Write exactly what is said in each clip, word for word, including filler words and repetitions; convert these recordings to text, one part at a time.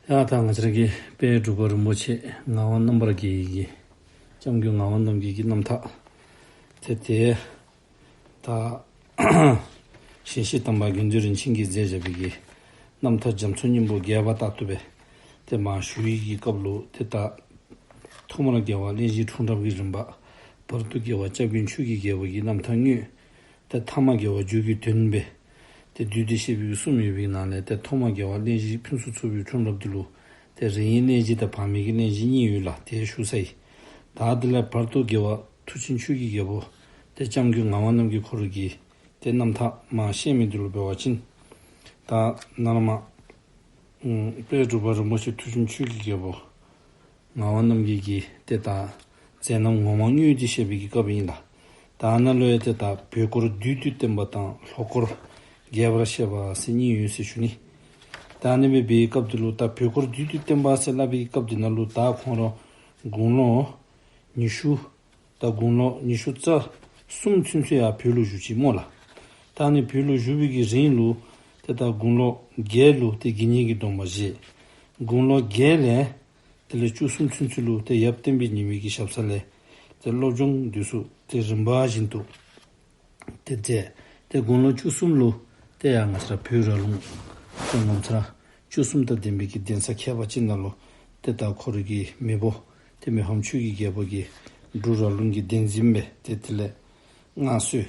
ད་ད་ང་བཅས་ར་གི་དཔལ་འབྲུག་པ་རིན་པོ་ཆེ་ངག་དབང་རྣམ་པར་རྒྱལ་གྱི་སྐྱབས་མགོན་ངག་དབང་རྣམ་རྒྱལ་གྱི་རྣམ་ཐར་ཏེ་ཏེ་ད་ཞལ་བཞི་དམ་པ་དགེ་འདུན་རིན་ཆེན་གྱིས་མཛད་བཞག་པའི་གི་རྣམ་ཐར་རྒྱ་མཚོ་སྙིང་པོ་རྒྱས་པ་ལྟར་དུ་སྦེ་ཏེ་མར་ཞུ་ཡི་གི་སྐབས་ལུ་ཏེ་ད་ཐོག་མར་རྒྱལ་བ་གླིང་བཞི་འཁྲུངས་རབས་ཀྱི་རིམ་པ། བར་དུ་རྒྱལ་བ་སྐྱབས་མགོན་ཆོས་ཀྱི་རྒྱལ་པོ་གི་རྣམ་ཐར་དངོས། ཏེ་ཐ་མ་རྒྱལ་བ་འཇུག་གི་དོན་སྦེ་ཏེ་བསྡུས་ཏེ་བཤད་པའི་གསུམ་ཡོད་པའི་ནང་ལས་ཏེ་ཐོག་མ་རྒྱལ་བ་གླིང་བཞི་ཕུན་སུམ་ཚོགས་པའི་འཁྲུངས་རབས་འདི་ལུ་ཏེ་རིང་གི་གླེང་གཞི་དང་བར་མའི་གི་གླེང་གཞི་གཉིས་ཡོད་ལགས། ཏེ་ཞུ་ཚར་ཡི། ད་དེ་ལས་བར་དུ་རྒྱལ་བ་མཐུ་ཆེན་ཆོས་ཀྱི་རྒྱལ་པོ་ཏེ་སྐྱབས་མགོན་ངག་དབང་རྣམ་རྒྱལ་ཁོ་ར་གི་ཏེ་རྣམ་ཐར་མར་བཤད་མི་འདི་ལུ་འབད་བ་ཅིན་ད་ནཱ་ལས་མར་ཨུམ་དཔལ་འབྲུག་པ་རིན་པོ་ཆེ་མཐུ་ཆེན་ཆོས་ཀྱི་རྒྱལ་པོ་ངག་དབང་རྣམ་རྒྱལ་གྱི་ཏེ་ད་མཛད་རྣམ་ངོ་མ་དངོས་འདི་བཤད་པའི་གི་སྐབས་ཨིན་ལགས། ད་ནཱ་ལུ་ཡང་ཏེ་ད་བོད་སྐོར་བསྡུས་ཏེ་བསྟན་པ་དང་ལྷོ་སྐོར་རྒྱས་པར་བཤད་པ་ཟེར་གཉིས་ཡོད་ཟེར་ཞུ་ནི། ད་ཨ་ནི་སྦེ་འབད་བའི་སྐབས་འདི་ལུ་ད་བོད་སྐོར་བསྡུས་ཏེ་བསྟན་པ་ཟེར་སླབ་པའི་གི་སྐབས་འདི་ནང་ལུ་ད་ཁོང་ར་དགུང་ལོ་ཉི་ཤུ་ད་དགུང་ལོ་ཉི་ཤུ་རྩ་གསུམ་ཚུན་ཚོད་ཡར་བོད་ལུ་བཞུགས་ཅི་སྨོ་ལགས། ད་ཨ་ནི་བོད་ལུ་བཞུགས་པའི་གི་རིང་ལུ་ཏེ་ད་དགུང་ལོ་བརྒྱད་ལུ་ཏེ་དགེ་བསྙེན་གྱི་སྡོམ་པ་བཞེས། དགུང་ལོ་བརྒྱད་ལས་དེ་ལས་བཅུ་གསུམ་ཚུན་ཚོད་ལུ་ཏེ་ཡབ་བསྟན་པའི་ཉི་མའི་གི་ཞབས་ས་ལས་ཏེ་སློབ་སྦྱོང་འདི་ཚུ་ཏེ་རིམ་པ་བཞིན་དུ་ཏེ་མཛད། ཏེ་དགུང་ལོ་བཅུ་གསུམ་ལུ་ཏེ་ཡར་ང་བཅས་ར་བོད་ར་ལུང་ཏེ་ངོ་མཚར་བཅུ་གསུམ་དང་ལྡན་པའི་གི་གདན་ས་ཁྱད་པར་ཅན་ནང་ལུ་ཏེ་ད་ཁོ་རའི་གི་མེས་པོ་ཏེ་མི་ཕམ་ཆོས་ཀྱི་རྒྱལ་པོ་གིས་འབྲུག་ར་ལུང་གི་གདན་འཛིན་སྦེ་ཏེ་དེ་ལས་མངའ་གསོལ།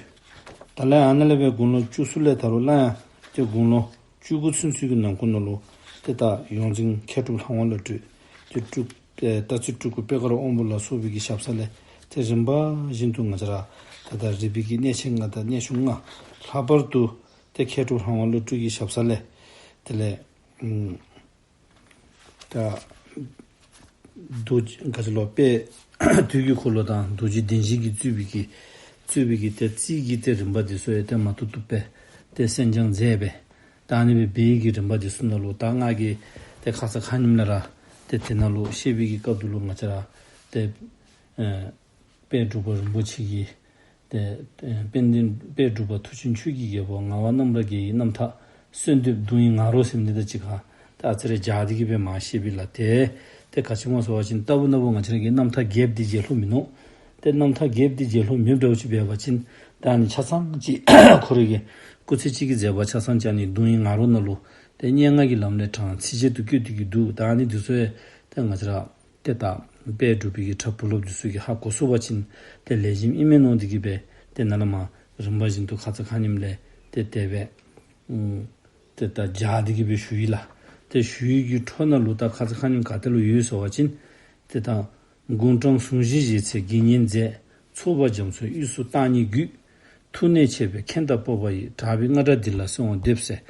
ད་ལས་ཨ་ནཱ་ལས་སྦེ་དགུང་ལོ་བཅུ་གསུམ་ལས་ད་རུང་སླར་ཡང་ཏེ་དགུང་ལོ་བཅུ་དགུ་ཚུན་ཚོད་ཀྱི་ནང་འཁོད་ནང་ལུ་ཏེ་ད་ཡོངས་འཛིན་མཁས་གྲུབ་ལྷ་དབང་བློ་གྲོས་ཏེ་སྤྲུལ་ཨེ་སྟག་རྩེ་སྤྲུལ་སྐུ་པད་དཀར་དབང་པོ་ལ་སོགས་པའི་གི་ཞབས་ས་ལས་ཏེ་རིམ་པ་བཞིན་དུ་ང་བཅས་ར་ད་ལྟ་རིག་པའི་གི་གནས་ཆེན་ལྔ་དང་གནས་ཆུང་ལྔ། ལྷག་པར་དུ་ཏེ་མཁས་གྲུབ་ལྷ་དབང་བློ་གྲོས་ཀྱི་ཞབས་ས་ལས་དེ་ལས་ཨུམ་ད་རྡོ་རྗེ་ག་ཅི་ལོ་དཔལ་དུས་ཀྱི་འཁོར་ལོ་དང་རྡོ་རྗེ་གདན་བཞི་གིས་གཙོས་པའི་གི་གཙོས་པའི་གི་ཏེ་རྩིས་ཀྱི་ཏེ་རིམ་པ་འདི་ཚུ་ཡང་ཏེ་མ་ཐུབ་ཐུབ་སྦེ་ཏེ་གསན་སྦྱང་མཛད་སྦེ། ད་ཨ་ནི་སྦེ་འབད་བའི་གི་རིམ་པ་འདི་ཚུ་ནང་ལུ་ད་ང་གིས་ཏེ་ཁ་ཙ་ཁ་ཉིནམ་ལས་ར་ཏེ་དེ་ནང་ལུ་བཤད་པའི་གི་སྐབས་འདི་ལུ་ང་བཅས་ར་ཏེ་ཨེ་དཔལ་འབྲུག་པ་རིན་པོ་ཆེ་གི་ཏེ་ཨེ་དཔལ་ལྡན་དཔལ་འབྲུག་པ་མཐུ་ཆེན་ཆོས་ཀྱི་རྒྱལ་པོ་ངག་དབང་རྣམ་པར་རྒྱལ་གྱི་རྣམ་ཐར་གསོལ་འདེབས་གདུང་བའི་ང་རོ་ཟེར་མི་འདི་དང་གཅིག་ཁར་ད་ཨ་ཙི་རེ་སྦྱར་ཏེ་གི་སྦེ་མར་བཤད་པས་ལགས། ཏེ་ཏེ་ག་ཅི་སྨོ་ཟེར་བ་ཅིན་ལྟ་བུ་ན་བུ་ང་བཅས་ར་གི་རྣམ་ཐར་རྒྱསཔ་འདི་མཇལ་ལྷོད་མིན་ནུག། ཏེ་རྣམ་ཐར་རྒྱསཔ་འདི་མཇལ་ལྷོད་མེདཔ་འདྲཝ་ཅིག་འབད་བ་ཅིན་ད་ཨ་ནི་ཆ་ཚང་ཅིག་ཁོ་རའི་གི་སྐུ་ཚེ་གཅིག་གི་མཛད་པ་ཆ་ཚང་ཅིག་ཨ་ནི་གདུང་བའི་ང་རོ་ནང་ལུ་ཏེ་སྙན་ངག་གི་ལམ་ལས་དྲངས་ཚིགས་བཅད་དུ་བཀོད་དེ་གི་འདུག། ད་ཨ་ནི་འདི་ཚུ་ཡང་ཏེ་ང་བཅས་ར་ཏེ་ད་དཔལ་འབྲུག་པའི་གི་གྲྭ་བུ་སློབ་འདི་ཚུ་གིས་ཧ་གོ་ཚུགས་པ་ཅིན་ཏེ་ལེགས་ཤོམ་ཨིན་མས་མནོ་སྟེ་གི་སྦེ་ཏེ་ནཱ་ལས་མར་རིམ་པ་བཞིན་དུ་ཁ་ཙ་ཁ་ཉིནམ་ལས་ཏེ་དེ་སྦེ་ཨུམ་ཏེ་ད་སྦྱར་ཏེ་གི་སྦེ་ཞུ་ཡི་ལགས། ཏེ་ཞུ་ཡི་གི་འཕྲོ་ནང་ལུ་ད་ཁ་ཙ་ཁ་ཉིནམ་ག་ཏེ་ལུ་ཡོད་ཟེར་བ་ཅིན་ཏེ་ད་དགུང་གྲངས་ཟུང་བཞི་བཞེས་ཚེ་དགེ་བསྙེན་མཛད། ཚོགས་པ་རྒྱ་མཚོའི་དབུས་སུ་བརྟག་གཉིས་བརྒྱུད། ཐུགས་ནས་ཆད་པའི་མཁན་དང་སྤོབས་པ་ཡིས། གྲགས་པའི་རྔ་སྒྲ་འདི་ལ་གསོལ་བ་འདེབས་ཟེར།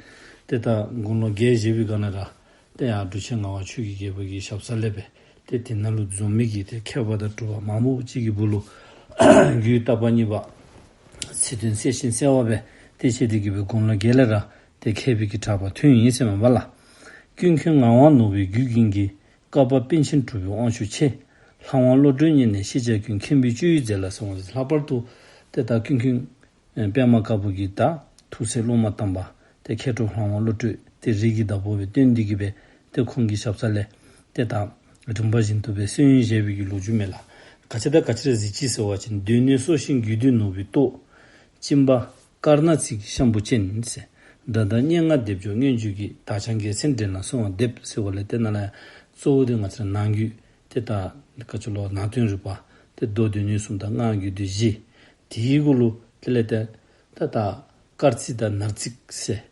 ཏེ་ད་དགུང་ལོ་བརྒྱད་བཞེས་པའི་སྒང་ལས་ར་ཏེ་ཡར་འབྲུག་ཆེན་ངག་དབང་ཆོས་ཀྱི་རྒྱལ་པོ་གི་ཞབས་ས་ལས་སྦེ་ཏེ་དེ་ནང་ལུ་འཛོམས་མི་གི་ཏེ་མཁས་པ་དང་གྲུབ་པ་མང་པོ་ཅིག་གི་སྦུག་ལུ་རྒྱུད་བརྟག་པ་གཉིས་པ་ཚིག་དོན་གསལ་ཞིང་གསལ་བ་སྦེ་ཏེ་བཤད་དེ་གི་སྦེ་དགུང་ལོ་བརྒྱད་ལས་ར་ཏེ་མཁས་པའི་གི་གྲགས་པ་ཐོན་ཡི་ཟེར་མས་པ་ལགས། ཀུན་མཁྱེན་ངག་དབང་ནོར་བུའི་རྒྱུད་ཀུན་གྱི། བསྐལ་པ་པཎ་ཆེན་གྲུབ་པའི་དབང་ཕྱུག་ཆེ། ལྷ་དབང་བློ་གྲོས་བརྙེས་ནས་ཤེས་བྱ་ཀུན། མཁྱེན་པའི་སྤྱོད་ཡུལ་མཛད་ལ་གསོལ་བ། ལྷག་པར་དུ་ཏེ་ད་ཀུན་མཁྱེན་ཨེ་པདྨ་དཀར་པོ་གི་ད་ཐུགས་སྲས་སློབ་མ་དམ་པ་ཏེ་མཁས་གྲུབ་ལྷ་དབང་བློ་གྲོས་ཏེ་རིགས་ཀྱི་བདག་པོ་སྦེ་བསྟེན་ཏེ་གི་སྦེ་ཏེ་ཁོང་གི་ཞབས་ས་ལས་ཏེ་ད་རིམ་པ་བཞིན་དུ་སྦེ་གསན་ཡོན་བཞེས་པའི་གི་ལོ་རྒྱུས་མས་ལགས། ག་ཅི་དང་ག་ཅི་ར་གཟིགས་ཅི་ཟེར་བ་ཅིན། གདོད་ནས་སྲོག་ཤིང་རྒྱུད་སྡེ་ནོར་བུའི་ཏོག། སྦྱིན་པ་དཀར་ནག་རྩིས་ཀྱི་ཤམ་བུ་ཅན་ཟེར། སྒྲ་དང་སྙན་ངག་སྡེབ་སྦྱོར་མངོན་བརྗོད་ཀྱི། དག་ཆ་རྒྱལ་མཚན་འགྲན་ལ་གསོལ་བ་འདེབས་ཟེར་བ་ལས་ཏེ་ནཱ་ལས་གཙོ་བོ་འདི་ང་བཅས་ར་ནང་རྒྱུད་ཏེ་ད་ག་ཅི་ལོ་ནང་དོན་རིག་པ་ཏེ་མདོ་སྡེ་སྣོད་གསུམ་དང་སྔགས་རྒྱུད་སྡེ་བཞི། དེའི་གུ་ལུ་དེ་ལས་ཏེ་ད་ད་དཀར་རྩིས་དང་ནག་རྩིས་ཟེར།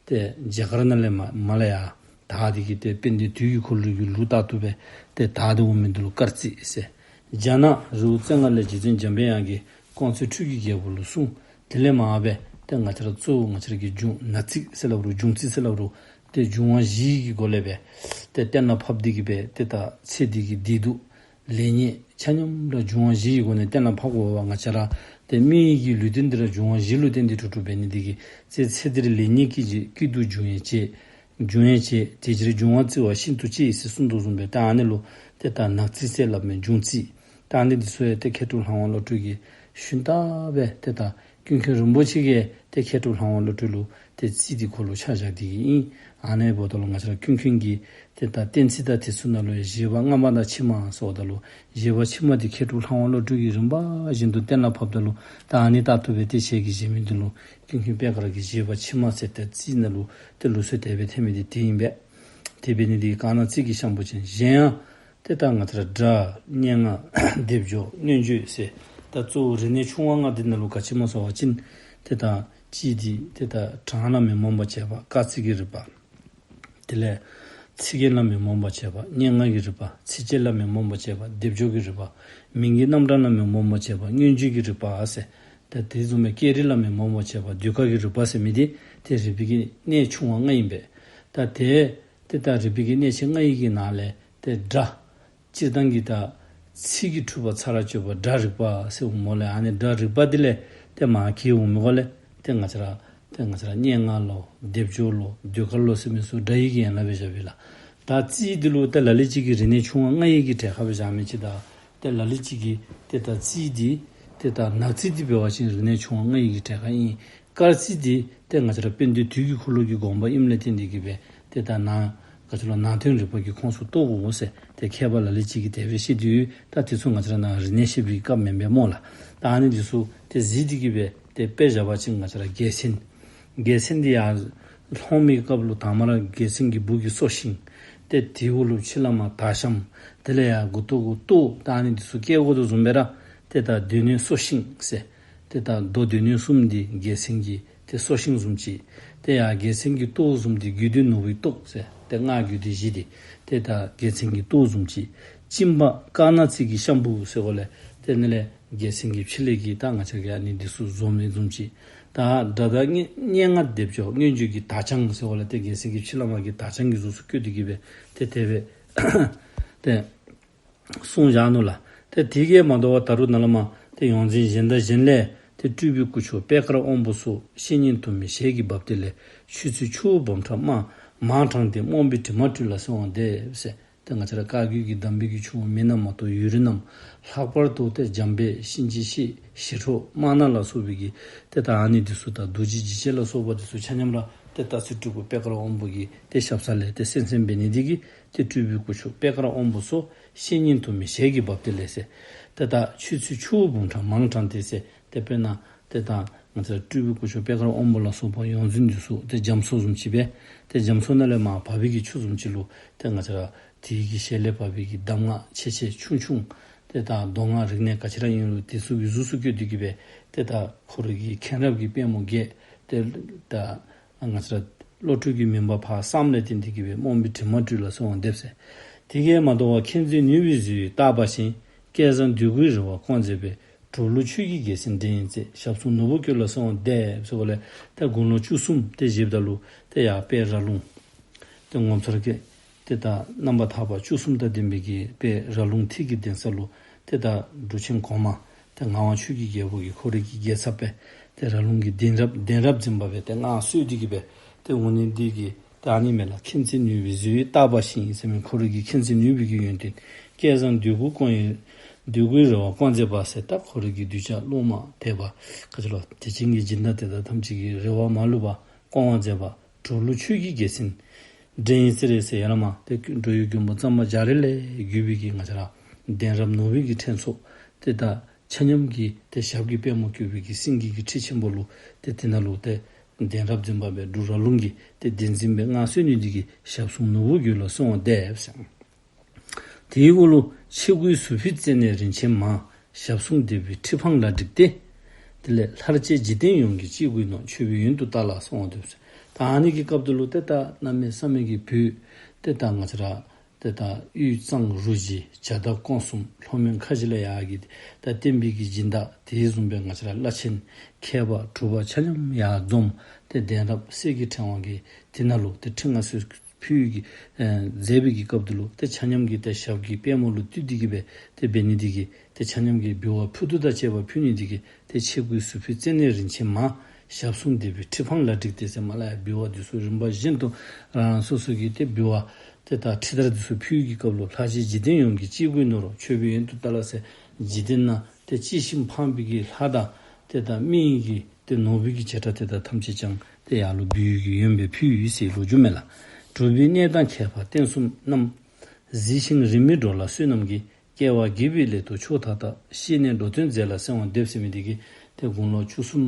ཏེ་རྒྱ་གར་ནང་ལས་མར་མར་ལས་ཡར་དར་ཏེ་གི་ཏེ་དཔལ་ལྡན་དུས་ཀྱི་འཁོར་ལོ་གི་ལུགས་ལྟར་དུ་སྦེ་ཏེ་དར་ཏེ་འོང་མི་འདི་ལུ་དཀར་རྩིས་ཟེར། རྒྱ་ནག་རི་བོ་རྩེ་ལྔ་ལས་རྗེ་བཙུན་འཇམ་པའི་དབྱངས་ཀྱིས་ཀོང་གཙོ་ཁྲུས་ཀྱི་རྒྱལ་པོ་ལུ་གསུངས། དེ་ལས་མར་སྦེ་ཏེ་ང་བཅས་ར་གཙོ་བོ་ང་བཅས་ར་གི་འབྱུང་ནག་རྩིས་ཟེར་སླབ་རུང་འབྱུང་རྩིས་ཟེར་སླབ་རུང་ཏེ་འབྱུང་བ་བཞི་གི་སྒོ་ལས་སྦེ་ཏེ་གཏན་ལ་ཕབ་སྟེ་གི་སྦེ་ཏེ་ད་ཚེ་འདི་གི་བདེ་སྡུག་ལེགས་ཉེས་ཆ་མཉམ་ར་འབྱུང་བ་བཞི་གི་སྒོ་ནས་གཏན་ལ་ཕབ་དགོ་པས། ང་བཅས་ར་ཏེ་མི་གི་ལུས་རྟེན་འདི་ར་འབྱུང་བ་བཞི་ལུ་བརྟེན་ཏེ་གྲུབ་གྲུབ་འབད་ནི་འདི་གིས་ཚེ་ཚེ་འདིར་ལེགས་ཉེས་སྐྱིད་ཀྱི་སྐྱིད་སྡུག་འབྱུང་ཡང་བྱེད། འབྱུང་ཡང་བྱེད། དེ་ཕྱིར་འབྱུང་བ་བརྩི་བ་ཤིན་ཏུ་གཅེས་ཟེར་གསུངས་དོ་བཟུམ་སྦེ་ད་ཨ་ནི་ལུ་ཏེ་ད་ནག་རྩིས་ཟེར་སླབ་མི་འབྱུང་རྩིས། ད་ཨ་ནི་འདི་ཚུ་ཡང་ཏེ་མཁས་གྲུབ་ལྷ་དབང་བློ་གྲོས་ཀྱིས་ཞུན་དག་སྦེ་ཏེ་ད་ ཀུན་མཁྱེན་རིན་པོ་ཆེ་གིས་ཏེ་མཁས་གྲུབ་ལྷ་དབང་བློ་གྲོས་ལུ་ཏེ་རྩིས་འདི་ཁོ་ལུ་ཆ་བཞག་སྟེ་གི་ཨིན། ཨ་ནི་འབདཝ་ད་ལུ་ང་བཅས་ར་ཀུན་མཁྱེན་གྱི་ཏེ་ད་བསྟན་རྩིས་དང་དེ་ཚུ་ནང་ལུ་ཡང་བཞེད་པ་སྔ་མ་དང་ཕྱི་མ་ཟེརཝ་ད་ལུ་བཞེད་པ་ཕྱི་མ་འདི་མཁས་གྲུབ་ལྷ་དབང་བློ་གྲོས་ཀྱིས་རིམ་པ་བཞིན་དུ་གཏན་ལ་ཕབ་ད་ལུ་ད་ཨ་ནི་ལྟར་དུ་སྦེ་ཏེ་ཞལ་གྱིས་བཞེས་མི་འདི་ལུ་ཀུན་མཁྱེན་པད་དཀར་གྱི་བཞེད་པ་ཕྱི་མ་ཟེར་ཏེ་རྩིས་ནང་ལུ་ཏེ་ལུགས་སྲོལ་དེ་སྦེ་ཐོན་མི་འདི་དེ་ཨིན་པས། དེ་འབད་ནི་འདི་གིས་དཀར་ནག་རྩིས་ཀྱི་ཤམ་བུ་ཅན། གཞན་ཡང་ཏེ་ད་ང་བཅས་ར་སྒྲ་སྙན་ངག་སྡེབ་སྦྱོར་མངོན་བརྗོད་ཟེར་ད་གཙོ་བོ་རིག་གནས་ཆུང་བ་ལྔ་འདི་ནང་ལུ་ག་ཅི་སྨོ་ཟེར་བ་ཅིན་ཏེ་ད་གཅིག་འདི་ཏེ་ད་གྲངས་ལ་མི་རྨོངས་པར་བྱེད་པ་སྐར་རྩིས་ཀྱི་རིག་པ། དེ་ལས་ཚིག་རྒྱན་ལ་མི་རྨོངས་པར་བྱེད་པ་སྙན་ངག་གི་རིག་པ། ཚིགས་བཅད་ལ་མི་རྨོངས་པར་བྱེད་པ་སྡེབ་སྦྱོར་གྱི་རིག་པ། མིང་གི་རྣམ་གྲངས་ལ་མི་རྨོངས་པར་བྱེད་པ་མངོན་བརྗོད་ཀྱི་རིག་པ་ཟེར། ད་དེ་བཟུམ་སྦེ་སྐད་རིགས་ལ་མི་རྨོངས་པར་བྱེད་པ་ཟློས་གར་གྱི་རིག་པ་ཟེར་མི་འདི་ཏེ་རིག་པའི་གི་གནས་ཆུང་བ་ལྔ་ཨིན་པས། ད་དེ་ཏེ་ད་རིག་པའི་གི་གནས་ཆེན་ལྔ་ཡི་གི་ནང་ལས་ཏེ་སྒྲ་སྤྱིར་བཏང་གི་ད་ཚིག་གི་འཁྲུལ་པ་ཚར་གཅོད་པ་སྒྲ་རིག་པ་ཟེར་འོང་སྨོ་ལགས། ཨ་ནི་སྒྲ་རིག་པ་འདི་ལས་ཏེ་མར་གྱེས་འོང་མི་གུ་ལས་ཏེ་ང་བཅས་ར་ཏེ་ང་བཅས་ར་སྙན་ངག་ལོ་སྡེབ་སྦྱོར་ལོ་ཟློས་གར་ལོ་ཟེར་མི་ཚུ་སྒྲ་ཡི་གི་ཡན་ལག་སྦེ་བཞག་པས་ལགས། ད་རྩིས་འདི་ལུ་ཏེ་ལ་ལུ་ཅིག་གིས་རིག་གནས་ཆུང་བ་ལྔ་ཡི་གི་གྲས་ཁར་སྦེ་བཞག་མི་ཅིག་དང་ཏེ་ལ་ལུ་ཅིག་གིས་ཏེ་ད་རྩིས་འདི་ཏེ་ད་ནག་རྩིས་འདི་འབད་བ་ཅིན་རིག་གནས་ཆུང་བ་ལྔ་ཡི་གི་གྲས་ཁར་ཨིན། སྐར་རྩིས་འདི་ཏེ་ང་བཅས་ར་དཔལ་ལྡན་དུས་ཀྱི་འཁོར་ལོ་གི་དགོངས་པ་ཨིནམ་ལས་བརྟེན་ཏེ་གིས་སྦེ་ཏེ་ད་ནང་ག་ཅི་ལོ་ནང་དོན་རིག་པ་གི་ཁོངས་སུ་གཏོགས་དགོ་ཟེར་ཏེ་མཁས་པ་ལ་ལུ་ཅིག་གིས་དེ་སྦེ་བཤད་དེ་ཡོད། ད་དེ་ཚུ་ང་བཅས་ར་ནཱ་རིག་གནས་བཤད་པའི་སྐབས་མེན་པས་སྨོ་ལགས། ད་ཨ་ནི་འདི་ཚུ་ཏེ་གཟིགས་ཏེ་གིས་སྦེ་ཏེ་དཔེ་བཞག་པ་ཅིན་ང་བཅས་ར་རྒྱལ་མཚན། རྒྱལ་མཚན་འདི་ཡར་ལྷོང་མི་སྐབས་ལུ་དང་པ་ར་རྒྱལ་མཚན་གྱི་སྦུག་གི་སོ་ཤིང་། ཏེ་དེའི་འོག་ལུ་ཕྱི་ལས་མར་དར་ཤམ། དེ་ལས་ཡར་མགུ་ཏོ་གུ་ཏོག། ད་ཨ་ནི་འདི་ཚུ་བཀལ་དགོ་དོ་བཟུམ་སྦེ་ར་ཏེ་ད་སྡེ་སྣོད་སོ་ཤིང་ཟེར། ཏེ་ད་མདོ་སྡེ་སྣོད་གསུམ་འདི་རྒྱལ་མཚན་གྱི་ཏེ་སོ་ཤིང་བཟུམ་ཅིག། ཏེ་ཡར་རྒྱལ་མཚན་གྱི་ཏོག་བཟུམ་འདི་རྒྱུད་སྡེ་ནོར་བུའི་ཏོག་ཟེར་ཏེ་སྔགས་རྒྱུད་སྡེ་བཞི་འདི་ཏེ་ད་རྒྱལ་མཚན་གྱི་ཏོག་བཟུམ་ཅིག། གཅིན་པ་དཀར་ནག་རྩིས་ཀྱི་ཤམ་བུ་ཟེར་འོང་ལགས། ཏེ་ཨ་ནི་ལས་རྒྱལ་མཚན་གྱི་ཕྱི་ལས་ཀྱི་ད་ང་བཅས་ཀྱིས་ཨ་ནི་འདི་ཚུ་བཟོ་མི་བཟུམ་ཅིག། ད་སྒྲ་དང་སྙན་སྙན་ངག་སྡེབ་སྦྱོར་མངོན་བརྗོད་ཀྱི་དར་དཔྱངས་ཟེར་འོང་ལགས། ཏེ་རྒྱལ་མཚན་གྱི་ཕྱི་ལས་མར་གྱི་དར་དཔྱངས་ཀྱི་གཟུགས་སུ་བཀོད་དེ་གིས་སྦེ་ཏེ་དེ་སྦེ་ཏེ་གསུངས་བཞག་ནུག་ལགས། ཏེ་དེ་གིས་མ་དོ་བར་ད་རུང་ནཱ་ལས་མར་ཏེ་ཡོངས་འཛིན་གཞན་དང་གཞན་ལས་ཏེ་སྤྲུལ་པའི་སྐུ་མཆོག་པད་དཀར་དབང་པོ་སོགས། བཤེས་གཉེན་དུ་མའི་ཞལ་གྱིས་འབབ་སྟེ་ལས། ཆོས་ཚུལ་ཆུ་བོ་འབུམ་ཕྲག་མང་མང་དྲངས་ཏེ། རྨོངས་པའི་དྲི་མ་བཀྲུས་ལ་གསོལ་བ་འདེབས་ཟེར། ཏེ་ང་བཅས་ར་བཀའ་བརྒྱུད་ཀྱི་གདམས་པའི་གི་ཆུ་བོ་མི་རྣམས་མ་གཏོགས་ཡུལ་རིས་རྣམས། ལྷག་པར་དུ་ཏེ་འཇམ་དཔལ་གཤིན་རྗེ་གཤེད་ཞི་ཁྲོ་དམར་ནག་ལ་སོགས་པའི་གི་ཏེ་ད་ཨ་ནི་འདི་ཚུ་དང་རྡོ་རྗེ་འཇིགས་བྱེད་ལ་སོགས་པ་འདི་ཚུ་ཆ་མཉམ་ར་ཏེ་སྟག་རྩེ་སྤྲུལ་སྐུ་པད་དཀར་དབང་པོ་གི་ཏེ་ཞབས་ས་ལས་ཏེ་གསན་གསན་འབད་ནི་འདི་གིས་ཏེ་སྤྲུལ་པའི་སྐུ་མཆོག་པད་དཀར་དབང་པོ་སོགས། བཤེས་གཉེན་དུ་མའི་ཞལ་གྱིས་འབབ་སྟེ་ལས་ཟེར། ཏེ་ད་ཆོས་ཚུལ་ཆུ་བོ་འབུམ་ཕྲག་མང་དྲངས་ཏེ་ཟེར། ཏེ་དཔེར་ན་ཏེ་ད་ང་བཅས་ར་སྤྲུལ་པའི་སྐུ་མཆོག་པད་དཀར་དབང་པོ་ལ་སོགས་པ་ཡོངས་འཛིན་འདི་ཚུ་ཏེ་རྒྱ་མཚོ་བཟུམ་ཅིག་སྦེ། ཏེ་རྒྱ་མཚོ་ནང་ལས་མར་བབས་པའི་གི་ཆུ་བཟུམ་ཅིག་ལུ་ཏེ་ང་བཅས་ར་དེ་གི་ཞལ་ལས་བབས་པའི་གི་གདམས་ངག་ཆེ་ཆེ་ཆུང་ཆུང་། ཏེ་ད་མདོ་སྔགས་རིག་གནས་ག་ཅི་ར་ཨིན་རུང་དེ་ཚུ་གི་གཟུགས་སུ་བཀོད་དེ་གིས་སྦེ་ཏེ་ད་ཁོ་རའི་གི་མཁྱེན་རབ་ཀྱི་པད་མོ་རྒྱས། ཏེ་ད་ང་བཅས་ར་བློ་གྲོས་ཀྱི་མུན་པ་ཕར་བསངམ་ལས་བརྟེན་ཏེ་གིས་སྦེ་རྨོངས་པའི་དྲི་མ་བཀྲུས་ལ་གསོལ་བ་འདེབས་ཟེར། དེ་གིས་མ་དོ་བར་མཁྱེན་བརྩེ་ནུས་པའི་གཟི་འོད་རྟག་པ་བཞིན། སྐལ་བཟང་འདོད་དགུའི་རེ་བ་སྐོང་མཛད་པའི། གྲོ་ལུག་ཆོས་ཀྱི་རྒྱལ་མཚན་འདྲེ་ཡི་རྩེར། ཞབས་ཟུང་ནོར་བུ་བཀོད་ལ་གསོལ་བ་འདེབས་ཟེར་འོང་ལགས། ཏེ་དགུང་ལོ་བཅུ་གསུམ་ཏེ་བཞེསཔ་ད་ལུ་ཏེ་ཡར་དཔལ་ར་ལུང་ཏེ་ངོ་མཚར་གྱི་ཏེ་ད་རྣམ་པར་ཐར་པ་བཅུ་གསུམ་དང་ལྡན་པའི་གི་དཔལ་ར་ལུང་ཐིག་གི་གདན་ས་ལུ་ཏེ་ད་འབྲུག་ཆེན་གོང་མ་ཏེ་ངག་དབང་ཆོས་ཀྱི་རྒྱལ་པོ་གིས་ཁོ་རའི་གི་རྒྱལ་ཚབ་སྦེ་ཏེ་ར་ལུང་གི་གདན་རབས་གདན་རབས་འཛིན་པ་སྦེ་ཏེ་མངའ་གསོལ་ཏེ་གིས་སྦེ་ཏེ་འོང་ནི་འདི་གིས་ད་ཨ་ནི་མས་ལགས། མཁྱེན་བརྩེ་ནུས་པའི་གཟི་འོད་རྟག་པ་བཞིན་ཟེར་མི་ཁོ་རའི་གི་མཁྱེན་བརྩེ་ནུས་པའི་གི་ཡོན་ཏན། སྐལ་བཟང་འདོད་དགུ་སྐོང་བའི་འདོད་དགུའི་རེ་བ་སྐོང་མཛད་པ་ཟེར། ད་ཁོ་རའི་གི་གདུལ་བྱ་སློབ་མ་དད་པ་ག་ཅི་ལོ་དད་ཅན་གྱི་སྦྱིན་བདག་དེ་དག་ཐམས་ཅད་ཀྱི་རེ་བ་མ་ལུས་པ་སྐོང་བར་མཛད་པ། གྲོ་ལུག་ཆོས་ཀྱི་རྒྱལ་མཚན་འདྲེ་ཡི་རྩེར་ཟེར་ཡར་ལས་མར་ཏེ་འགྲོ་བའི་མགོན་པོ་གཙང་པ་རྒྱ་རས་ལས་བརྒྱུད་པའི་གི་ང་བཅས་ར་གདན་རབས་ནོར་བུའི་གི་ཕྲེང་ཚོགས་ཏེ་ད་ཆ་མཉམ་གྱིས་ཏེ་ཞབས་ཀྱི་པད་མོ་བཀོད་པའི་གི་སེང་གེ་གི་ཁྲི་ཆེན་པོ་ལུ་ཏེ་དེ་ནང་ལུ་ཏེ་གདན་རབས་འཛིན་པ་སྦེ་འབྲུག་ར་ལུང་གི་ཏེ་གདན་འཛིན་སྦེ་མངའ་གསོལ་ནི་འདི་གིས་ཞབས་ཟུང་ནོར་བུ་བཀོད་ལ་གསོལ་བ་འདེབས་ཟེར། དེའི་འོག་ལུ་ཆས་གོས་ཟུར་ཕུད་རྩེ་ནས་རིན་ཆེན་མ། ཞབས་ཟུང་འདེབས་པའི་ཁྲི་འཕང་ལ་བསྒྲིགས་ཏེ། དེ་ལས་ལྷར་བཅས་འཇིག་རྟེན་ཡོངས་ཀྱི་སྐྱེ་དགུའི་ནོར། མཆོད་པའི་ཡོན་དུ་བཏགས་ལ་གསོལ་བ་འདེབས་ཟེར། ད་ཨ་ནི་གི་སྐབས་དེ་ལུ་ཏེ་ད་གནམ་མེད་ས་མེད་ཀྱི་བོད་ཏེ་ད་ང་བཅས་ར་ཏེ་ད་དབུས་གཙང་རུ་བཞི་བྱར་དྭགས་ཀོང་གསུམ་ལྷོ་མོན་ཁ་བཞི་ལས་ཡར་གྱི་ད་བསྟན་པའི་གི་སྦྱིན་བདག་དེ་བཟུམ་སྦེ་ང་བཅས་ར་བླ་ཆེན་མཁས་པ་གྲུབ་པ་ཆ་མཉམ་ཡར་འཛོམས། ཏེ་གདན་རབས་གསེར་གྱི་ཕྲེང་བ་གི་དེ་ནང་ལུ་ཏེ་ཁྲི་མངའ་གསོལ་ཕུལ་གྱི་ཨེ་མཛད་པའི་གི་སྐབས་དེ་ལུ་ཏེ་ཆ་མཉམ་གྱིས་ཏེ་ཞབས་ཀྱི་པད་མོ་ལུ་བཏུད་དེ་གིས་སྦེ་ཏེ་འབད་ནི་འདི་གིས་ཏེ་ཆ་མཉམ་གྱིས་འབུལ་བ་ཕུད་རྡོག་དང་བཅས་པ་ཕུལ་ནི་འདི་གིས་ཏེ་ཆས་གོས་ཟུར་ཕུད་རྩེ་ནས་རིན་ཆེན་མ། ཞབས་ཟུང་འདེབས་པའི་ཁྲི་འཕང་ལ་བསྒྲིགས་ཏེ་ཟེར་མ་ལ་ཡ་འབུལ་བ་འདི་ཚུ་རིམ་པ་བཞིན་དུ་རང་རང་སོ་སོ་གི་ཏེ་འབུལ་བ་ཏེ་ད་ཁྲི་དར་འདི་ཚུ་ཕུལ་གྱི་སྐབས་ལུ་ལྷར་བཅས་འཇིག་རྟེན་ཡོངས་ཀྱི་སྐྱེ་དགུའི་ནོར། མཆོད་པའི་ཡོན་དུ་བཏགས་ལ་ཟེར། འཇིག་རྟེན་ན་ཏེ་གཅེས་ཤིང་ཕངས་པའི་གི་ལྷ་དང་ཏེ་ད་མི་ཡི་གི་ ཏེ་ནོར་བུ་གི་བྱེ་བྲག་དེ་དག་ཐམས་ཅད་ཀྱང་ཏེ་ཡར་ལུ་འབུལ་གྱི་ཡོན་པོ་ཕུལ་ཡི་ཟེར་ལོ་རྒྱུས་མས་ལགས། གྲུབ་པའི་གནས་དང་ཁྱད་པར་རྟེན་གསུམ་རྣམས། གཟིགས་ཤིང་རིས་མེད་འགྲོ་ལ་བསོད་ནམས་ཀྱིས། སྐྱེ་བ་རྒས་པའི་སླད་དུ་མཆོག་མཐའ་དག། ཤེས་ནས་འགྲོ་དོན་མཛད་ལ་གསོལ་བ་འདེབས་ཟེར་མི་འདི་གིས་ཏེ་དགུང་ལོ་བཅུ་གསུམ་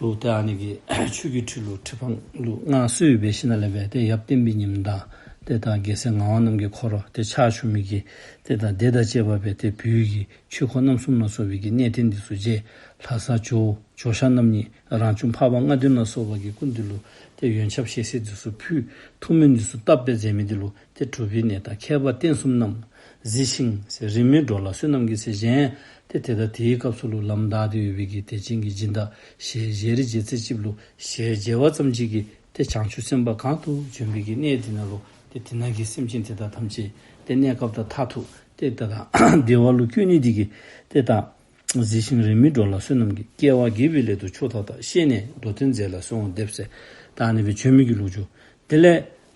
ལུ་ཏེ་ཨ་ནི་གི་ཆོས་ཀྱི་ཁྲི་ལུ་ཁྲི་འཕང་ལུ་མངའ་གསོལ་འབད་ཞིནམ་ལས་སྦེ་ཏེ་ཡབ་བསྟན་པའི་ཉི་མ་དང་ཏེ་ད་རྒྱལ་སྲས་ངག་དབང་རྣམ་རྒྱལ་ཁོ་ར་ཏེ་ཕྱག་ཞུ་མི་གི་ཏེ་ད་སྡེ་དང་བཅས་པ་སྦེ་ཏེ་བོད་ཀྱི་ཆོས་འཁོར་རྣམ་གསུམ་ལ་སོགས་པའི་གི་གནས་བརྟན་འདི་ཚུ་མཇལ། ལྷ་ས་ཇོ་ཇོ་ཤཱཀ་རྣམ་གཉིས་རང་བྱུང་འཕགས་པ་ལྔ་བདོན་ལ་སོགས་པ་གི་སྐུ་མདུན་ལུ་ཏེ་ཡོན་ཆབ་ཞལ་ཟས་འདི་ཚུ་ཕུལ། ཐུགས་སྨོན་འདི་ཚུ་བཏབ་སྦེ་མཛད་མི་འདི་ལུ་ཏེ་གྲུབ་པའི་གནས་དང་ཁྱད་པར་རྟེན་གསུམ་རྣམས། གཟིགས་ཤིང་ཟེར་རིས་མེད་འགྲོ་ལ་བསོད་ནམས་ཀྱིས་ཟེར་གཞན་ཏེ་ཏེ་ད་དེའི་སྐབས་སུ་ལུ་ལམ་བདའ་སྟེ་ཡོད་པའི་གི་དད་ཅན་གྱི་སྦྱིན་བདག་ཞལ་མཇལ་རིགས་མཇལ་ཚེ་ཅིག་ལུ་ཞལ་མཇལ་བ་ཙམ་ཅིག་གིས་ཏེ་བྱང་ཆུབ་སེམས་དཔའ་གང་དུ་བྱོན་པའི་གི་གནས་འདི་ནང་ལུ་ཏེ་དེ་ནང་གི་སེམས་ཅན་དེ་དག་ཐམས་ཅད་ཏེ་གནས་སྐབས་དང་མཐར་ཐུག་ཏེ་ད་ད་བདེ་བ་ལུ་བཀོད་ནི་འདི་གིས་ཏེ་ད་གཟིགས་ཤིང་རིས་མེད་འགྲོ་ལ་བསོད་ནམས་ཀྱིས། སྐྱེ་བ་རྒས་པའི་སླད་དུ་མཆོག་མཐའ་དག། ཤེས་ནས་འགྲོ་དོན་མཛད་ལ་གསོལ་བ་འདེབས་ཟེར་ད་ཨ་ནི་སྦེ་བྱོན་མི་གི་ལོ་རྒྱུས། དེ་ལས་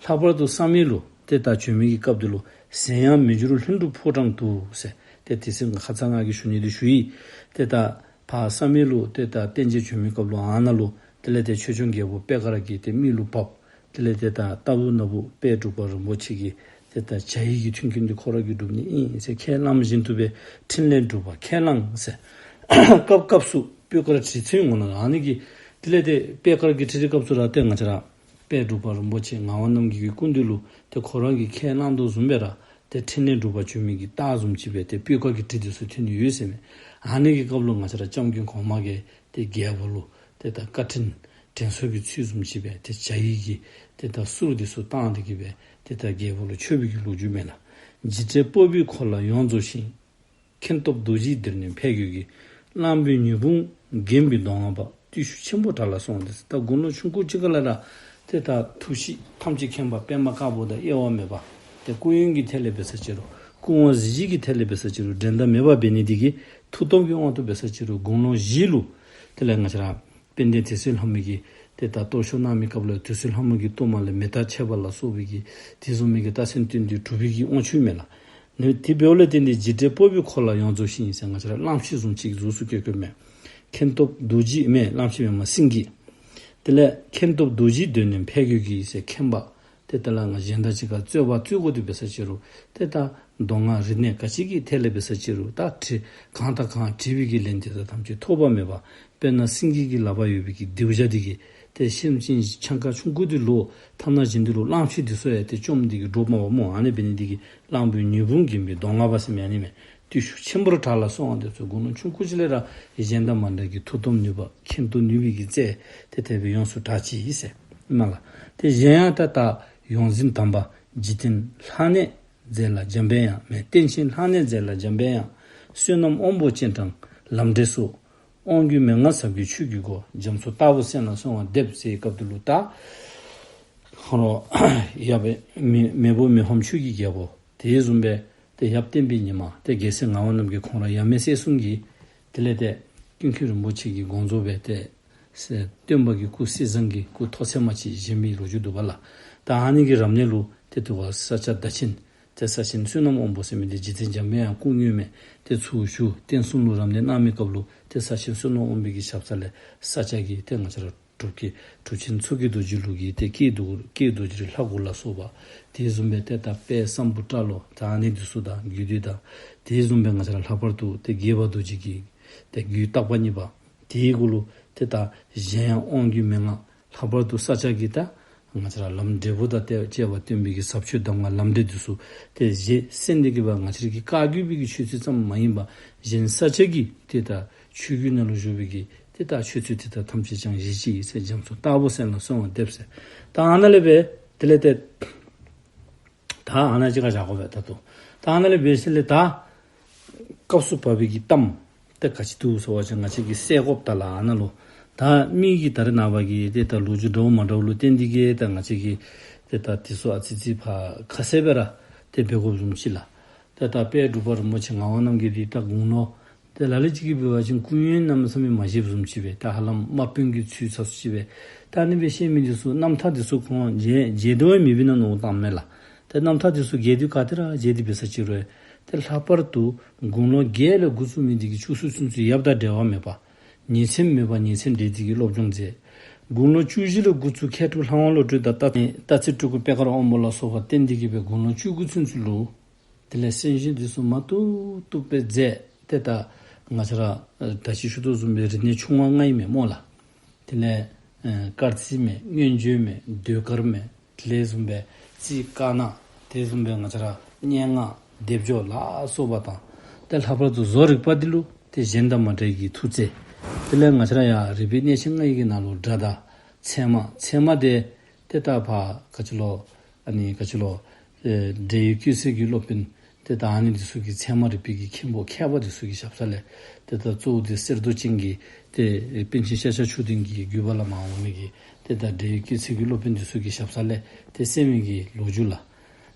ལྷག་པར་དུ་བསམ་ཡས་ལུ་ཏེ་ད་བྱོན་མི་གི་སྐབས་འདི་ལུ་ཟན་ཡང་མི་འགྱུར་ལྷུན་གྲུབ་ཕོ་བྲང་དུ་ཟེར་ཏེ་དེ་ཚེ་ཁ་ཙ་ང་གིས་ཞུ་ནི་འདི་ཞུ་ཡི། ཏེ་ད་ཕར་བསམ་ཡས་ལུ་ཏེ་ད་རྟེན་མཇལ་བྱོན་མི་སྐབས་ལུ་ཨ་ནཱ་ལུ་དེ་ལས་ཏེ་ཆོས་སྐྱོང་རྒྱལ་པོ་པེ་དཀར་གྱིས་ཏེ་མི་ལུ་བབས། དེ་ལས་ཏེ་ད་རྟག་བུ་ན་བུ་དཔལ་འབྲུག་པ་རིན་པོ་ཆེ་གི་ཏེ་ད་བྱ་ཡི་གི་མཐུན་རྐྱེན་འདི་ཁོ་ར་གིས་སྒྲུབ་ནི་ཨིན་ཟེར། ཁས་བླངས་བཞིན་དུ་སྦེ་ཕྲིན་ལས་སྒྲུབ་པ་ཁས་བླངས་ཟེར། སྐབས་སྐབས་སུ་སྤོས་དཀར་དྲི་མཚོན་ངོ་ན་ཨ་ནི་གི་དེ་ལས་ཏེ་པེ་དཀར་གྱི་ཁྲི་ཁྲི་སྐབས་སུ་ར་ཏེ་ང་བཅས་ར་དཔལ་འབྲུག་པ་རིན་པོ་ཆེ་ངག་དབང་རྣམ་རྒྱལ་གྱི་སྐུ་མདུན་ལུ་ཏེ་ཁོ་ར་གིས་ཁས་བླངས་དོ་བཟུམ་སྦེ་ར་ཏེ་ཕྲིན་ལས་སྒྲུབ་པར་བྱོན་མི་གི་རྟགས་བཟུམ་ཅིག་སྦེ་ཏེ་སྤོས་དཀར་གྱི་དྲི་འདི་ཚུ་ཐོན་ནི་ཡོད་ཟེར་མས། ཨ་ནི་གི་སྐབས་ལུ་ང་བཅས་ར་སྐྱབས་མགོན་གོང་མ་གིས་ཏེ་རྒྱལ་པོ་ལུ་ཏེ་ད་བཀའ་དྲིན་དྲན་གསོ་གི་ཚུལ་བཟུམ་ཅིག་སྦེ་ཏེ་བྱ་ཡི་གི་ཏེ་ད་གསུར་འདི་ཚུ་བཏང་སྟེ་གི་སྦེ་ཏེ་ད་རྒྱལ་པོ་ལུ་མཆོད་པའི་གི་ལོ་རྒྱུས་མས་ལགས། འཇིགས་བྲལ་སྤོབས་པའི་འཁོར་ལ་ཡོངས་རྫོགས་ཤིང་། མཁྱེན་སྟོབས་རྡོ་རྗེའི་གདིང་ནི་འཕེལ་གྱུར་གྱིས། གླང་པོའི་ཉི་འབུམ་བརྒྱན་པའི་མདོ་སྔགས་པ། བརྟུལ་ཞུགས་ཆེན་པོ་དྲག་ལ་གསོལ་བ་འདེབས་ཟེར། ད་དགུང་ལོ་ཆུང་ཀུ་ཅིག་ཁ་ལས་ར་ཏེ་ད་ཐུགས་གཤིས་ཐམས་ཅད་མཁྱེན་པ་པདྨ་དཀར་པོ་དང་དབྱེ་བ་མེད་པ། ཏེ་སྐུ་ཡོན་གྱི་ཐད་ལས་འབད་ས་ཅི་རུང་སྐུ་དབང་གཟི་བརྗིད་ཀྱི་ཐད་ལས་འབད་ས་ཅི་རུང་འགྲན་ཟླ་མེད་པ་འབད་ནི་འདི་གིས་མཐུ་སྟོབས་ཀྱི་དབང་དུ་འབད་ས་ཅི་རུང་དགུང་ལོ་བཞི་ལུ་དེ་ལས་ང་བཅས་ར་དཔལ་ལྡན་དུད་སོལ་ལྷ་མོ་གིས་ཏེ་ད་གཏོར་བཤིག་གནང་མི་སྐབས་ལུ་དུད་སོལ་ལྷ་མོ་གི་གཏོར་མ་ལས་མེ་སྟག་མཆེད་པ་ལ་སོགས་པའི་གི་དེ་བཟུམ་མའི་གི་རྟགས་མཚན་སྟོན་ཏེ་གྲུབ་པའི་གི་དབང་ཕྱུག་མས་ལགས། ནི་དེ་འབདཝ་ལས་བརྟེན་ཏེ་འཇིགས་བྲལ་སྤོབས་པའི་འཁོར་ལ་ཡོངས་རྫོགས་ཤིང་ཟེར་ང་བཅས་ར་གླང་ཆེན་བཟུམ་ཅིག་གཟུགས་སུ་བཀོད་བཀོདཔ་མས། མཁྱེན་སྟོབས་རྡོ་རྗེ་མས། གླང་ཆེན་མེན་མ་སེང་གེ། དེ་ལས་མཁྱེན་སྟོབས་རྡོ་རྗེའི་གདིང་ནི་འཕེལ་གྱུར་གྱིས་ཟེར་མཁྱེན་པ། ཏེ་ད་ལ་ང་གཞན་དང་གཅིག་ཁར་རྩོད་པ་རྩོད་དགོ་དེ་འབད་ས་ཅི་རུང་ཏེ་ད་མདོ་སྔགས་རིག་གནས་ག་ཅི་གི་ཐད་ལས་འབད་ས་ཅི་རུང་ད་དྲི་གང་དང་གང་དྲིས་པའི་གི་ལན་དེ་དག་ཐམས་ཅད་ཐོགས་པ་མེད་པ། དཔེར་ན་སེང་གེ་གི་ལག་པར་ཡོད་པའི་གི་མདེའུ་བྱ་འདི་གིས་ཏེ་སེམས་ཅན་ཆང་ཁ་ཆུང་ཀུ་འདི་ལོག་ཐ་ན་གཞན་འདི་ལོག་གླང་ཆེན་འདི་ཚུ་ཡང་ཏེ་བཅོམ་འདི་གིས་འདྲོག་མ་པ་སྨོ། ཨ་ནི་འབད་ནི་འདི་གིས་གླང་པོའི་ཉི་འབུམ་བརྒྱན་པའི་མདོ་སྔགས་པ་ཟེར་མི་ཨ་ནི་མས། བརྟུལ་ཞུགས་ཆེན་པོར་གྲགས་ལ་གསོལ་བ་འདེབས་ཟེར། དགུང་ལོ་ཆུང་ཀུ་ཅིག་ལས་ར་གཞན་དང་མ་འདྲ་གི་མཐུ་སྟོབས་ནུས་པ་མཁྱེན་རྟོགས་ནུས་པའི་གི་རྩལ་ཏེ་དེ་སྦེ་ཡོངས་སུ་གྲགས་ཅི་ཟེར་མས་ལགས། ཏེ་གཞན་ཡང་ད་ལྟ་ཡོངས་འཛིན་དམ་པ་འཇིག་རྟེན་ལྷ་གནས་མཛད་ལ་འཇམ་པའི་དབྱངས་མས། རྟེན་ཆེན་ལྷ་གནས་མཛད་ལ་འཇམ་པའི་དབྱངས། བསོད་ནམས་དབང་པོ་སྤྱན་དྲངས་ལམ་འབྲས་སོགས། དབང་རྒྱུད་མན་ངག་ཟབ་རྒྱས་ཆོས་ཀྱི་སྒོ། རྒྱ་མཚོ་ལྟ་བུར་གསལ་ལ་གསོལ་བ་འདེབས་ཟེར་བའི་སྐབས་འདི་ལུ་ད་ཁོ་ར་ཡབ་མེས་མེས་པོ་མི་ཕམ་ཆོས་ཀྱི་རྒྱལ་པོ་དེ་བཟུམ་སྦེ་ཏེ་ཡབ་བསྟན་པའི་ཉི་མ་ཏེ་རྒྱལ་སྲས་ངག་དབང་རྣམ་རྒྱལ་ཁོང་ར་ཡབ་མེས་སྲས་གསུམ་གྱིས་དེ་ལས་ཏེ་ཀུན་མཁྱེན་རིན་པོ་ཆེ་གི་དགོངས་རྫོགས་སྦེ་ཏེ་སྟོན་པ་གི་སྐུ་གསེར་ཟངས་ཀྱི་སྐུ་ཐོག་ཚད་མ་ཅིག་བཞེངས་པའི་ལོ་རྒྱུས་འདུག་པ་ལགས། ད་ཨ་ནི་གི་རབ་གནས་ལུ་ཏེ་དུས་ཀ་ས་སྐྱ་བདག་ཆེན་ཏེ་ས་ཆེན་བསོད་ནམས་དབང་པོ་ཟེར་མི་འདི་རྗེ་བཙུན་འཇམ་པའི་དབྱངས་སྐུ་དངོས་མས། ཏེ་ཚུར་བཞུགས་རྟེན་གསུམ་ལུ་རབ་གནས་གནང་མི་སྐབས་ལུ་ཏེ་ས་ཆེན་བསོད་ནམས་དབང་པོའི་གི་ཞབས་ས་ལས་ས་སྐྱ་གི་ཏེ་ང་བཅས་ར་གྲུབ་ཀྱི་གྲུབ་ཆེན་མཚོ་སྐྱེས་རྡོ་རྗེ་ལུགས་ཀྱི་ཏེ་སྐྱེས་རྡོ་སྐྱེས་རྡོ་རྗེ་རིགས་ལྷ་དགུ་ལ་སོགས་པ། དེ་བཟུམ་སྦེ་ཏེ་ད་དཔལ་སམ་བྷོ་ཊ་ལོ་ད་ཨ་ནི་འདི་ཚུ་དང་རྒྱུད་སྡེ་དང་། དེ་བཟུམ་སྦེ་ང་བཅས་ར་ལྷག་པར་དུ་ཏེ་དགྱེས་པ་རྡོ་རྗེ་གི་ཏེ་རྒྱུད་བརྟག་པ་གཉིས་པ། དེའི་གུ་ལུ་ཏེ་ད་གཞན་ཡང་དབང་རྒྱུད་མན་ངག་ལྷག་པར་དུ་ས་སྐྱ་གི་ད་ང་བཅས་ར་ལམ་འབྲས་བུ་དང་ཏེ་བཅས་པ་སྟོན་པའི་གི་ཟབ་ཆོས་གདམས་ངག་ལམ་འབྲས་འདི་ཚུ་ཏེ་བཞེས་གསན་ཏེ་གི་སྦེ་ང་བཅས་ར་གི་བཀའ་བརྒྱུད་པའི་གི་ཆོས་ཚུལ་ཙམ་མ་ཡིན་པ་གཞན་ས་སྐྱ་གི་ཏེ་ད་ཆོས་བརྒྱུད་ནང་ལུ་བཞུགས་པའི་གི་ཏེ་ད་ཆོས་ཚུལ་དེ་དག་ཐམས་ཅད་ཀྱང་བཞེས་ཅི་ཟེར། རྒྱ་མཚོ་ལྟ་བུར་གསལ་ལ་གསོལ་བ་འདེབས་ཟེར། ད་ཨ་ནཱ་ལས་སྦེ་དེ་ལས་ཏེ་ད་ཨ་ནཱ་ཅིག་ཁར་བཞག་དགོ་པས་ད་ལྟོ། ད་ཨ་ནཱ་ལས་འབད་ཞིནམ་ལས་ད་སྐབས་སུ་བབས་པའི་གི་གཏམ་ཏེ་ག་ཅི་འདུག་ཟེར་བ་ཅིན་ང་བཅས་ཀྱིས་གསན་དགོཔ་ད་ལགས་ཨ་ནཱ་ལུ་ད་མི་གིས་ད་རེས་ནངས་པ་གི་ཏེ་ད་ལོ་རྒྱུས་འདྲཝ་མ་འདྲཝ་ལུ་བརྟེན་ཏེ་གི་ད་ང་བཅས་ཀྱིས་ཏེ་ད་དེ་ཚུ་ཨ་ཙི་ཙི་ཕར་ཁ་གསལ་སྦེ་ར་ཏེ་འབད་དགོཔ་བཟུམ་ཅིག་ལགས། ཏེ་ད་དཔལ་འབྲུག་པ་རིན་པོ་ཆེ་ངག་དབང་རྣམ་རྒྱལ་འདི་ད་དགུང་ལོ་ཏེ་ལ་ལུ་ཅིག་གིས་འབད་བ་ཅིན་སྐུ་ཡོན་གནམ་མེད་ས་མེད་མ་བཞེསཔ་བཟུམ་ཅིག་སྦེ་ད་ཧ་ལམ་དམག་དཔོན་གྱི་ཚུལ་ཚ་སུ་ཅིག་སྦེ། ད་ཨ་ནི་སྦེ་བཤད་མི་འདི་ཚུ་རྣམ་ཐར་འདི་ཚུ་ཁོང་མཇལ་མཇལ་དོན་མེད་པའི་ནང་ནོར་བཏངམ་མས་ལགས། ཏེ་རྣམ་ཐར་འདི་ཚུ་མཇལ་དུས་ག་ཏེ་ར་མཇལ་ཏེ་འབད་ས་ཅི་རུང་ཏེ་ལྷག་པར་དུ་དགུང་ལོ་བརྒྱད་ལས་འགོ་བཙུགས་མི་འདི་གིས་བཅུ་གསུམ་ཚུན་ཚོད་ཡབ་དང་འབྲལ་བ་མེད་པར་ ཉིན་མཚན་མེད་པར་ཉིན་མཚན་འདྲེས་ཏེ་གི་སློབ་སྦྱོང་མཛད། དགུང་ལོ་བཅུ་བཞི་ལུ་འགོ་བཙུགས་མཁས་གྲུབ་ལྷ་དབང་བློ་གྲོས་དང་སྟག་སྟག་རྩེ་སྤྲུལ་སྐུ་པད་དཀར་དབང་པོ་ལ་སོགས་པ་བསྟེན་ཏེ་གི་སྦེ་དགུང་ལོ་བཅུ་དགུ་ཚུན་ཚོད་ལུ། དེ་ལས་གསན་བཞེས་འདི་ཚུ་མ་བཏུབ་བཏུབ་སྦེ་མཛད། ཏེ་ད་ང་བཅས་ར་ད་ཅི་ཞུ་དོ་བཟུམ་སྦེ་རིག་གནས་ཆུང་བ་ལྔ་ཨིན་མས་སྨོ་ལགས། དེ་ལས་ཨེ་སྐར་རྩིས་མས། མངོན་བརྗོད་མས། ཟློས་གར་མས། དེ་ལས་བཟུམ་སྦེ་རྩིས་དཀར་ནག། དེ་བཟུམ་སྦེ་ང་བཅས་ར་སྙན་ངག་སྡེབ་སྦྱོར་ལ་སོགས་པ་དང་། ཏེ་ལྷག་པར་དུ་བཟོ་རིག་པ་འདི་ལུ་ཏེ་གཞན་དང་མ་འདྲ་བའི་ཐུགས་བརྩེ། དེ་ལས་ང་བཅས་ར་ཡང་རིག་པའི་གནས་ཆེན་ལྔ་ཡི་གི་ནང་ལུ་སྒྲ་དང་ཚད་མ། ཚད་མ་དེ་ཏེ་ད་ཕར་ག་ཅི་ལོ། ཨ་ནི་ག་ཅི་ལོ། ཨེ་འབྲས་ཡུལ་སྐྱེད་ཚལ་གྱི་སློབ་དཔོན། ཏེ་ད་ཨ་ནི་འདི་ཚུ་གི་ཚད་མ་རིག་པའི་གི་མཁན་པོ་མཁས་པ་འདི་ཚུ་གི་ཞབས་ས་ལས། ཏེ་ད་གཙོ་བོ་འདི་གསེར་མདོག་ཅན་གྱི་ཏེ་པཎ་ཆེན་ཤཱཀྱ་མཆོག་ལྡན་གྱི་བརྒྱུད་པ་ལས་མར་འོང་མི་གི་ཏེ་ད་འབྲས་ཡུལ་སྐྱེད་ཚལ་གྱི་སློབ་དཔོན་འདི་ཚུ་གི་ཞབས་ས་ལས་ཏེ་གསན་མི་གི་ལོ་རྒྱུས་ལགས།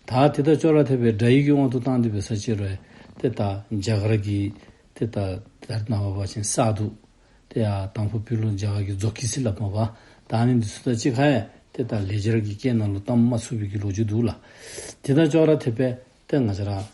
ད་དེ་དང་ཅོག་ར་འཐདཔ་སྦེ་སྒྲ་ཡི་གི་དབང་དུ་བཏང་སྟེ་འབད་ས་ཅིག་རུང་ཏེ་ད་རྒྱ་གར་གྱི་ཏེ་ད་ད་རེས་ནངས་པ་འབད་བ་ཅིན་ས་རྡུ། ཏེ་ཡང་དང་ཕུ་བོད་ལུ་རྒྱ་གར་གྱི་ཛོ་ཀི་སི་སླབ་མས་པ། ད་ཨ་ནི་འདི་ཚུ་དང་གཅིག་ཁར་ཡང་ཏེ་ད་ལེགས་སྦྱར་གྱི་སྐད་ནང་ལུ་གཏམ་མ་ཚུགས་པའི་གི་ལོ་རྒྱུས་འདུག་ལགས། དེ་དང་ཅོག་ར་འཐདཔ་སྦེ་ཏེ་ང་བཅས་ར་ཨེ་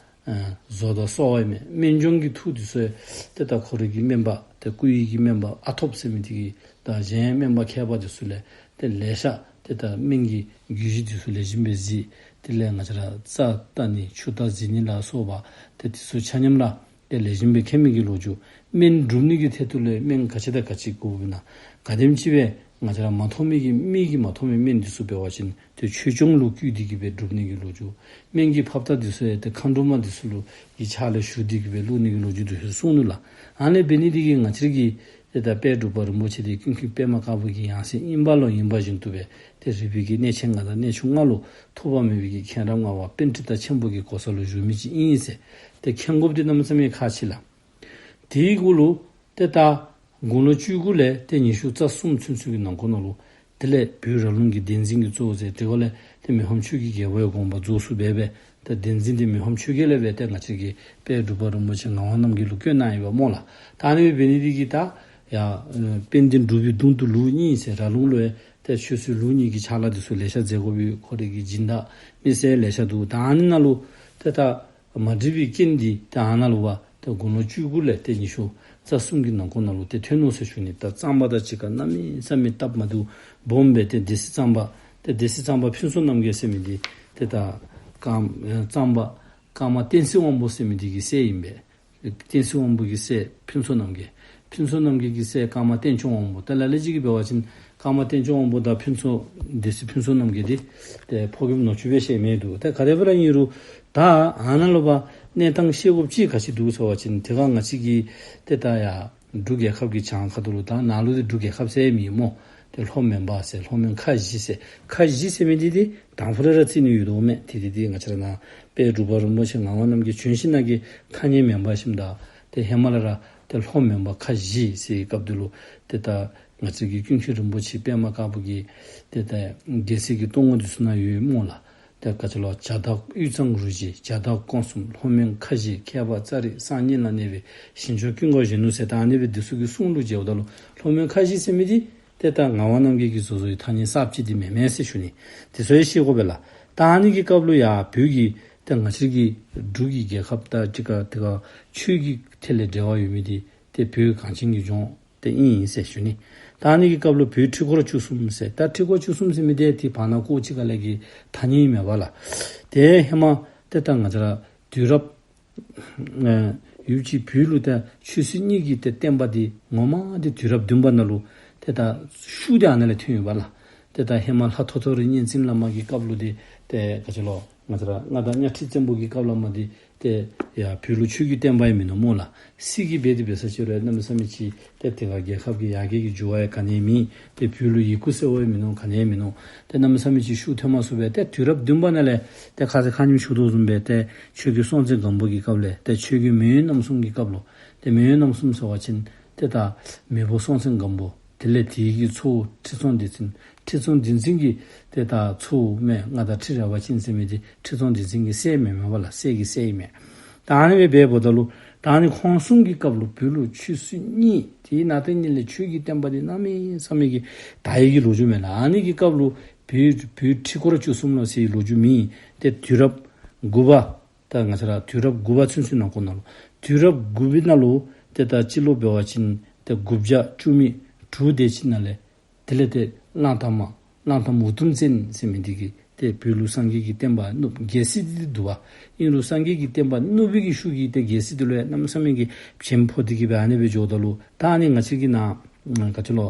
བཟོ་དང་གསོ་བ་མས། སྨན་ལྗོངས་ཀྱི་ཐུགས་འདི་ཚུ་ཡང་ཏེ་ད་ཁོ་རའི་གི་སྨན་པ་ཏེ་སྐུ་ཡི་གི་སྨན་པ་ཨ་ཐོབ་ཟེར་མི་འདི་གིས་དང་གཞན་སྨན་པ་མཁས་པ་འདི་ཚུ་ལས་ཏེ་ལེ་ཤ་ཏེ་ད་སྨན་གྱི་རྒྱུད་བཞི་འདི་ཚུ་ལེགས་ཤོམ་སྦེ་གཟིགས། དེ་ལས་ང་བཅས་ར་རྩ་བལྟ་ནི་ཆུ་བལྟ་གཟིགས་ནི་ལ་སོགས་པ་ཏེ་འདི་ཚུ་ཆ་མཉམ་ར་ཏེ་ལེགས་ཤོམ་སྦེ་མཁྱེན་མི་གི་ལོ་རྒྱུས། སྨན་སྒྲུབ་ནི་གི་ཐད་དུ་ལས་སྨན་ག་ཅི་དང་ག་ཅི་དགོཔ་ཨིན་ན། ག་དེམ་ཅིག་སྦེ་ང་བཅས་ར་མ་མཐོང་མི་གི་མིག་གིས་མ་མཐོང་མི་སྨན་འདི་ཚུ་འབད་བ་ཅིན་ཏེ་ཆོས་སྐྱོང་ལུ་བསྐུལ་ཏེ་གི་སྦེ་སྒྲུབ་ནི་གི་ལོ་རྒྱུས། སྨན་གྱི་ཕབ་རྟགས་འདི་ཚུ་ཡང་ཏེ་མཁའ་འགྲོ་མ་འདི་ཚུ་ལུ་གི་ཕྱག་ལས་ཞུ་སྟེ་གི་སྦེ་བླུག་ནི་གི་ལོ་རྒྱུས་འདི་ཚུ་གསུངས་ནུག་ལགས། ཨ་ནི་འབད་ནི་འདི་གིས་ང་བཅས་ར་གི་ཏེ་ད་དཔལ་འབྲུག་པ་རིན་པོ་ཆེ་འདི་ཀུན་མཁྱེན་པདྨ་དཀར་པོ་གི་ཡང་སྲིད་ཨིན་པ་ལུ་ཨིན་པ་བཞིན་དུ་སྦེ་ཏེ་རིག་པའི་གི་གནས་ཆེན་ལྔ་དང་གནས་ཆུང་ལྔ་ལུ་ཐོགས་པ་མེད་པའི་གི་མཁྱེན་རབ་མངའ་བ་པཎྜི་ཏ་ཆེན་པོ་གི་གོ་ས་ལུ་བཞུགས་མི་ཅིག་ཨིན་ཟེར་ཏེ་མཁྱེན་དགོཔ་འདི་གནམ་མེད་ས་མེད་ཁག་ཆེ་ལགས། དེའི་གུ་ལུ་ཏེ་ད་དགུང་ལོ་བཅུ་དགུ་ལས་ཏེ་ཉི་ཤུ་རྩ་གསུམ་ཚུན་ཚོད་ཀྱི་ནང་འཁོད་ནང་ལུ་དེ་ལས་བོད་ར་ལུང་གི་བསྟན་འཛིན་གྱི་གཙོ་བོ་མཛད། དེ་གུ་ལས་ཏེ་མི་ཕམ་ཆོས་ཀྱི་རྒྱལ་པོའི་དགོངས་པ་རྫོགས་སུ་སྦེ་སྦེ་ཏེ་བསྟན་འཛིན་འདི་མི་ཕམ་ཆོས་རྒྱལ་ལས་སྦེ་ཏེ་ང་བཅས་ཀྱི་དཔལ་འབྲུག་པ་རིན་པོ་ཆེ་ངག་དབང་རྣམ་རྒྱལ་ལུ་བསྐོས་གནང་ཡི་པ་སྨོ་ལགས། ད་ཨ་ནི་འབད་ནི་འདི་གིས་ད་ཡང་དཔལ་ལྡན་འབྲུག་པའི་གདུང་དུ་ལུགས་གཉིས་ཟེར་ར་ལུང་ལུ་ཡང་ཏེ་ཆོས་སྲིད་ལུགས་གཉིས་ཀྱི་ཕྱག་ལཱ་འདི་ཚུ་ལེ་ཤ་མཛད་དགོ་པའི་ཁོ་རའི་གི་སྦྱིན་བདག་མི་སེར་ལེ་ཤ་འདུག། ད་ཨ་ནི་ནང་ལུ་ཏེ་ད་མ་འགྲིག་པའི་རྐྱེན་འདི་ཏེ་ཨ་ནཱ་ལུ་བ་ཏེ་དགུང་ལོ་བཅུ་དགུ་ལས་ཏེ་ཉི་ཤུ་རྩ་གསུམ་གྱི་ནང་འཁོད་ནང་ལུ་ཏེ་ཐོན་ནུག་ཟེར་ཞུ་ནི། ད་གཙང་པ་དང་གཅིག་ཁར་གནམ་མེད་ས་མེད་སྟབས་མ་བདེཝ་སྦོམ་སྦེ་ཏེ་སྡེ་སྲིད་གཙང་པ་ཏེ་སྡེ་སྲིད་གཙང་པ་ཕུན་ཚོགས་རྣམ་རྒྱལ་ཟེར་མི་འདི་ཏེ་ད་ཀརྨ་ཨེ་གཙང་པ་ཀརྨ་བསྟན་སྲིད་དབང་པོ་ཟེར་མི་འདི་གི་སྲས་ཨིན་པས། བསྟན་སྲིད་དབང་པོ་གི་སྲས་ཕུན་ཚོགས་རྣམ་རྒྱལ། ཕུན་ཚོགས་རྣམ་རྒྱལ་གྱི་སྲས་ཀརྨ་བསྟན་སྐྱོང་དབང་པོ། ད་ལ་ལུ་ཅིག་གིས་འབད་བ་ཅིན་ཀརྨ་བསྟན་སྐྱོང་དབང་པོ་དང་ཕུན་ཚོགས་སྡེ་སྲིད་ཕུན་ཚོགས་རྣམ་རྒྱལ་འདི་ཏེ་ཕོ་རྒནམ་ནུ་གཅུང་སྦེ་བཞེས་མི་འདུག། ཏེ་ག་དེ་སྦེ་ར་ཨིན་རུང་ད་ཨ་ནཱ་ལུ་བ་གནས་སྟངས་ཤེས་དགོཔ་ཅིག་ག་ཅི་འདུག་ཟེར་བ་ཅིན་དེ་ཁར་ང་བཅས་ཀྱི་ཏེ་ད་ཡར་འབྲུག་རྒྱལ་ཁབ་ཀྱི་བྱང་ཁ་ཐུག་ལུ་ད་ནཱ་ལུ་འདི་འབྲུག་རྒྱལ་ཁབ་ཟེར་མེད་སྨོ། ཏེ་ལྷོ་མོན་པ་ཟེར་ལྷོ་མོན་ཁ་བཞི་ཟེར་ཁ་བཞི་ཟེར་མི་འདི་ཏེ་དང་ཕུ་ར་ར་རྩི་ནི་ཡོད་དོ་མས། ཏེ་འདི་ཏེ་ང་བཅས་ར་ནཱ་དཔལ་འབྲུག་པ་རིན་པོ་ཆེ་ངག་དབང་རྣམ་རྒྱལ་བྱོན་ཞིནམ་ལས་ཀྱི་ཐ་སྙད་མེན་པ་ཞིནམ་ད་ཏེ་ཧེ་མ་ལས་ར་ཏེ་ལྷོ་མོན་པ་ཁ་བཞི་ཟེར་སྐབས་འདི་ལུ་ཏེ་ད་ང་བཅས་ཀྱི་ཀུན་མཁྱེན་རིན་པོ་ཆེ་པདྨ་དཀར་པོ་གིས་ཏེ་ད་རྒྱལ་སྲིད་ཀྱི་གཏོང་སྒོ་འདི་ཚུ་ནང་ཡོད་སྨོ་ལགས། ཏེ་ག་ཅི་ལོ་བྱ་བདག་དབུས་གཙང་རུ་བཞི་བྱ་བདག་ཀོང་གསུམ་ལྷོ་མོན་ཁ་བཞི་ཁྱད་པར་ཙཱ་རི་གསར་རྙིང་ལ་གནས་པའི་ཞིང་སྐྱོང་ཀུན་དགའ་གཞོན་ནུ་ཟེར་ད་ཨ་ནི་སྦེ་འདི་ཚུ་གི་གསུང་ལུ་མཇལཝ་ད་ལུ་ལྷོ་མོན་ཁ་བཞི་ཟེར་མི་འདི་ཏེ་ད་ངག་དབང་རྣམ་རྒྱལ་གྱིས་བཟོ་བཟོ་བའི་ཐ་སྙད་གསརཔ་ཅིག་འདི་མེན་མས་ཟེར་ཞུ་ནི། དེ་ཚུ་ཡང་ཤེས་དགོ་པས་ལགས། ད་ཨ་ནི་གི་སྐབས་ལུ་ཡང་བོད་ཀྱི་ཏེ་ང་བཅས་ཀྱི་འབྲུག་གི་རྒྱལ་ཁབ་དང་གཅིག་ཁར་ཏེ་ག་ཆོས་ཀྱི་ཐད་ལས་འབྲེལ་བ་ཡོད་མི་འདི་ཏེ་བོད་གངས་ཅན་གྱི་ལྗོངས་ཏེ་ཨིན་ཟེར་ཞུ་ནི། ད་ཨ་ནི་གི་སྐབས་ལུ་བོད་ཁྲི་སྐོར་བཅུ་གསུམ་ཟེར་ད་ཁྲི་སྐོར་བཅུ་གསུམ་ཟེར་མི་འདི་ཏེ་བར་ན་ཀོ་ཅིག་ཁ་ལས་ཀྱི་ཐ་སྙད་མེན་པ་ལགས། ཏེ་ཧེ་མ་ཏེ་ད་ང་བཅས་ར་དུས་རབས་ཨེ་ཡུལ་གྱི་བོད་ལུ་ཏེ་ཆོས་སྲིད་གཉིས་ཀྱི་ཏེ་བསྟན་པ་འདི་ངོ་མ་འདི་དུས་རབས་བདུན་པ་ནང་ལུ་ཏེ་ད་ཤུགས་འདི་ཨ་ནཱ་ལས་ཐོན་ཡོདཔ་ལགས། ཏེ་ད་ཧེ་མ་ལྷ་ཐོ་ཐོ་རི་གཉན་བཙན་བླ་མ་གི་སྐབས་ལུ་འདི་ཏེ་ག་ཅི་ལོ་ང་བཅས་ར་མངའ་བདག་གཉའ་ཁྲི་བཙན་པོ་གི་སྐབས་ལས་མར་འདི་ཏེ་ཡར་བོད་ལུ་ཆོས་ཀྱི་བསྟན་པ་ཡང་མིན་ནུག་སྨོ་ལགས། སྲིད་ཀྱི་སྦེ་འདི་འབད་ས་ཅིག་རུང་གནམ་མེད་ས་མེད་ཅིག་ཏེ་དེ་ཁར་རྒྱལ་ཁབ་ཀྱི་ཡར་རྒྱས་ཀྱི་འགྱུར་བ་ཡང་ག་ནི་ཡང་མེད། ཏེ་བོད་ལུ་ཡི་གུ་ཟེར་བ་ཡང་མིན་ནུག། ག་ནི་ཡང་མིན་ནུག། ཏེ་གནམ་མེད་ས་མེད་ཅིག་ཤུགས་ཐོན་མ་ཚུགས་པས། ཏེ་དུས་རབས་བདུན་པ་ནང་ལས་ཏེ་ཁ་ཙ་ཁ་ཉིནམ་ཞུ་དོ་བཟུམ་སྦེ་ཏེ་ཆོས་རྒྱལ་སྲོང་བཙན་སྒམ་པོ་གི་སྐབས་ལས་ཏེ་ཆོས་རྒྱལ་མེས་དབོན་རྣམ་གསུམ་གྱི་སྐབས་ལུ་ཏེ་མེས་དབོན་རྣམ་གསུམ་ཟེར་བ་ཅིན་ཏེ་ད་མེས་པོ་སྲོང་བཙན་སྒམ་པོ་དེ་ལས་དེ་གི་ཚའོ་ཁྲི་སྲོང་ལྡེ་བཙན། ཁྲི་སྲོང་ལྡེ་བཙན་གྱི་ཏེ་ད་ཚའོ་མས་མངའ་བདག་ཁྲི་རལ་པ་ཅན་ཟེར་མི་འདི་ཁྲི་སྲོང་ལྡེ་བཙན་གྱི་སྲས་མེན་མས་པ་ལགས། སྲས་ཀྱི་སྲས་ཨིན་མས། ད་ཨ་ནི་སྦེ་འབདཝ་ད་ལུ་ད་ཨ་ནི་ཁོང་གསུམ་གྱི་སྐབས་ལུ་བོད་ལུ་ཆོས་སྲིད་གཉིས་དེའི་ནང་དེ་གཉིས་ལས་ཆོས་ཀྱི་བསྟན་པ་འདི་གནམ་མེད་ས་མེད་ཀྱི་དར་ཡི་གི་ལོ་རྒྱུས་མས་ལགས། ཨ་ནི་གི་སྐབས་ལུ་བོད་བོད་ཁྲི་སྐོར་བཅུ་གསུམ་ལོ་ཟེར་བའི་ལོ་རྒྱུས་མེད། ཏེ་དུས་རབས་དགུ་པ་ད་ང་བཅས་ར་དུས་རབས་དགུ་པ་ཚུན་ཚོད་ནང་འཁོད་ནང་ལུ་དུས་རབས་དགུ་པའི་ནང་ལུ་ཏེ་ད་སྤྱི་ལོ་འབད་བ་ཅིན་ ཏེ་དགུ་བརྒྱ་བཅུ་མེད་དྲུག་དེ་ཅིག་ནང་ལས་དེ་ལས་ཏེ་གླང་དར་མ་གླང་དར་མ་འུ་དུམ་བཙན་ཟེར་མི་འདི་གིས་ཏེ་བོད་ལུ་སངས་རྒྱས་ཀྱི་བསྟན་པ་བསྣུབས། རྒྱལ་སྲིད་འདི་འདུག་པ། ཨིན་རུང་སངས་རྒྱས་ཀྱི་བསྟན་པ་བསྣུབས་པའི་གི་ཤུགས་ཀྱིས་ཏེ་རྒྱལ་སྲིད་འདི་ལུ་ཡང་གནམ་མེད་ས་མེད་ཀྱི་བྱེམ་ཕོག་སྟེ་གི་སྦེ་ཨ་ནི་སྦེ་འགྱོཝ་ད་ལུ་ད་ཨ་ནི་ང་བཅས་ཀྱི་ནཱ་ག་ཅི་ལོ་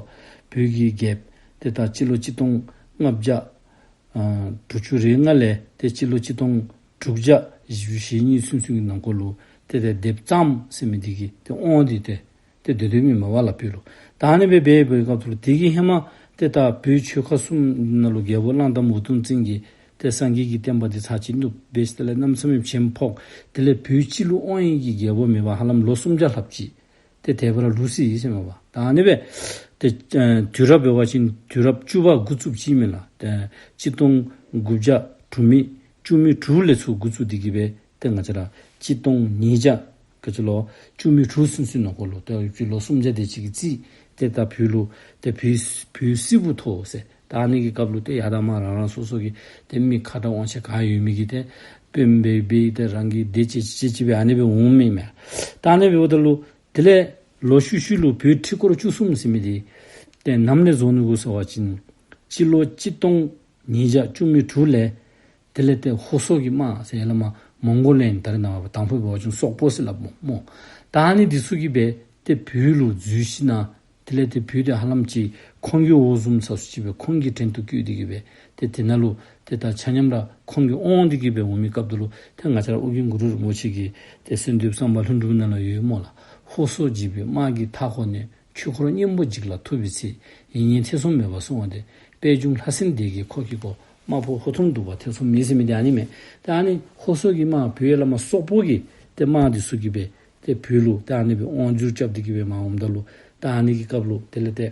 བོད་ཀྱི་རྒྱལཔོ་ཏེ་ད་སྤྱི་ལོ་གཅིག་སྟོང་ལྔ་བརྒྱ་ཨ་དྲུག་ཅུ་རེ་ལྔ་ལས་ཏེ་སྤྱི་ལོ་གཅིག་སྟོང་དྲུག་བརྒྱ་བཞི་བཅུ་ཞེ་གཉིས་ཚུན་ཚོད་ཀྱི་ནང་འཁོད་ལུ་ཏེ་ཏེ་སྡེཔ་གཙང་ཟེར་མི་འདི་གིས་ཏེ་དབང་འདི་ཏེ་ཏེ་སྡོད་སྡོདཔ་ཨིན་མས་པ་ལགས་བོད་ལུ། ད་ཨ་ནི་སྦེ་འབད་བའི་སྐབས་སུ་ལུ་དེ་གི་ཧེ་མ་ཏེ་ད་བོད་ཆོལ་ཁ་གསུམ་ནང་ལུ་རྒྱལ་པོ་གླང་དར་མ་འུ་དུམ་བཙན་གྱིས་ཏེ་སངས་རྒྱས་ཀྱི་བསྟན་པ་འདི་ཚར་གཅིག་བསྣུབས་སྦེ་ཞིནམ་ལས་གནམ་མེད་ས་མེད་བྱེམ་ཕོག། དེ་ལས་བོད་སྤྱི་ལུ་དབང་ནི་གི་རྒྱལ་པོ་མེད་པར་ཧ་ལམ་ལོ་སུམ་བརྒྱ་ལྷགཔ་ཅིག་ཏེ་དེ་སྦེ་ར་ལུས་སོ་ཡི་ཟེར་མས་པ། ད་ཨ་ནི་སྦེ་ཏེ་ཨ་དུས་རབས་འབད་བ་ཅིན་དུས་རབས་བཅུ་པ་འགོ་བཙུགསཔ་ཅིག་མས་ལགས། ཏེ་གཅིག་སྟོང་དགུ་བརྒྱ་དྲུག་མེད་བཅུ་མེད་དྲུག་ལས་ཚུར་འགོ་བཙུགས་ཏེ་གི་སྦེ་ཏེ་ང་བཅས་ར་གཅིག་སྟོང་ཉིས་བརྒྱ་ག་ཅི་ལོ་བཅུ་མེད་དྲུག་ཚུན་ཚོད་ནང་འཁོད་ལུ་ཏེ་ཡུན་ལོ་སུམ་བརྒྱ་དེ་ཅིག་གི་རྩིས་ཏེ་ད་བོད་ལུ་ཏེ་བོད་བོད་སིལ་བུ་མཐོ་ཟེར། ད་ཨ་ནི་གི་སྐབས་ལུ་ཏེ་ཡར་དང་མར་རང་རང་སོ་སོ་གི་ཏེ་མི་ཁ་དྲག་དབང་ཆ་ག་ཡོད་མི་གིས་ཏེ་དཔོན་སྦེ་འབད་ཏེ་རང་གི་སྡེ་བྱེད་བྱེད་བྱེད་བྱེད་སྦེ་ཨ་ནི་སྦེ་འོངམ་ཨིན་མས། ད་ཨ་ནི་སྦེ་འབདཝ་ད་ལུ་དེ་ལས་ལོག་ཤུལ་ཤུལ་ལུ་བོད་ཁྲི་སྐོར་བཅུ་གསུམ་ཟེར་མི་འདི་ཏེ་ནམ་ལས་རྫོགས་ནུག་གོ་ཟེར་བ་ཅིན་སྤྱི་ལོ་གཅིག་སྟོང་ཉིས་བརྒྱ་བཅུ་མེད་དྲུག་ལས་དེ་ལས་ཏེ་ཧོར་སོག་གི་དམག་ཟེར་ཡར་ལས་མར་མོང་གོ་ལན་ད་རེས་ནངས་པ་དང་ཕུ་འབད་བ་ཅིན་སོག་པོ་ཟེར་སླབ་སྨོ། ད་ཨ་ནི་འདི་ཚུ་གིས་སྦེ་ཏེ་བོད་ལུ་འཛུལ་ཞིནམ་ལས་དེ་ལས་ཏེ་བོད་འདི་ཧ་ལམ་ཅིག་ཁོང་གི་འོག་བཟུམ་ས་སུ་ཅིག་སྦེ་ཁོང་གི་བྲན་དུ་བཀོད་དེ་གི་སྦེ་ཏེ་དེ་ནང་ལུ་ཏེ་ད་ཆ་མཉམ་ར་ཁོང་གི་དབང་དེ་གི་སྦེ་འོང་མི་སྐབས་དེ་ལུ་ཏེ་ང་བཅས་ར་ཨོ་རྒྱན་གུ་རུ་རིན་པོ་ཆེ་གི་ཏེ་གསོལ་འདེབས་བསམ་པ་ལྷུན་གྲུབ་ནང་ལུ་ཡོད་སྨོ་ལགས། ཧོར་སོག་འཇིགས་པའི་དམག་གིས་མཐའ་བསྐོར་ནས། ཆོས་འཁོར་གཉན་པོ་འཇིག་ལ་ཐུག་པའི་ཚེ། ཡིད་གཉིས་ཐེ་ཚོམ་མེད་པར་གསོལ་བ་འདེབས། པད་འབྱུང་ལྷ་སྲིན་སྡེ་བརྒྱད་འཁོར་གྱིས་བསྐོར། དམག་དཔུང་ཧོར་ཐུར་འདུ་བར་ཐེ་ཚོམ་མེད་ཟེར་མི་འདི་ཨ་ནི་མས། ཏེ་ཨ་ནི་ཧོར་སོག་གི་དམག་བོད་ཡར་ལས་མར་སོག་པོ་གི་ཏེ་དམག་འདི་ཚུ་གིས་སྦེ་ཏེ་བོད་ལུ་ཏེ་ཨ་ནི་སྦེ་དབང་བསྒྱུར་རྐྱབ་སྟེ་གི་སྦེ་མར་འོངམ་ད་ལུ་ཏེ་ཨ་ནི་གི་སྐབས་ལུ་དེ་ལས་ཏེ་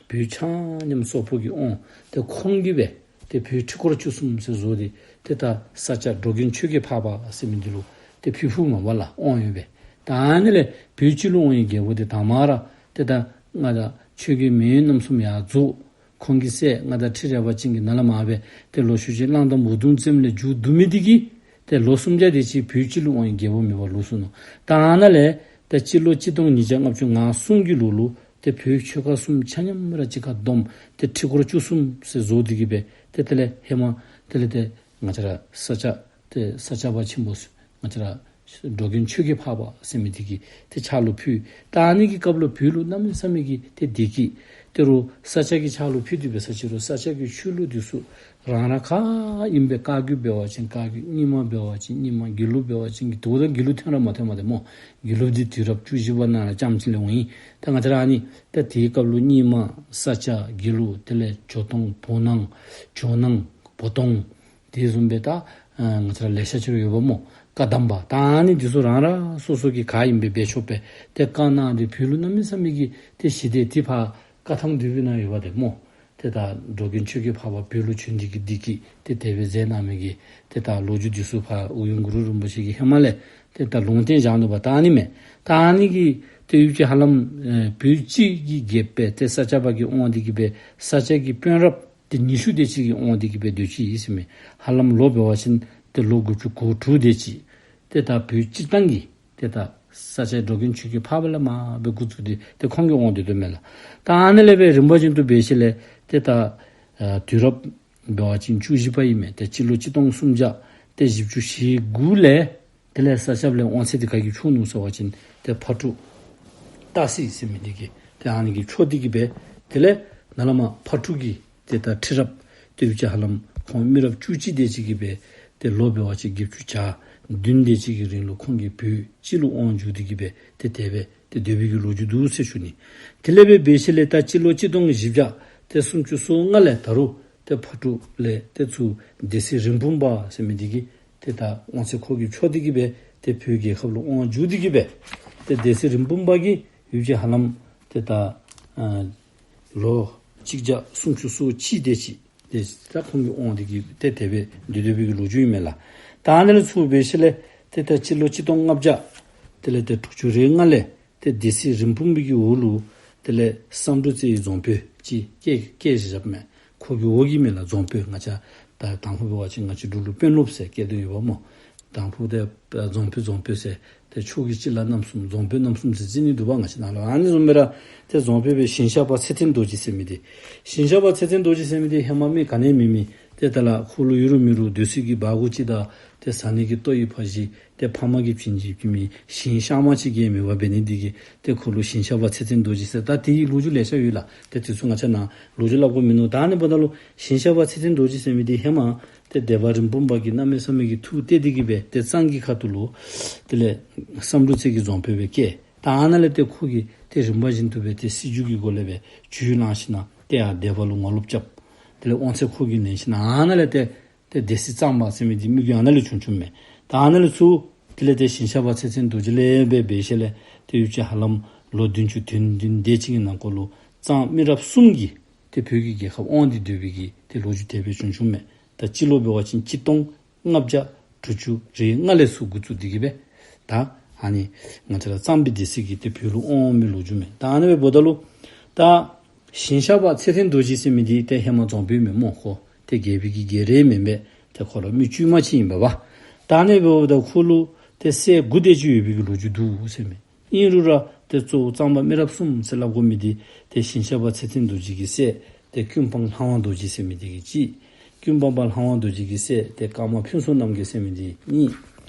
བོད་ཆ་མཉམ་སོག་པོ་གིས་དབང་། ཏེ་ཁོང་གིས་སྦེ་ཏེ་བོད་ཁྲི་སྐོར་བཅུ་གསུམ་ཟེར་བཟོ་སྟེ་ཏེ་ད་ས་སྐྱ་འགྲོ་མགོན་ཆོས་རྒྱལ་འཕགས་པ་ཟེར་མི་འདི་ལུ་ཏེ་ཕུལ་ཕུལཝ་མས་པ་ལགས། དབང་ཡོད་པས། ད་ཨ་ནི་ལས་བོད་སྤྱི་ལུ་དབང་ནི་གི་རྒྱལ་པོ་འདི་དང་མ་ར་ཏེ་ད་མངའ་བདག་ཆོས་རྒྱལ་མེས་དབོན་རྣམ་གསུམ་ཡར་རྫོགས། ཁོང་གི་སྲས་མངའ་བདག་ཁྲི་རལ་པ་ཅན་གྱིས་ནཱ་ལས་མར་སྦེ་ཏེ་ལོག་ཤུལ་ཅིག་གླང་དར་མ་འུ་དུམ་བཙན་ལས་མཇུག་བསྡུ་མི་འདི་གིས་ཏེ་ལོ་སུམ་བརྒྱ་དེ་ཅིག་བོད་སྤྱི་ལུ་དབང་ནི་རྒྱལ་པོ་མེད་པར་ལུས་སོ་ནུག། ད་ཨ་ནཱ་ལས་ཏེ་སྤྱི་ལོ་གཅིག་སྟོང་ཉིས་བརྒྱ་ལྔ་བཅུ་ང་གསུམ་གྱི་ལོ་ལུ་ཏེ་བོད་ཆོལ་ཁ་གསུམ་ཆ་མཉམ་ར་གཅིག་ཁར་བསྡོམས་ཏེ་ཁྲི་སྐོར་བཅུ་གསུམ་ཟེར་བཟོ་སྟེ་གི་སྦེ་ཏེ་དེ་ལས་ཧེ་མ་དེ་ལས་ཏེ་ང་བཅས་ར་ས་སྐྱ་ཏེ་ས་སྐྱ་པ་ཆེན་པོ་ང་བཅས་ར་འགྲོ་མགོན་ཆོས་རྒྱལ་འཕགས་པ་ཟེར་མི་འདི་གི་ཏེ་ཕྱག་ལུ་ཕུལ། ད་ཨ་ནི་གི་སྐབས་ལུ་བོད་ལུ་གནམ་མེད་ས་མེད་ཀྱི་ཏེ་བདེ་སྐྱིད། ཏེ་རུང་ས་སྐྱ་གི་ཕྱག་ལུ་ཕུལ་ཏེ་འབད་ས་ཅིག་རུང་ས་སྐྱ་གི་ཆོས་ལུགས་འདི་ཚུ་རང་རང་ག་ཨིནམ་སྦེ་བཀའ་བརྒྱུད་འབད་བ་ཅིན་བཀའ་བརྒྱུད། རྙིང་མ་འབད་བ་ཅིན་རྙིང་མ། དགེ་ལུགས་འབད་བ་ཅིན་དགེ་ལུགས། ད་དགེ་ལུགས་ཐོན་ར་མ་ཐོན་མ་དེ་སྨོ། དགེ་ལུགས་འདི་དུས་རབས་བཅུ་བཞི་པ་ནང་ར་རྐྱངམ་ཅིག་ལས་འོང་ཡི། ད་ང་བཅས་ར་ཨ་ནི་ད་དེའི་སྐབས་ལུ་རྙིང་མ་ས་སྐྱ་དགེ་ལུགས་དེ་ལས་ཇོ་སྟོང་བོ་ནང་ཇོ་ནང་བོ་སྟོང་དེ་བཟུམ་སྦེ་ད་ཨ་ང་བཅས་ར་ལེ་ཤ་ཅིག་ར་ཡོདཔ་སྨོ། བཀའ་གདམས་པ། ད་ཨ་ནི་འདི་ཚུ་རང་རང་སོ་སོ་གི་ག་ཨིནམ་སྦེ་འབད་ཆོགཔ་སྦེ་ཏེ་བཀའ་གནང་སྟེ་བོད་ལུ་གནམ་མེད་ས་མེད་ཀྱི་ཏེ་ཞི་བདེ། དེ་ཕར་བཀའ་ཐང་བསྡུས་པའི་ནང་ཡོདཔ་དེ་སྨོ། ཏེ་ད་འགྲོ་མགོན་ཆོས་རྒྱལ་འཕགས་པ་བོད་ལུ་བྱོན་ཏེ་གི་བདེ་སྐྱིད་ཏེ་དེ་སྦེ་མཛད་གནང་མི་གི་ཏེ་ད་ལོ་རྒྱུས་འདི་ཚུ་ཕར་ཨོ་རྒྱན་གུ་རུ་རིན་པོ་ཆེ་གིས་ཧེ་མ་ལས་ཏེ་ད་ལུང་བསྟན་བཞག་ནུག་པ། ད་ཨ་ནི་མས། ད་ཨ་ནི་གི་ཏེ་ཡུལ་གྱི་ཧ་ལམ་ཨེ་བོད་སྤྱི་གི་རྒྱལཔོ་སྦེ་ཏེ་ས་སྐྱ་པ་གིས་དབང་སྟེ་གི་སྦེ་ས་སྐྱ་གི་དཔོན་རབས་ཏེ་ཉི་ཤུ་དེ་ཅིག་གིས་དབང་སྟེ་གི་སྦེ་སྡོད་ཅི་ཨིན་ཟེར་མས། ཧ་ལམ་ལོ་འབད་བ་ཅིན་ཏེ་ལོ་དགུ་བཅུ་གོ་དྲུག་དེ་ཅིག་ཏེ་ད་བོད་སྤྱིར་བཏང་གི་ཏེ་ད་ས་སྐྱ་འགྲོ་མགོན་ཆོས་རྒྱལ་འཕགས་པ་ལས་མར་སྦེ་འགོ་བཙུགས་ཏེ་ཏེ་ཁོང་གིས་དབང་སྡོད་དོ་མས་ལགས། ད་ཨ་ནི་ལས་སྦེ་རིམ་པ་བཞིན་དུ་འབད་ཞིནམ་ལས་ཏེ་ད་ཨ་དུས་རབས་འབད་བ་ཅིན་བཅུ་བཞི་པ་ཨིན་མས། ཏེ་སྤྱི་ལོ་གཅིག་སྟོང་སུམ་བརྒྱ་ཏེ་བཞི་བཅུ་ཞེ་དགུ་ལས་དེ་ལས་ས་སྐྱ་པ་ལས་དབང་ཚད་འདི་ག་གིས་འཕྱུགས་ནུག་ཟེར་བ་ཅིན་ཏེ་ཕག་གྲུ་སྟག་གཟིག་ཟེར་མི་འདི་གིས་ཏེ་ཨ་ནི་གིས་འཕྱོག་སྟེ་གི་སྦེ་དེ་ལས་ནཱ་ལས་མར་ཕག་གྲུ་གི་ཏེ་ད་ཁྲི་རབས་ཏེ་ཡུལ་གྱི་ཧ་ལམ་ཁོང་མི་རབས་བཅུ་གཅིག་དེ་ཅིག་གིས་སྦེ་ཏེ་ལོ་འབད་བ་ཅིན་བརྒྱད་ཅུ་གྱ་བདུན་དེ་ཅིག་གི་རིང་ལུ་ཁོང་གིས་བོད་སྤྱི་ལུ་དབང་བསྒྱུར་ཏེ་གི་སྦེ་ཏེ་དེ་སྦེ་ཏེ་སྡོད་པའི་གི་ལོ་རྒྱུས་འདུག་ཟེར་ཞུ་ནི། དེ་ལས་སྦེ་འབད་ཞིནམ་ལས་ད་སྤྱི་ལོ་གཅིག་སྟོང་བཞི་བརྒྱ་ཏེ་སུམ་ཅུ་སོ་ལྔ་ལས་ད་རུང་ཏེ་ཕག་གྲུ་ལས་ཏེ་ཚུར་སྡེ་སྲིད་རིན་སྤུངས་པ་ཟེར་མི་འདི་གིས་ཏེ་ད་དབང་ཚད་ཁོ་གིས་འཕྱོག་སྟེ་གི་སྦེ་ཏེ་བོད་རྒྱལ་ཁབ་ལུ་དབང་བསྒྱུར་ཏེ་གི་སྦེ་ཏེ་སྡེ་སྲིད་རིན་སྤུངས་པ་གིས་ཡུལ་གྱི་ཧ་ལམ་ཏེ་ད་ཨ་ལོ་གཅིག་བརྒྱ་སུམ་ཅུ་སོ་གཅིག་དེ་ཅིག་ཏེ་ད་ཁོང་གིས་དབང་སྟེ་གི་ཏེ་དེ་སྦེ་སྡོད་སྡོད་པའི་གི་ལོ་རྒྱུས་ཨིན་མས་ལགས། ད་ཨ་ནི་ལས་ཚུར་འབད་ཞིནམ་ལས་ཏེ་ད་སྤྱི་ལོ་གཅིག་སྟོང་ལྔ་བརྒྱ་དེ་ལས་ཏེ་དྲུག་ཅུ་རེ་ལྔ་ལས་ཏེ་སྡེ་སྲིད་རིན་སྤུངས་པའི་གི་འོག་ལུ་དེ་ལས་བསམ་འགྲུབ་རྩེ་ཡི་རྫོང་དཔོན་ཅིག་བཀལ་བཀལ་བཞག་བཞགཔ་མས། ཁོ་གི་འོག་གི་མི་ལགས་རྫོང་དཔོན། ང་བཅས་ད་དང་ཕུ་འབད་བ་ཅིན་ང་བཅས་འབྲུག་ལུ་དཔོན་སློབ་ཟེར་བཀལ་དོ་ཡོདཔ་སྨོ། དང་ཕུ་ཏེ་རྫོང་དཔོན་རྫོང་དཔོན་ཟེར་ཏེ་ཕྱོགས་ཀྱི་སྤྱི་བླ་རྣམ་གསུམ་རྫོང་དཔོན་རྣམ་གསུམ་ཟེར་བརྩི་ནི་འདུག་པ། ང་བཅས་ནང་ལུ་ཨ་ནི་བཟུམ་སྦེ་ར་ཏེ་རྫོང་དཔོན་སྦེ་ཞིང་ཤག་པ་ཚེ་བརྟན་རྡོ་རྗེ་ཟེར་མི་འདི། ཞིང་ཤག་པ་ཚེ་བརྟན་རྡོ་རྗེ་ཟེར་མི་འདི་ཧེ་མ་མི་ག་ནི་མེད་མི་ཏེ་ད་ལ་ཁོ་ལུ་ཡོད་རུང་མེད་རུང་སྡོད་ས་གི་སྦ་སྒོར་ཅིག་དང་ཏེ་ཟ་ནི་གི་ལྟོ་ཡི་ཕར་བཞི་ཏེ་ཕ་མ་གིས་བྱིན་བྱིན་བྱིན་མི་ཞིང་གཤགས་མ་ཅིག་གིས་མེད་པར་འབད་ནི་འདི་གིས་ཏེ་ཁོ་ལུ་ཞིང་ཤག་པ་ཚེ་བརྟན་རྡོ་རྗེ་ཟེར། ད་དེ་ཡི་ལོ་རྒྱུས་ལེ་ཤ་ཡོད་ལགས། ཏེ་དེ་ཚུ་ང་བཅས་ནཱ་ལོ་རྒྱུས་སླབ་དགོཔ་མིན་ནུག། ད་ཨ་ནི་འབདཝ་ད་ལུ་ཞིང་ཤག་པ་ཚེ་བརྟན་རྡོ་རྗེ་ཟེར་མི་འདི་ཧེ་མ་ཏེ་སྡེ་པ་རིན་སྤུངས་པ་གིས་གནམ་མེད་ས་མེད་ཀྱི་ཐུགས་གཏད་དེ་གིས་སྦེ་ཏེ་གཙང་གི་ཁ་ཐུག་ལུ་དེ་ལས་བསམ་གྲུབ་རྩེ་གི་རྫོང་དཔོན་སྦེ་བསྐོས། ད་ཨ་ནཱ་ལས་ཏེ་ཁོ་གིས་ཏེ་རིམ་པ་བཞིན་དུ་སྦེ་ཏེ་སྲིད་བྱུས་ཀྱི་སྒོ་ལས་སྦེ་བྱུས་བླངས་ཞིནམ་ཏེ་ཡར་སྡེ་པ་ལུ་ངོ་ལོག་རྐྱབ། དེ་ལས་དབང་ཚད་ཁོ་གིས་ལེན་ཞིནམ་ཨ་ནཱ་ལས་ཏེ་ཏེ་སྡེ་སྲིད་གཙང་པ་ཟེར་མི་འདི་མི་གི་ཨ་ནཱ་ལས་བྱུང་བྱུངམ་མས། ད་ཨ་ནཱ་ལས་ཚུར་དེ་ལས་ཏེ་ཞིང་ཤག་པ་ཚེ་བརྟན་རྡོ་རྗེ་ལས་སྦེ་འབད་ཞིནམ་ལས་ཏེ་ཡུདཔ་ཅིག་ཧ་ལམ་ལོ་བདུན་ཅུ་དོན་བདུན་དེ་ཅིག་གི་ནང་འཁོད་ལུ་གཙང་མི་རབས་གསུམ་གྱིས་ཏེ་བོད་ཀྱི་རྒྱལ་ཁབ་དབང་སྟེ་སྡོད་པའི་གི་ཏེ་ལོ་རྒྱུས་དེ་སྦེ་བྱུང་བྱུངམ་མས། ད་སྤྱི་ལོ་འབད་བ་ཅིན་གཅིག་སྟོང་ལྔ་བརྒྱ་དྲུག་ཅུ་རེ་ལྔ་ལས་ཚུར་འགོ་བཙུགས་ཏེ་གིས་སྦེ་ད་ཨ་ནི་ང་བཅས་ར་གཙང་པའི་སྡེ་སྲིད་ཀྱིས་ཏེ་བོད་ལུ་དབང་འོང་མི་ལོ་རྒྱུས་མས། ད་ཨ་ནི་སྦེ་འབདཝ་ད་ལུ་ད་ཞིང་ཤག་པ་ཚེ་བརྟན་རྡོ་རྗེ་ཟེར་མི་འདི་ཏེ་ཧེ་མ་རྫོང་དཔོན་མེན་སྨོ། ཁོ་ཏེ་རྒྱལ་པོའི་གི་རྒྱལ་རིགས་མེན་པས། ཏེ་ཁོ་ར་མི་དཀྱུས་མ་ཅིག་ཨིན་པས་པ། ད་ཨ་ནི་འབདཝ་ད་ཁོ་ལུ་ཏེ་སྲས་དགུ་དེ་ཅིག་ཡོད་པའི་གི་ལོ་རྒྱུས་འདུག་ཟེར་མས། ཨིན་རུང་ར་ཏེ་གཙོ་བོ་གཙང་པ་མི་རབས་གསུམ་ཟེར་སླབ་དགོ་མི་འདི་ཏེ་ཞིང་ཤག་པ་ཚེ་བརྟན་རྡོ་རྗེ་གི་སྲས་ཏེ་ཀུན་སྤངས་ལྷ་དབང་རྡོ་རྗེ་ཟེར་མི་འདི་གིས་གཅིག། ཀུན་སྤངས་པ་ལྷ་དབང་རྡོ་རྗེ་གི་སྲས་ཏེ་ཀརྨ་ཕུན་ཚོགས་རྣམ་རྒྱལ་ཟེར་མི་འདི་གཉིས།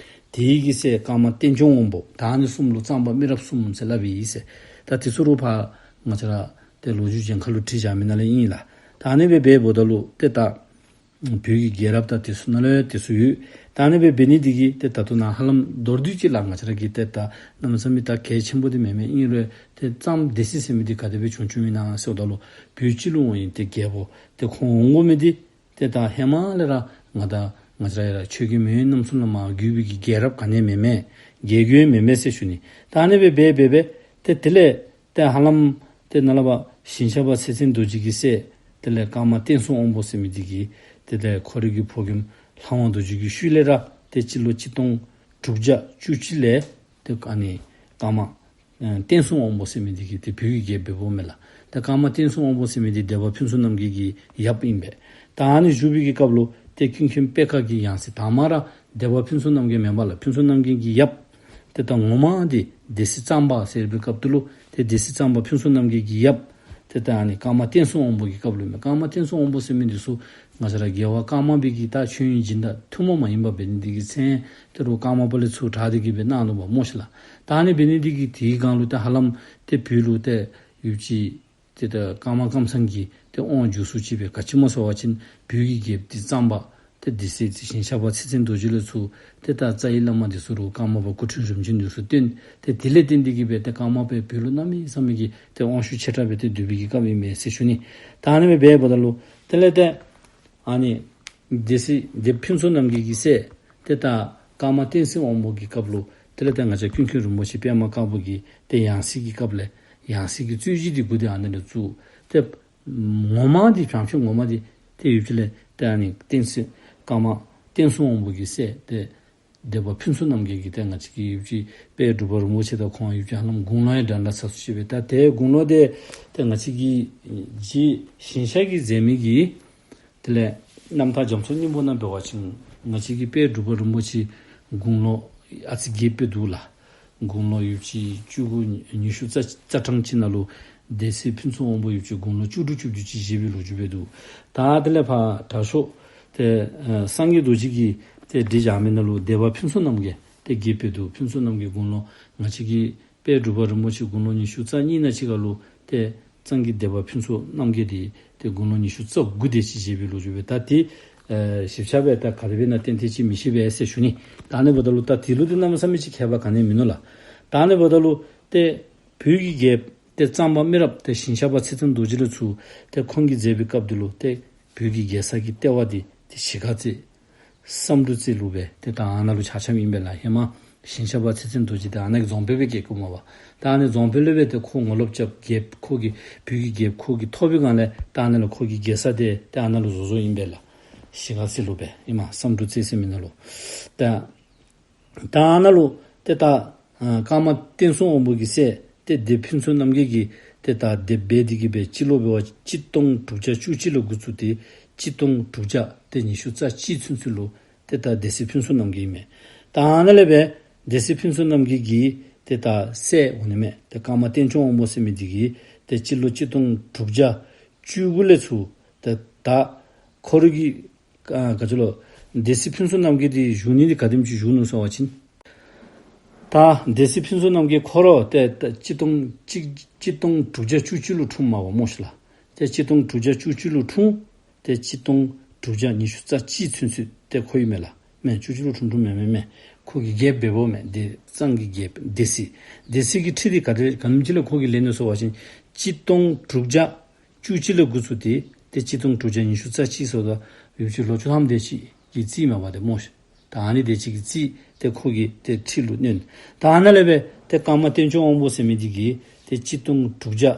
དེ་གི་སྲས་ཀརྨ་བསྟན་སྐྱོང་དབང་པོ། ད་ཨ་ནི་གསུམ་ལུ་གཙང་པ་མི་རབས་གསུམ་ཟེར་སླབ་ཨིན་ཟེར། ད་དེ་ཚུ་རུང་ཕར་ང་བཅས་ར་ཏེ་ལོ་རྒྱུས་གཞན་ཁ་ལུ་བྲིས་བཞག་མི་ནང་ལས་ཨིན་ལགས། ད་ཨ་ནི་སྦེ་འབདཝ་ད་ལུ་ཏེ་ད་བོད་ཀྱི་རྒྱལ་རབས་དང་དེ་ཚུ་ནང་ལུ་ཡང་དེ་ཚུ་ཡོད། ད་ཨ་ནི་སྦེ་འབད་ནི་འདི་གིས་ཏེ་ད་ལྟོ་ནཱ་ཧ་ལམ་མདོར་བསྡུས་ཅིག་ལགས། ང་བཅས་ར་གིས་ཏེ་ད་གནམ་མེད་ས་མེད་ད་གལ་ཆེན་པོ་འདི་མེན་མས། ཨིན་རུང་ཏེ་གཙང་སྡེ་སྲིད་ཟེར་མི་འདི་ག་དེ་སྦེ་བྱུང་བྱུངམ་ཨིན་ན་ཟེརཝ་ད་ལུ་བོད་སྤྱི་ལུ་འོང་མི་འདི་རྒྱལ་པོ་ཏེ་ཁོང་འོང་དགོ་མི་འདི་ཏེ་ད་ཧེ་མ་ལས་ར་ང་ད་ང་བཅས་ར་ཡར་ཆོས་རྒྱལ་མེས་དབོན་རྣམ་གསུམ་ལས་མར་བརྒྱུད་པའི་གི་རྒྱལ་རབས་ག་ནི་མེན་མས། རྒྱལ་རྒྱུད་མེན་མས་ཟེར་ཞུ་ནི། ད་ཨ་ནི་སྦེ་འབད་འབད་འབད་ཏེ་དེ་ལས་ཏེ་ཧ་ལམ་ཏེ་ནཱ་ལས་ཕར་ཞིང་ཤག་པ་ཚེ་བརྟན་རྡོ་རྗེ་གི་སྲས་དེ་ལས་ཀརྨ་བསྟན་སྲུང་དབང་པོ་ཟེར་མི་འདི་གིས་ཏེ་ཏེ་ཁོ་རའི་གི་ཕོ་རྒནམ་ལྷ་དབང་རྡོ་རྗེ་གི་ཤུལ་ལས་ར་ཏེ་སྤྱི་ལོ་གཅིག་སྟོང་དྲུག་བརྒྱ་བཅུ་གཅིག་ལས་ཏེ་ཨ་ནི་ཀརྨ་ཨེ་བསྟན་སྲུང་དབང་པོ་ཟེར་མི་འདི་གིས་ཏེ་བོད་ཀྱི་རྒྱལཔོ་འབདཝ་མས་ལགས། ཏེ་ཀརྨ་བསྟན་སྲུང་དབང་པོ་ཟེར་མི་འདི་སྡེ་པ་ཕུན་ཚོགས་རྣམ་རྒྱལ་གྱི་ཡབ་ཨིན་པས། ད་ཨ་ནི་བཞུགས་པའི་གི་སྐབས་ལུ་ཏེ་ཀུན་མཁྱེན་པད་དཀར་གྱི་ཡང་སྲིད་དང་པ་ར་སྡེ་པ་ཕུན་ཚོགས་རྣམ་རྒྱལ་མེན་པ་ལགས། ཕུན་ཚོགས་རྣམ་རྒྱལ་གྱི་ཡབ་ཏེ་ད་ངོ་མ་འདི་སྡེ་སྲིད་གཙང་པ་ཟེར་བའི་སྐབས་དེ་ལུ་ཏེ་སྡེ་སྲིད་གཙང་པ་ཕུན་ཚོགས་རྣམ་རྒྱལ་གྱི་ཡབ་ཏེ་ད་ཨ་ནི་ཀརྨ་བསྟན་སྲུང་དབང་པོ་གི་སྐབས་ལུ་མས། ཀརྨ་བསྟན་སྲུང་དབང་པོ་ཟེར་མི་འདི་ཚུ་ང་བཅས་ར་རྒྱལ་བ་ཀརྨ་པའི་གི་ད་མཆོད་ཡོན་སྦྱིན་བདག་ཐུན་མོང་མ་ཡིན་པ་འབད་ནི་འདི་གིས་མཚན་དེ་རུང་ཀརྨ་པ་ལས་ཚུར་དྲངས་ཏེ་གིས་སྦེ་གནང་ནུག་པ་སྨོ་ཤིག་ལགས། ད་ཨ་ནི་འབད་ནི་འདི་གིས་དེའི་སྒང་ལུ་ད་ཧ་ལམ་ཏེ་བོད་ལུ་ཏེ་ཡུདཔ་ཅིག་ཏེ་ད་ཀརྨ་ཀམ་ཚང་གིས་ཏེ་དབང་བསྒྱུར་སུ་ཅིག་སྦེ་ག་ཅི་སྨོ་ཟེར་བ་ཅིན་བོད་ཀྱི་རྒྱལཔོ་འདི་གཙང་པ་ཏེ་སྡེ་སྲིད་འདི་ཞིང་ཤག་པ་ཚེ་བརྟན་རྡོ་རྗེ་ལས་ཚུར་ཏེ་ད་རྩ་བའི་བླ་མ་འདི་ཚུ་རུང་ཀརྨ་པ་སྐུ་ཕྲེང་རིམ་བྱོན་འདི་ཚུ་བསྟེན། ཏེ་དེ་ལས་བརྟེན་ཏེ་གིས་སྦེ་ཏེ་ཀརྨ་པའི་བོད་ལུ་གནམ་མེད་ས་མེད་ཀྱི་ཏེ་དབང་ཤུགས་ཆེ་དྲགས་སྦེ་ཏེ་སྡོད་པའི་གི་སྐབས་ཨིན་མས་ཟེར་ཞུ་ནི། ད་ཨ་ནི་སྦེ་འབདཝ་ད་ལུ་དེ་ལས་ཏེ་ཨ་ནི་སྡེ་སྲིད་སྡེ་ཕུན་ཚོགས་རྣམ་རྒྱལ་གྱི་སྲས་ཏེ་ད་ཀརྨ་བསྟན་སྲུང་དབང་པོ་གི་སྐབས་ལུ་དེ་ལས་ཏེ་ང་བཅས་ཀུན་མཁྱེན་རིན་པོ་ཆེ་པདྨ་དཀར་པོ་གི་ཏེ་ཡང་སྲིད་ཀྱི་སྐབས་ལས་ཡང་སྲིད་ཀྱི་རྩོད་གཞི་འདི་འགོ་འདི་ཨ་ནི་ལས་བཙུགས། ཏེ་ངོ་མ་འདི་བྱང་ཆུབ་ངོ་མ་འདི་ཏེ་ཡུདཔ་ཅིག་ལས་ཏེ་ཨ་ནི་བསྟན་སྲུང་ཀརྨ་བསྟན་སྲུང་དབང་པོ་གི་སྲས་ཏེ་སྡེ་པ་ཕུན་ཚོགས་རྣམ་རྒྱལ་གྱིས་ཏེ་ང་བཅས་ཀྱི་ཡུདཔ་ཅིག་དཔལ་འབྲུག་པ་རིན་པོ་ཆེ་དང་ཁོང་ཡུདཔ་ཅིག་ཧ་ལམ་དགུང་ལོ་ཡང་འདྲན་འདྲ་ཚར་སུ་ཅིག་སྦེ། ད་ཏེ་དགུང་ལོ་འདི་ཏེ་ང་བཅས་ཀྱི་རྗེ་ཞིང་གཤེགས་ཀྱིས་མཛད་མི་གི་དེ་ལས་རྣམ་ཐར་རྒྱ་མཚོའི་སྙིང་པོ་ནང་འབད་བ་ཅིན་ང་བཅས་ཀྱི་དཔལ་འབྲུག་པ་རིན་པོ་ཆེ་དགུང་ལོ་ཨ་ཙི་རྒསཔ་སྦེ་འདུག་ལགས། དགུང་ལོ་ཡུདཔ་ཅིག་བཅུ་དགུ་ཉི་ཤུ་རྩ་རྩ་གྲངས་ཅིག་ནང་ལུ་སྡེ་སྲིད་ཕུན་ཚོགས་དབང་པོ་ཡུདཔ་ཅིག་དགུང་ལོ་བཅུ་དྲུག་བཅུ་བདུན་ཅིག་བཞེས་པའི་ལོ་རྒྱུས་སྦེ་འདུག། ད་དེ་ལས་ཕར་དྲག་ཤོས་ཏེ་ཨ་སངས་རྒྱས་རྡོ་རྗེ་གིས་ཏེ་བྲིས་བཞག་མི་ནང་ལུ་སྡེ་པ་ཕུན་ཚོགས་རྣམ་རྒྱལ་ཏེ་རྒསཔ་སྦེ་འདུག། ཕུན་ཚོགས་རྣམ་རྒྱལ་དགུང་ལོ་ང་བཅས་ཀྱི་དཔལ་འབྲུག་པ་རིན་པོ་ཆེ་དགུང་ལོ་ཉི་ཤུ་རྩ་གཉིས་ནང་ཅིག་ཁར་ལུ་ཏེ་གཙང་གི་སྡེ་པ་ཕུན་ཚོགས་རྣམ་རྒྱལ་འདི་ཏེ་དགུང་ལོ་ཉི་ཤུ་རྩ་དགུ་དེ་ཅིག་བཞེས་པའི་ལོ་རྒྱུས་སྦེ། ད་ཏེ་ཨེ་ཞིབ་ཆ་སྦེ་ད་ག་དེ་སྦེ་ཨིན་ན་ཏན་ཏན་ཅིག་མི་ཤེས་པས་ཟེར་ཞུ་ནི། ད་ཨ་ནི་འབདཝ་ད་ལུ་ད་དེ་ལུ་ཏེ་གནམ་མེད་ས་མེད་ཅིག་ཁྱད་པར་ག་ནི་མིན་ནུག་ལགས། ད་ཨ་ནི་འབདཝ་ད་ལུ་ཏེ་བོད་ཀྱི་རྒྱལཔོ་ཏེ་གཙང་པ་མི་རབས་ཏེ་ཞིང་གཤེགས་པ་ཚེ་བརྟན་རྡོ་རྗེ་ལས་ཚུར་ཏེ་ཁོང་གིས་མཛད་པའི་སྐབས་དེ་ལུ་ཏེ་བོད་ཀྱི་རྒྱལ་ས་གི་ལྟེ་བ་འདི་ཏེ་གཞིས་ཀ་རྩེ་བསམ་གྲུབ་རྩེ་ལུ་སྦེ་ཏེ་ད་ཨ་ནཱ་ལུ་ཆགས་ཆགསཔ་ཨིན་པས་ལགས། ཧེ་མ་ཞིང་གཤེགས་པ་ཚེ་བརྟན་རྡོ་རྗེ་འདི་ཨ་ནཱ་གི་རྫོང་དཔོན་སྦེ་བསྐོས་བསྐོཝ་མས་པ། ད་ཨ་ནི་རྫོང་དཔོན་ལས་སྦེ་ཏེ་ཁོ་ངོ་ལོག་རྐྱབ་རྒྱལཔོ་ཁོ་གི་བོད་ཀྱི་རྒྱལཔོ་ཁོ་གིས་ཐོབ་པའི་སྒང་ལས་ད་ཨ་ནཱ་ལུ་ཁོ་གི་རྒྱལ་ས་འདི་ཏེ་ཨ་ནཱ་ལུ་བཟོ་བཟོཝ་ཨིན་པས་ལགས། གཞིས་ཀ་རྩེ་ལུ་སྦེ་ཨིན་མས། བསམ་གྲུབ་རྩེ་ཟེར་མི་ནང་ལུ། ད་ད་ཨ་ནཱ་ལུ་ཏེ་ད་ཨ་ཀརྨ་བསྟན་སྲུང་དབང་པོ་གི་སྲས་ཏེ་སྡེ་ཕུན་ཚོགས་རྣམ་རྒྱལ་གྱིས་ཏེ་ད་སྡེ་སྦེ་འདི་གིས་སྦེ་སྤྱི་ལོ་འབད་བ་གཅིག་སྟོང་དྲུག་བརྒྱ་བཅུ་གཅིག་ལུ་འགོ་བཙུགས་ཏེ་གཅིག་སྟོང་དྲུག་བརྒྱ་ཏེ་ཉི་ཤུ་རྩ་གཅིག་ཚུན་ཚོད་ལུ་ཏེ་ད་སྡེ་སྲིད་ཕུན་ཚོགས་རྣམ་རྒྱལ་ཨིན་མས། ད་ཨ་ནཱ་ལས་སྦེ་སྡེ་སྲིད་ཕུན་ཚོགས་རྣམ་རྒྱལ་གྱི་ཏེ་ད་སྲས་འོང་ནི་མས། ཏེ་ཀརྨ་བསྟན་སྐྱོང་དབང་པོ་ཟེར་མི་འདི་གིས་ཏེ་སྤྱི་ལོ་གཅིག་སྟོང་དྲུག་བརྒྱ་བཅུ་དགུ་ལས་ཚུར་ཏེ་ད་ཁོ་ར་གི་ཨ་ག་ཅི་ལོ་སྡེ་སྲིད་ཕུན་ཚོགས་རྣམ་རྒྱལ་འདི་བཞུགས་ནི་འདི་ག་དེམ་ཅིག་བཞུགས་ནུག་ཟེར་བ་ཅིན། ད་སྡེ་སྲིད་ཕུན་ཚོགས་རྣམ་རྒྱལ་ཁོ་ར་ཏེ་ད་གཅིག་སྟོང་གཅིག་གཅིག་སྟོང་དྲུག་བརྒྱ་བཅུ་གཅིག་ལུ་འཁྲུངསམ་མས་པ་སྨོ་ཤིག་ལགས། ཏེ་གཅིག་སྟོང་དྲུག་བརྒྱ་བཅུ་གཅིག་ལུ་འཁྲུངས། ཏེ་གཅིག་སྟོང་དྲུག་བརྒྱ་ཉི་ཤུ་རྩ་གཅིག་ཚུན་ཚོད་ཏེ་ཁོ་ཨིན་མས་ལགས། མེན་བཅུ་གཅིག་ལུ་འཁྲུངས་འཁྲུངསམ་མེན་མེན་མེན། ཁོ་གི་རྒྱལཔོ་འབདཝ་མས། སྡེ་གཙང་གི་རྒྱལཔོ་སྡེ་སྲིད། སྡེ་སྲིད་ཀྱི་ཁྲི་འདི་ག་དེ་ག་དེམ་ཅིག་ལས་ཁོ་གིས་ལེན་ནུག་ཟེར་བ་ཅིན་གཅིག་སྟོང་དྲུག་བརྒྱ་བཅུ་གཅིག་ལས་འགོ་བཙུགས་ཏེ་ཏེ་གཅིག་སྟོང་དྲུག་བརྒྱ་ཉི་ཤུ་རྩ་གཅིག་ཟེརཝ་ད་ཡུདཔ་ཅིག་ལོ་བཅུ་ཐམ་དེ་ཅིག་གི་རྩིས་མས་པ་ཏེ་སྨོ་ཤིག། ད་ཨ་ནི་དེ་ཅིག་གི་རྩིས་ཏེ་ཁོ་གིས་ཏེ་ཁྲི་ལུ་བསྣན། ད་ཨ་ནཱ་ལས་སྦེ་ཏེ་ཀརྨ་བསྟན་སྐྱོང་དབང་པོ་ཟེར་མི་འདི་གིས་ཏེ་གཅིག་སྟོང་དྲུག་བརྒྱ་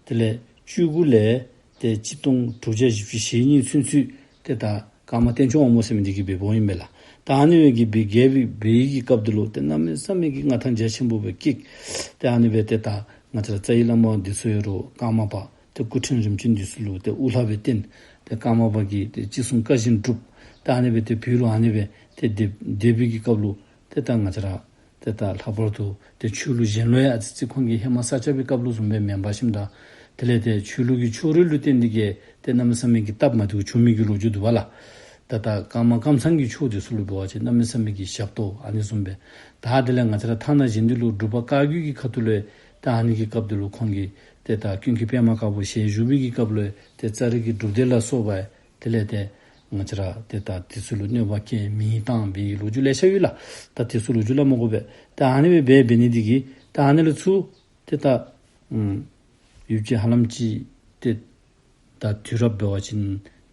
དེ་ལས་བཅུ་དགུ་ལས་ཏེ་གཅིག་སྟོང་དྲུག་བརྒྱ་བཞི་བཅུ་ཞེ་གཉིས་ཚུན་ཚོད་ཏེ་ད་ཀརྨ་བསྟན་སྐྱོང་དབང་པོ་ཟེར་མི་འདི་གིས་འབདཝ་ཨིན་པས་ལགས། ད་ཨ་ནི་སྦེ་གི་སྦེ་རྒྱལ་པོའི་སྦེ་གི་སྐབས་འདི་ལུ་ཏེ་གནམ་མེད་ས་མེད་ཀྱི་མངའ་ཐང་རྒྱ་ཆེན་པོ་སྦེ་བསྐྱེད། ཏེ་ཨ་ནི་སྦེ་ཏེ་ད་ང་བཅས་ར་རྩ་བའི་བླ་མ་འདི་ཚུ་ཡོད་རུང་ཀརྨ་པ་ཏེ་སྐུ་ཕྲེང་རིམ་བྱོན་འདི་ཚུ་ལུ་ཏེ་དབུ་བླ་སྦེ་བསྟེན། ཏེ་ཀརྨ་པ་གིས་ཏེ་ཅི་གསུང་བཀའ་བཞིན་སྒྲུབ། ཏེ་ཨ་ནི་སྦེ་ཏེ་བོད་ལུ་ཨ་ནི་སྦེ་ཏེ་སྡེ་སྡེ་པའི་གི་སྐབས་ལུ་ཏེ་ད་ང་བཅས་ར་ཏེ་ད་ལྷག་པར་དུ་ཏེ་ཆོས་ལུགས་གཞན་ལུ་ཡང་ཨ་ཙི་ཅིག་ཁོང་གིས་ཧེ་མ་ས་སྐྱ་པའི་སྐབས་ལུ་བཟུམ་སྦེ་མེན་པར་ཞིནམ་ད་དེ་ལས་ཏེ་ཆོས་ལུགས་ཀྱི་ཕྱོགས་རིས་ལུ་བརྟེན་ཏེ་གིས་ཏེ་གནམ་མེད་ས་མེད་ཀྱི་སྟབས་མ་བདེཝ་བྱུང་མི་གི་ལོ་རྒྱུས་འདུག་པ་ལགས། ད་ད་ཀརྨ་ཀམ་ཚང་གི་ཕྱོགས་འདི་ཚུ་ལུ་འབད་བ་ཅིན་གནམ་མེད་ས་མེད་ཀྱི་ཞབས་ཏོག་ཨ་ནི་བཟུམ་སྦེ། ད་དེ་ལས་ང་བཅས་ར་ཐ་ན་གཞན་འདི་ལུ་འབྲུག་པ་བཀའ་བརྒྱུད་ཀྱི་ཁ་ཐུག་ལུ་ད་ཨ་ནི་གི་སྐབས་འདི་ལུ་ཁོང་གིས་ཏེ་ད་ཀུན་མཁྱེན་པདྨ་དཀར་པོ་ཞལ་བཞུགས་པའི་གི་སྐབས་ལུ་ཏེ་ཙཱ་རི་གི་སྒྲུབ་སྡེ་ལ་སོགས་པ་དེ་ལས་ཏེ་ང་བཅས་ར་ཏེ་ད་དེ་ཚུ་ལུ་གནོད་པ་བཀལ་མེ་བཏང་བའི་ལོ་རྒྱུས་ལེ་ཤ་ཡོད་ལགས། ད་དེ་ཚུ་ལོ་རྒྱུས་སླབ་མ་དགོ་པས། ད་ཨ་ནི་སྦེ་འབད་འབད་ནི་འདི་གིས་ད་ཨ་ནི་ལས་ཚུར་ཏེ་ད་ཨམ་ཡུདཔ་ཅིག་ཧ་ལམ་ཅིག་ཏེ་ད་དུས་རབས་འབད་བ་ཅིན་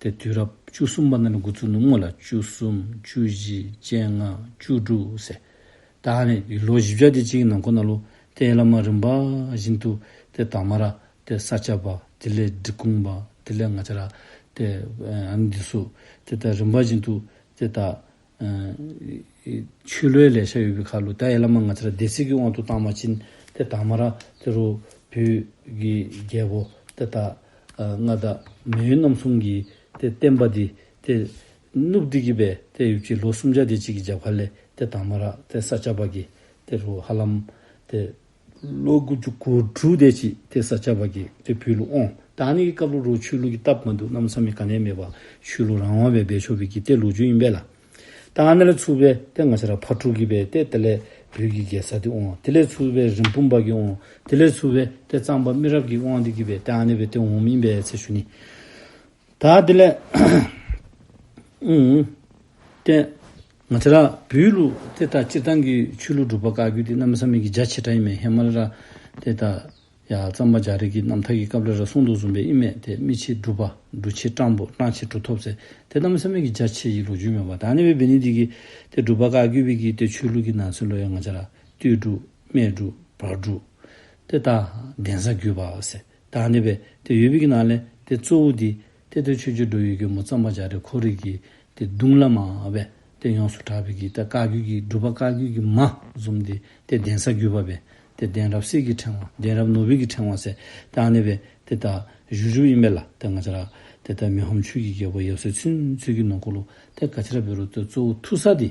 ཏེ་དུས་རབས་བཅུ་གསུམ་པ་ནང་ལས་འགོ་བཙུགས་ནུག་སྨོ་ལགས། བཅུ་གསུམ་བཅུ་བཞི་བཅོ་ལྔ་བཅུ་དྲུག་ཟེར། ད་ཨ་ནི་ལོ་བཞི་བརྒྱ་དེ་ཅིག་གི་ནང་འཁོད་ནང་ལུ་ཏེ་ཡ་བླ་མ་རིམ་པ་བཞིན་དུ་ཏེ་དང་པ་ར་ཏེ་ས་སྐྱ་པ་དེ་ལས་འབྲི་གུང་པ་དེ་ལས་ང་བཅས་ར་ཏེ་ཨ་ནི་འདི་ཚུ་ཏེ་ད་རིམ་པ་བཞིན་དུ་ཏེ་ད་ཨ་ཆོས་ལུགས་ལེ་ཤ་ཡོད་པའི་ཁར་ལུ་ད་ཡ་བླ་མ་ང་བཅས་ར་སྡེ་སྲིད་ཀྱི་དབང་དུ་བཏང་པ་ཅིན་ཏེ་དང་པ་ར་ཏེ་རུང་བོད་ཀྱི་རྒྱལ་པོ་ཏེ་ད་ཨ་མངའ་བདག་མེས་དབོན་རྣམ་གསུམ་གྱི་ཏེ་བསྟན་པ་འདི་ཏེ་བསྣུབས་ཏེ་གིས་སྦེ་ཏེ་ཡུདཔ་ཅིག་ལོ་སུམ་བརྒྱ་དེ་ཅིག་གི་རྒྱབ་ཁ་ལས་ཏེ་དང་པ་ར་ཏེ་ས་སྐྱ་པ་གིས་ཏེ་རུང་ཧ་ལམ་ཏེ་ལོ་དགུ་བཅུ་གོ་དྲུག་དེ་ཅིག་ཏེ་ས་སྐྱ་པ་གིས་ཏེ་བོད་ལུ་དབང་། ད་ཨ་ནི་གི་སྐབས་ལུ་རུང་ཆོས་ལུགས་ཀྱི་སྟབས་མ་བདེཝ་གནམ་མེད་ས་མེད་ག་ནི་ཡང་མེད་པར་ཆོས་ལུགས་རང་དབང་སྦེ་འབད་ཆོག་པའི་གི་ཏེ་ལོ་རྒྱུས་ཨིན་པས་ལགས། ད་ཨ་ནི་ལས་ཚུར་སྦེ་ཏེ་ང་བཅས་ར་ཕག་གྲུ་གིས་སྦེ་ཏེ་དེ་ལས་བོད་ཀྱི་རྒྱལ་ས་འདི་དབང་། དེ་ལས་ཚུར་སྦེ་རིན་སྤུངས་པ་གིས་དབང་། དེ་ལས་ཚུར་སྦེ་ཏེ་གཙང་པ་མི་རབས་ཀྱིས་དབང་སྟེ་གིས་སྦེ་ཏེ་ཨ་ནི་སྦེ་ཏེ་འོངམ་ཨིན་པས་ཟེར་ཞུ་ནི། ད་དེ་ལས་ཨུམ་ཏེ་ང་བཅས་ར་བོད་ལུ་ཏེ་ད་སྤྱིར་བཏང་གི་ཆོས་ལུགས་འབྲུག་པ་བཀའ་བརྒྱུད་འདི་གནམ་མེད་ས་མེད་ཀྱི་རྒྱ་ཆེ་དྲགས་ཨིན་མས། ཧེ་མ་ལས་ར་ཏེ་ད་ཡར་གཙང་པ་རྒྱ་རས་ཀྱི་རྣམ་ཐར་གྱི་སྐབས་ལས་ར་གསུངས་དོ་བཟུམ་སྦེ་ཨིན་མས། ཏེ་མི་ཆེ་འབྲུག་པ། འབྲུག་ཆེ་སྤྲང་པོ། སྤྲང་ཆེ་གྲུབ་ཐོབ་ཟེར་ཏེ་གནམ་མེད་ས་མེད་ཀྱི་རྒྱ་ཆེ་བའི་ལོ་རྒྱུས་མས་པ། ད་ཨ་ནི་སྦེ་འབད་ནི་འདི་གིས་ཏེ་འབྲུག་པ་བཀའ་བརྒྱུད་པའི་གི་ཏེ་ཆོས་ལུགས་ཀྱི་ནང་ཚན་ལུ་ཡང་ང་བཅས་ར་སྟོད་འབྲུག་སྨད་འབྲུག་བར་འབྲུག་ཏེ་ད་གདན་ས་བརྒྱུད་པ་ཟེར་ད་ཨ་ནི་སྦེ་ཏེ་ཡོད་པའི་གི་ནང་ལས་ཏེ་གཙོ་བོ་འདི་ཏེ་ཏེ་ཆོས་རྗེ་འགྲོ་བའི་མགོན་པོ་གཙང་པ་རྒྱ་རས་ཁོ་རའི་གི་ཏེ་གདུང་བླ་མ་སྦེ་ཏེ་ཡོངས་སུ་གྲགས་པའི་གི་ད་བཀའ་བརྒྱུད་ཀྱི་འབྲུག་པ་བཀའ་བརྒྱུད་ཀྱི་མ་བཟུམ་འདི་ཏེ་གདན་ས་བརྒྱུད་པ་སྦེ་ཏེ་གདན་རབས་གསེར་གྱི་ཕྲེང་བ། གདན་རབས་ནོར་བུའི་གི་ཕྲེང་བ་ཟེར་ད་ཨ་ནི་སྦེ་ཏེ་ད་བཞུགས་བཞུགསཔ་ཨིན་པས་ལགས། ཏེ་ང་བཅས་ར་ཏེ་ད་མི་ཕམ་ཆོས་ཀྱི་རྒྱལ་པོ་ཡབ་སྲས་ཚུན་ཚོད་ཀྱི་ནང་འཁོད་ལུ་ཏེ་ག་ཅི་ར་འབད་རུང་ཏེ་གཙོ་བོ་ཐུག་ས་འདི་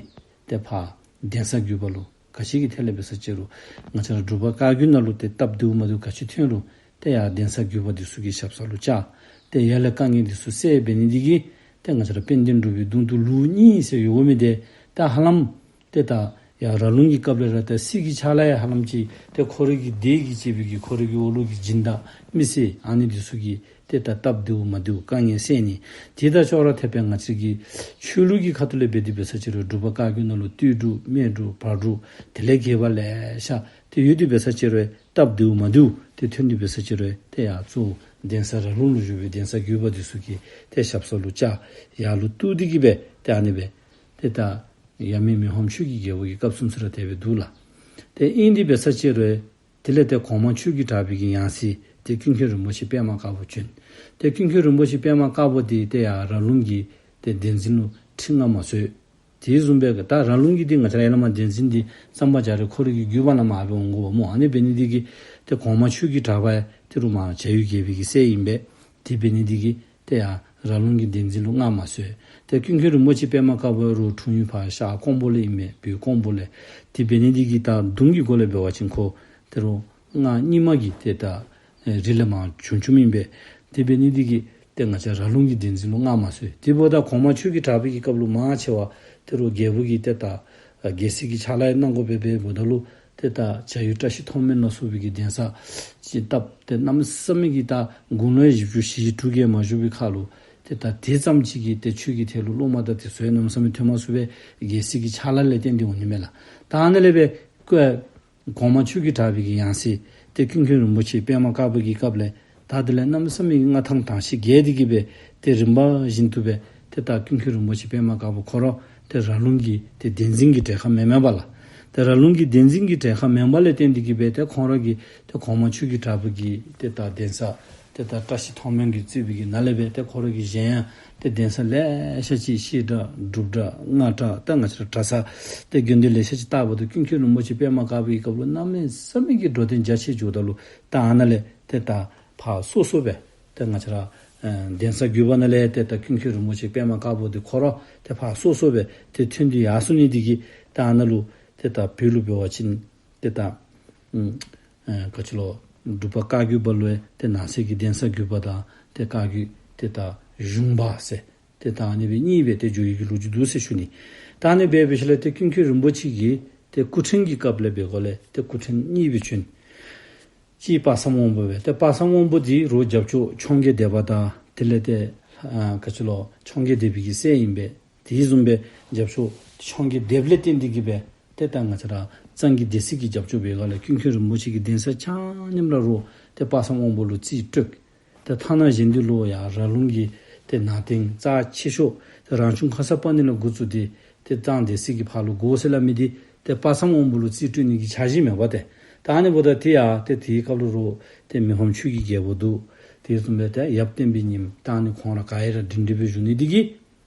ཏེ་ཕར་གདན་ས་བརྒྱུད་པ་ལུ་ག་ཅི་གི་ཐད་ལས་འབད་ས་ཅི་རུང་ང་བཅས་ར་འབྲུག་པ་བཀའ་བརྒྱུད་ནང་ལུ་ཏེ་སྟབས་བདེཝ་མ་བདེཝ་ག་ཅི་ཐོན་རུང་ཏེ་ཡར་གདན་ས་བརྒྱུད་པ་འདི་ཚུ་གི་ཞབས་ས་ལུ་བཅར། ཏེ་ཡར་ལས་དཀའ་ངལ་འདི་ཚུ་སེལ་འབད་ནི་འདི་གིས་ཏེ་ང་བཅས་ར་དཔལ་ལྡན་འབྲུག་པའི་གདུང་དུ་ལུགས་གཉིས་ཟེར་ཡོད་མི་འདི་ད་ཧ་ལམ་ཏེ་ད་ཡར་ར་ལུང་གི་སྐབས་ལས་ར་ཏེ་སྲིད་ཀྱི་ཕྱག་ལཱ་ཡང་ཧ་ལམ་ཅིག་ཏེ་ཁོ་རའི་གི་སྡེ་གིས་བྱེད་པའི་གི་ཁོ་རའི་གི་འོག་ལུ་གི་སྦྱིན་བདག་མི་སེར་ཨ་ནི་འདི་ཚུ་གིས་ཏེ་ད་སྟབས་བདེཝ་མ་བདེཝ་དཀའ་ངལ་སེལ་ནི། དེ་དང་ཅོག་ར་འཐདཔ་སྦེ་ང་བཅས་ཀྱི་ཆོས་ལུགས་ཀྱི་ཁ་ཐུག་ལས་འབད་དེ་འབད་ས་ཅི་རུང་འབྲུག་པ་བཀའ་བརྒྱུད་ནང་ལུ་སྟོད་འབྲུག་སྨད་འབྲུག་བར་འབྲུག་དེ་ལས་རྒྱས་པ་ལེ་ཤ་ཏེ་ཡོད་དེ་འབད་ས་ཅི་རུང་སྟབས་བདེཝ་མ་བདེཝ་ཏེ་ཐོན་དེ་འབད་ས་ཅི་རུང་ཏེ་ཡར་གཙོ་བོ་གདན་ས་ར་ལུང་ལུ་བཞུགས་པའི་གདན་ས་བརྒྱུད་པ་འདི་ཚུ་གི་ཏེ་ཞབས་ས་ལུ་བཅར། ཡར་ལུ་བཏུད་དེ་གིས་སྦེ་ཏེ་ཨ་ནི་སྦེ་ཏེ་ད་ཡབ་མེས་མི་ཕམ་ཆོས་ཀྱི་རྒྱལ་པོ་གི་སྐབས་སུ་ར་དེ་སྦེ་འདུག་ལགས། ཏེ་ཨིན་དེ་འབད་ས་ཅི་རུང་དེ་ལས་ཏེ་གོང་མ་ཆོས་ཀྱི་གྲགས་པའི་གི་ཡང་སྲིད་ཏེ་ཀུན་མཁྱེན་རིན་པོ་ཆེ་པདྨ་དཀར་པོ་བྱོན། ཏེ་ཀུན་མཁྱེན་རིན་པོ་ཆེ་པདྨ་དཀར་པོ་འདི་ཏེ་ཡར་ར་ལུང་གི་ཏེ་གདན་འཛིན་ལུ་ཁྲི་མངའ་མ་གསོལ། དེ་བཟུམ་སྦེ་ད་ར་ལུང་གི་འདི་ང་བཅས་ར་ཡར་ལས་མར་གདན་འཛིན་འདི་གཙང་པ་རྒྱ་རས་ཁོ་རའི་གི་བརྒྱུད་པ་ལས་མར་སྦེ་འོང་དགོཔ་སྨོ། ཨ་ནི་འབད་ནི་འདི་གིས་ཏེ་གོང་མ་ཆོས་ཀྱི་གྲགས་པ་ཡང་ཏེ་རུང་མར་བྱ་ཡུལ་རྒྱལ་པོའི་གི་སྲས་ཨིན་པས། དེ་འབད་ནི་འདི་གིས་ཏེ་ཡར་ ར་ལུང་གི་གདན་འཛིན་ལུ་མངའ་མ་གསོལ། ཏེ་ཀུན་མཁྱེན་རིན་པོ་ཆེ་པདྨ་དཀར་པོ་རུ་འཁྲུངས་ཡུལ་ཕར་ཤར་ཀོང་པོ་ལས་ཨིན་མས། བོད་ཀོང་པོ་ལས། དེ་འབད་ནི་འདི་གིས་ད་གདུང་གི་སྒོ་ལས་འབད་བ་ཅིན་ཁོ་ཏེ་རུ་མངའ་རྙིང་མ་གི་ཏེ་ད་རིགས་ལས་མར་བྱུང་བྱུངམ་ཨིན་པས། དེ་འབད་ནི་འདི་གིས་ཏེ་ང་བཅས་ར་ལུང་གི་གདན་འཛིན་ལུ་མངའ་མ་གསོལ། དེ་འབདཝ་ད་གོང་མ་ཆོས་ཀྱི་གྲགས་པའི་གི་སྐབས་ལུ་མང་ཆེ་བ་ཏེ་རུ་རྒྱལ་པོ་གི་ཏེ་ད་རྒྱལ་སྲིད་ཀྱི་ཕྱག་ལཱ་གནང་དགོ་པས། འབདཝ་ད་ལུ་ཏེ་ད་བྱ་ཡུལ་བཀྲ་ཤིས་མཐོང་སྨོན་ལ་སོགས་པའི་གི་གདན་ས་ཅིག་བཏབ། ཏེ་གནམ་མེད་ས་མེད་ཀྱི་ད་དགུང་ལོ་བཞི་བཅུ་ཞེ་དྲུག་བརྒལ་མ་བཞུགས་པའི་ཁར་ལུ་ཏེ་ད་དེ་ཙམ་ཅིག་གིས་ཏེ་ཆོས་ཀྱི་ཐད་ལུ་སློབ་མ་དང་དེ་ཚུ་ཡང་གནམ་མེད་ས་མེད་ཐོན་མ་ཚུགས་པས། རྒྱལ་སྲིད་ཀྱི་ཕྱག་ལཱ་ལས་བརྟེན་ཏེ་འོང་ནི་མས་ལགས། ད་ཨ་ནཱ་ལས་འབད་ཀོ་གོང་མ་ཆོས་ཀྱི་གྲགས་པའི་གི་ཡང་སྲིད་ཏེ་ཀུན་མཁྱེན་རིན་པོ་ཆེ་པདྨ་དཀར་པོ་གི་སྐབས་ལས་ད་དེ་ལས་གནམ་མེད་ས་མེད་ཀྱི་མངའ་ཐང་དྭངས་ཤིང་རྒྱས་ཏེ་གི་སྦེ་ཏེ་རིམ་པ་བཞིན་དུ་སྦེ་ཏེ་ད་ཀུན་མཁྱེན་རིན་པོ་ཆེ་པདྨ་དཀར་པོ་ཁོ་ར་ཏེ་ར་ལུང་གི་ཏེ་གདན་འཛིན་གྱི་གྲལ་ཁར་མེན་མེན་པ་ལགས། ཏེ་ར་ལུང་གི་གདན་འཛིན་གྱི་གྲལ་ཁར་མེན་པ་ལས་བརྟེན་ཏེ་གི་སྦེ་ཏེ་ཁོང་ར་གི་ཏེ་གོང་མ་ཆོས་ཀྱི་གྲགས་པ་གི་ཏེ་ད་གདན་ས་ཏེ་ད་བཀྲ་ཤིས་མཐོང་སྨོན་གྱིས་གཙོས་པའི་གི་ནང་ལས་སྦེ་ཏེ་ཁོ་ར་གི་གཞན་ཡང་ཏེ་གདན་ས་ལེ་ཤ་ཅིག་བཤད་གྲྭ་སྒྲུབ་གྲྭ་སྔགས་གྲྭ་ད་ང་བཅས་ར་གྲྭ་ས་ཏེ་དགོན་སྡེ་ལེ་ཤ་ཅིག་བཏབ་པ་ད་ཀུན་མཁྱེན་རིན་པོ་ཆེ་པདྨ་དཀར་པོའི་སྐབས་ལུ་གནམ་མེད་ས་མེད་ཀྱི་འགྲོ་དོན་རྒྱ་ཆེ་འགྱོཝ་ད་ལུ་ད་ཨ་ནཱ་ལས་ཏེ་ད་ཕར་སོ་སོ་སྦེ་ཏེ་ང་བཅས་ར་ཨེ་གདན་ས་བརྒྱུད་པ་ནང་ལས་ཏེ་ད་ཀུན་མཁྱེན་རིན་པོ་ཆེ་པདྨ་དཀར་པོ་འདི་ཁོ་ར་ཏེ་ཕར་སོ་སོ་སྦེ་ཏེ་ཐོན་ཏེ་ཡར་སོང་ནི་འདི་གིས་ད་ཨ་ནཱ་ལུ་ཏེ་ད་བོད་ལུ་འབད་བ་ཅིན་ཏེ་ད་ཨུམ་ཨེ་ག་ཅི་ལོ་འབྲུག་པ་བཀའ་བརྒྱུད་པ་ལུ་ཡང་ཏེ་ནང་གསེས་ཀྱི་གདན་ས་བརྒྱུད་པ་དང་ཏེ་བཀའ་བརྒྱུད་ཏེ་ད་གཞུང་པ་ཟེར་ཏེ་ད་ཨ་ནི་སྦེ་གཉིས་སྦེ་ཏེ་འགྱོ་ཡི་གི་ལོ་རྒྱུས་འདུག་ཟེར་ཞུ་ནི། ད་ཨ་ནི་སྦེ་འབད་ཞིནམ་ལས་ཏེ་ཀུན་མཁྱེན་རིན་པོ་ཆེ་གིས་ཏེ་སྐུ་ཕྲེང་གི་སྐབས་ལས་འབད་སྒོ་ལས་ཏེ་སྐུ་ཕྲེང་གཉིས་སྦེ་བྱོན། གཅིག་དཔག་བསམ་དབང་པོ་སྦེ། ཏེ་དཔག་བསམ་དབང་པོ་འདི་རུ་རྒྱབ་ཕྱོགས་འཕྱོངས་རྒྱས་སྡེ་པ་དང་དེ་ལས་ཏེ་ཨ་ག་ཅི་ལོ་འཕྱོངས་རྒྱས་སྡེ་པའི་གི་སྲས་ཨིན་པས། དེ་བཟུམ་སྦེ་རྒྱབ་ཕྱོགས་འཕྱོངས་རྒྱས་སྡེཔ་ལས་བརྟེན་ཏེ་གི་སྦེ་ཏེ་ད་ང་བཅས་ར་གཙང་གི་སྡེ་སྲིད་ཀྱི་རྒྱབ་ཕྱོགས་འབད་སྒོ་ལས་ཀུན་མཁྱེན་རིན་པོ་ཆེ་གི་གདན་ས་ཆ་མཉམ་ར་རུ་ཏེ་དཔག་བསམ་དབང་པོ་ལུ་རྩིས་སྤྲོད། ཏེ་ཐ་ན་གཞན་འདི་ལུ་ཡང་ར་ལུང་གི་ཏེ་ནང་རྟེན་རྩ་ཆེ་ཤོས་ཏེ་རང་བྱུང་ཁར་ས་པ་ཎི་ལས་འགོ་བཙུགས་ཏེ་ཏེ་གཙང་སྡེ་སྲིད་ཀྱི་ཕར་ལུ་དགོ་ཟེར་སླབ་མི་འདི་ཏེ་དཔག་བསམ་དབང་པོ་ལུ་རྩིས་སྤྲོད་ནི་གི་འཆར་གཞི་མེད་པ་ཏེ། ད་ཨ་ནི་འབདཝ་ད་དེ་ཡང་ཏེ་དེའི་སྐབས་ལུ་རུ་ཏེ་མི་ཕམ་ཆོས་ཀྱི་རྒྱལ་པོ་འདུག། དེ་བཟུམ་སྦེ་ཏེ་ཡབ་བསྟན་པའི་ཉི་མ་ད་ཨ་ནི་ཁོང་ར་ག་ར་སྒྲིང་སྒྲི་སྦེ་བཞུགས་ནི་འདི་གིས་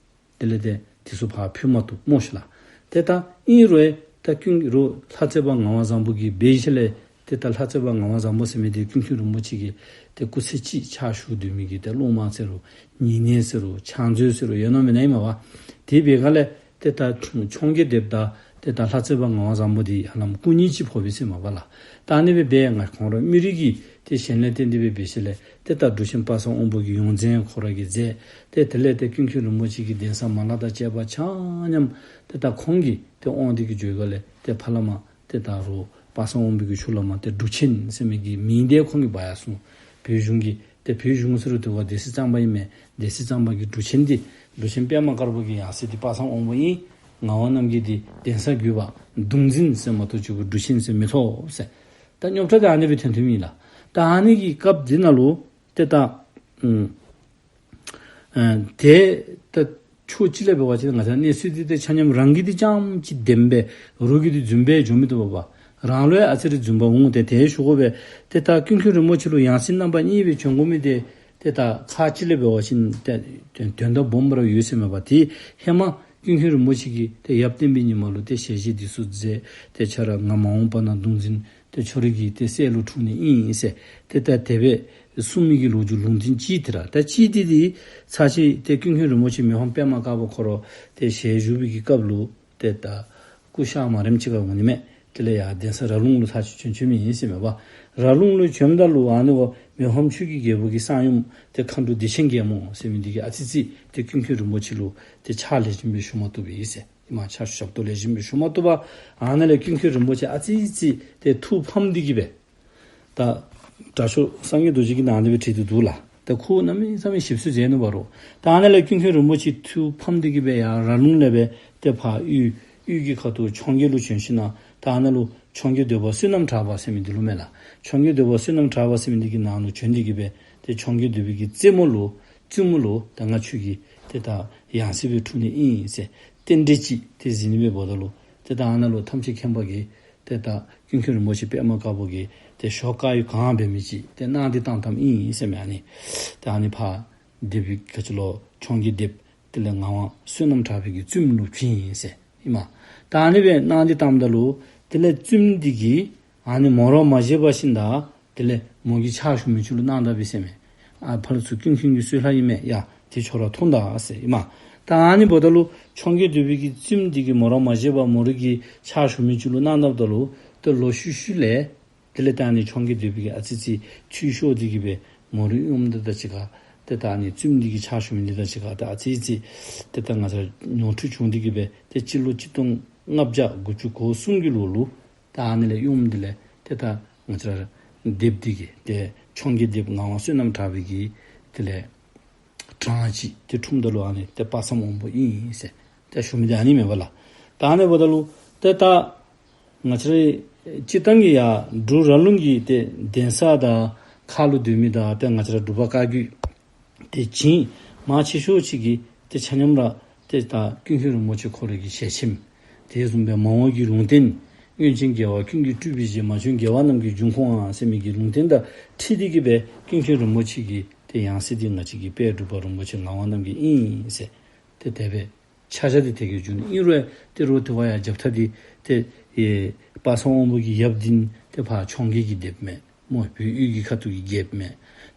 དེ་ལས་ཏེ་དེ་ཚུ་ཕར་ཕུལ་མ་བཏུབ་སྨོ་ཤིག་ལགས། ཏེ་ད་ཨིན་རུང་ད་ཀུན་རུ་ལྷ་རྩེ་བ་ངག་དབང་བཟང་པོ་གིས་འབད་ཞིནམ་ལས་ཏེ་ད་ལྷ་རྩེ་བ་ངག་དབང་བཟང་པོ་ཟེར་མི་འདི་ཀུན་མཁྱེན་རིན་པོ་ཆེ་གི་ཏེ་སྐུ་ཚེ་གཅིག་ཕྱག་ཞུ་སྡོད་མི་གི་ཏེ་སློབ་མ་ཟེར་རུང་ཉེ་གནས་ཟེར་རུང་ཕྱག་མཛོད་ཟེར་རུང་ཡོད་ནོ་མེན་ན་ཨིན་མས་པ། དེ་འབད་སྒང་ལས་ཏེ་ད་འཕྱོངས་རྒྱས་སྡེཔ་དང་ཏེ་ད་ལྷ་རྩེ་བ་ངག་དབང་བཟང་པོ་འདི་ཧ་ལམ་སྐུ་ཉིད་ཅིག་ཕོག་པས་ཟེར་མས་པ་ལགས། ད་ཨ་ནི་སྦེ་འབད་ང་ཁོང་ར་མི་རིགས་ཀྱི་ཏེ་ཞེན་ལས་བརྟེན་ཏེ་སྦེ་འབད་ཞིནམ་ལས་ཏེ་ད་འབྲུག་ཆེན་དཔག་བསམ་དབང་པོ་གི་ཡོངས་འཛིན་ཁོ་ར་གིས་མཛད། ཏེ་དེ་ལས་ཏེ་ཀུན་མཁྱེན་རིན་པོ་ཆེ་གི་གདན་ས་མ་ལག་དང་བཅས་པ་ཆ་མཉམ་ཏེ་ད་ཁོང་གིས་ཏེ་དབང་འདི་གི་བརྒྱུད་སྒང་ལས་ཏེ་ཕར་ལས་མར་ཏེ་ད་རུ་དཔག་བསམ་དབང་པོ་གི་ཤུལ་ལས་མར་ཏེ་འབྲུག་ཆེན་ཟེར་མི་གི་མིང་འདི་ཁོང་གིས་འབག་ཡར་སོང་། བོད་གཞུང་གི་ཏེ་བོད་གཞུང་ཟེར་རུང་དེ་བ་སྡེ་སྲིད་གཙང་པ་ཨིན་མས། སྡེ་སྲིད་གཙང་པ་གི་འབྲུག་ཆེན་འདི་འབྲུག་ཆེན་པདྨ་དཀར་པོ་གི་ཡང་སྲིད་འདི་དཔག་བསམ་དབང་པོ་ཨིན། ངག་དབང་རྣམ་རྒྱལ་འདི་གདན་ས་བརྒྱུད་པ་གདུང་འཛིན་ཟེར་མ་གཏོགས་ཅིག་གུ་འབྲུག་ཆེན་ཟེར་མི་ཐོབ་ཟེར། ད་རྙོག་དྲ་འདི་ཨ་ནི་སྦེ་ཐོན་ཐོནམ་ཨིན་ལགས། ད་ཨ་ནི་གི་སྐབས་འདི་ནང་ལུ་ཏེ་ད་ཨུམ་ཨ་ཏེ་ད་ཕྱོགས་གཅིག་ལས་འབད་བ་ཅིན་ང་བཅས་གནས་ཚུལ་འདི་ཏེ་ཆ་མཉམ་རང་གིས་འདི་རྐྱངམ་ཅིག་བདེན་པས་རོགས་ཀྱིས་འདི་རྫུན་པས་འགྱོ་མི་བཏུབ་པས། རང་ལུ་ཡང་ཨ་ཙི་རེ་རྫུན་པ་འོང་། ཏེ་དེ་ཞུ་དགོ་པས། ཏེ་ད་ཀུན་མཁྱེན་རིན་པོ་ཆེ་ལུ་ཡང་སྲིད་རྣམ་པ་གཉིས་སྦེ་བྱོན་དགོ་མི་འདི་ཏེ་ད་ཁ་ཅིག་ལས་འབད་བ་ཅིན་ཏེ་དོན་དག་སྦོམ་ར་ཡོད་ཟེར་མས་པ། ཏེ་ཧེ་མ་ཀུན་མཁྱེན་རིན་པོ་ཆེ་གིས་ཏེ་ཡབ་བསྟན་པའི་ཉི་མ་ལུ་ཏེ་ཞལ་བཞེས་འདི་ཚུ་མཛད། ཏེ་ཁྱོད་ར་ང་མ་འོངས་པ་ན་གདུང་འཛིན་ཏེ་ཁྱོད་རའི་གི་ཏེ་སྲས་ལུ་འཁྲུངས་ནི་ཨིན་ཟེར། ཏེ་ད་དེ་སྦེ་གསུངས་མི་གི་ལོ་རྒྱུས་ལུང་འདྲེན་ཅིག་ཏེ་ར། ད་ཅིག་འདི་འདི་ཚར་ཅིག་ཏེ་ཀུན་མཁྱེན་རིན་པོ་ཆེ་མི་ཕམ་པདྨ་དཀར་པོ་ཁོ་ར་ཏེ་ཞལ་བཞུགས་པའི་གི་སྐབས་ལུ་ཏེ་ད་སྐུ་གཤེགས་མ་རནམ་ཅིག་ཁར་འོང་ནི་མས། དེ་ལས་ཡར་གདན་ས་ར་ལུང་ལུ་ཚར་ཅིག་བྱོན་བྱོནམ་ཨིན་ཟེར་མས་པ། ར་ལུང་ལུ་བྱོནམ་ད་ལུ་ཨ་ནི་འོ་མི་ཕམ་ཆོས་ཀྱི་རྒྱལ་པོ་གི་གསང་ཡུམ་ཏེ་མཁའ་འགྲོ་བདེ་ཆེན་རྒྱལ་མོ་ཟེར་མི་འདི་གིས་ཨ་ཙི་ཙི་ཏེ་ཀུན་མཁྱེན་རིན་པོ་ཆེ་ལུ་ཏེ་ཕྱག་ལེགས་ཤོམ་སྦེ་ཞུ་མ་བཏུབ་པས་ཟེར། ཨིན་མས། ཕྱག་ཞབས་ཏོག་ལེགས་ཤོམ་སྦེ་ཞུ་མ་བཏུབ་པར་ཨ་ནཱ་ལས་ཀུན་མཁྱེན་རིན་པོ་ཆེ་ཨ་ཙི་ཙི་ཏེ་ཐུགས་ཕམ་སྟེ་གི་སྦེ་ད་དྲག་ཤོས་སངས་རྒྱས་རྡོ་རྗེ་གི་ནང་ལས་སྦེ་བྲིས་ཏེ་འདུག་ལགས། ད་ཁོ་གནམ་མེད་ས་མེད་ཞིབ་འཚོལ་མཛད་ནུག་པ་རོ། ད་ཨ་ནཱ་ལས་ཀུན་མཁྱེན་རིན་པོ་ཆེ་ཐུགས་ཕམ་སྟེ་གི་སྦེ་ཡར་ར་ལུང་ལས་སྦེ་ཏེ་ཕར་དབུས་དབུས་ཀྱི་ཁ་ཐུག་འཕྱོངས་རྒྱས་ལུ་བྱོན་ཞིནམ་ད་ཨ་ནཱ་ལུ་འཕྱོངས་རྒྱས་སྡེ་པ་བསོད་ནམས་གྲགས་པ་ཟེར་མི་འདི་ལུ་མས་ལགས། འཕྱོངས་རྒྱས་སྡེ་པ་བསོད་ནམས་གྲགས་པ་ཟེར་མི་འདི་གི་ནང་ལུ་བྱོན་ཏེ་གི་སྦེ་ཏེ་འཕྱོངས་རྒྱས་སྡེ་པའི་གི་རྩེ་མོ་ལུ་བཙུན་མོ་ལུ་ད་ང་ཁྱོད་ཀྱི་ཏེ་ད་ཡང་སྲིད་སྦེ་འཁྲུངས་ནི་ཨིན་ཟེར་རྟེན་འབྲེལ་ཅིག་ཏེ་གཟིགས་ནི་སྦེ་འབདཝ་ད་ལུ་ཏེ་ད་ཨ་ནཱ་ལུ་ཐམས་ཅད་མཁྱེན་པ་གིས་ཏེ་ད་ཀུན་མཁྱེན་རིན་པོ་ཆེ་པདྨ་དཀར་པོ་གིས་ཏེ་ཞོ་དཀར་ཡོལ་གང་འབད་མི་ཅིག་ཏེ་གནང་སྟེ་བཏང་བཏངམ་ཨིན་ཟེར་མས། ཨ་ནི་ཏེ་ཨ་ནི་ཕར་སྡེ་པའི་ག་ཅི་ལོ་འཕྱོངས་རྒྱས་སྡེཔ་དེ་ལས་ངག་དབང་བསོད་ནམས་གྲགས་པའི་གི་བཙུནམོ་ལུ་བྱིན་ཟེར་ཨིན་མས། ད་ཨ་ནི་སྦེ་གནང་སྟེ་བཏངམ་ད་ལུ་དེ་ལས་བཙུནམོ་འདི་གིས་ཨ་ནི་མོ་ར་མ་བཞེས་པར་ཞིནམ་ད་དེ་ལས་མོ་གི་ཕྱག་ཞུ་མི་ཚུ་ལུ་གནང་ད་པས་ཟེར་མས། ཨ་ཕར་ཚུར་ཀུན་མཁྱེན་གྱི་གསོལ་ལྷ་ཨིན་མས། ཡ་ དེ་ཁྱོད་ར་མཐོང་ད་ཟེར་ཨིན་མས། ད་ཨ་ནི་འབདཝ་ད་ལུ་འཕྱོངས་རྒྱས་སྡེ་པའི་གི་བཙུནམོ་འདི་གིས་མོ་ར་མ་བཞེས་པར་མོ་རའི་གི་ཕྱག་ཞུ་མི་ཅིག་ལུ་གནང་ད་འབདཝ་ད་ལུ་ཏེ་ལོག་ཤུལ་ཤུལ་ལས་དེ་ལས་ད་ཨ་ནི་འཕྱོངས་རྒྱས་སྡེ་པའི་གི་ཨ་ཙི་ཙི་འཐུས་ཤོར་འདི་གིས་སྦེ་མོ་རའི་གཡོགམོ་འདི་དང་གཅིག་ཁར་ཏེ་ད་ཨ་ནི་བཙུནམོ་འདི་གི་ཕྱག་ཞུ་མི་འདི་དང་གཅིག་ཁར་ཏེ་ཨ་ཙི་ཙི་ཏེ་ད་ང་བཅས་ཉོ་འཁྲུག་བྱུང་འདི་གིས་སྦེ་ཏེ་སྤྱི་ལོ་གཅིག་སྟོང་ལྔ་བརྒྱ་དགུ་བཅུ་གོ་གསུམ་གྱི་ལོ་ལུ་ད་ཨ་ནི་ལས་གཡོགམོ་འདི་ལས་ཏེ་ད་ང་བཅས་ར་སྡེཔ་འདི་གིས་ཏེ་འཕྱོངས་རྒྱས་སྡེཔ་ངག་དབང་བསོད་ནམས་གྲགས་པའི་གི་དེ་ལས་གྲངས་ཅིག་ཏེ་འཁྲུངསམ་ད་ལུ་ཨ་ནི་ཏེ་དཔག་བསམ་དབང་པོ་ཨིན་ཟེར་ཏེ་ཞུ་མི་འདི་ཨ་ནི་མས་པ་ལགས། ད་ཨ་ནི་འབདཝ་ད་ལུ་ཏེ་ད་ང་བཅས་ར་སྤྱིར་བཏང་གི་ཡར་འབྲུག་ར་ལུང་གི་ཏེ་གདན་ས་དང་ཁ་ལུ་སྡོད་མི་དང་ཏེ་ང་བཅས་ར་འབྲུག་པ་བཀའ་བརྒྱུད་དེ་བྱིངས་མང་ཆེ་ཤོས་ཅིག་གིས་ཏེ་ཆ་མཉམ་ར་ཏེ་ད་ཀུན་མཁྱེན་རིན་པོ་ཆེ་ཁོ་རའི་གི་ཞལ་ཆེམས། དེ་བཟུམ་སྦེ་མ་འོངས་ཀྱི་ལུང་བསྟན། སྔོན་བྱོན་རྒྱལ་བ་ཀུན་གྱི་སྤྲུལ་པའི་རྗེ། མ་བྱོན་རྒྱལ་བ་རྣམས་ཀྱི་འབྱུང་ཁུངས་ཨང་ཟེར་མི་གི་ལུང་བསྟན་དང་འཁྲིལ་ཏེ་གི་སྦེ་ཀུན་མཁྱེན་རིན་པོ་ཆེ་གི་ཏེ་ཡང་སྲིད་འདི་ང་བཅས་ཀྱི་དཔལ་འབྲུག་པ་རིན་པོ་ཆེ་ངག་དབང་རྣམ་རྒྱལ་ཨིན་ཟེར་ཏེ་དེ་སྦེ་ཆ་བཞག་སྟེ་དེ་གི་རྒྱུ་ནི་ཨིན་རུང་ཏེ་རོགས་དེ་བ་ཡང་རྒྱབ་ཐག་འདི་ཏེ་ཨེ་དཔག་བསམ་དབང་པོ་གི་ཡབ་འདི་ཏེ་ཕར་འཕྱོངས་རྒྱས་ཀྱི་སྡེཔ་མས། སྨོ། བོད་དབུས་ཀྱི་ཁ་ཐུག་གི་རྒྱལཔོ་མས།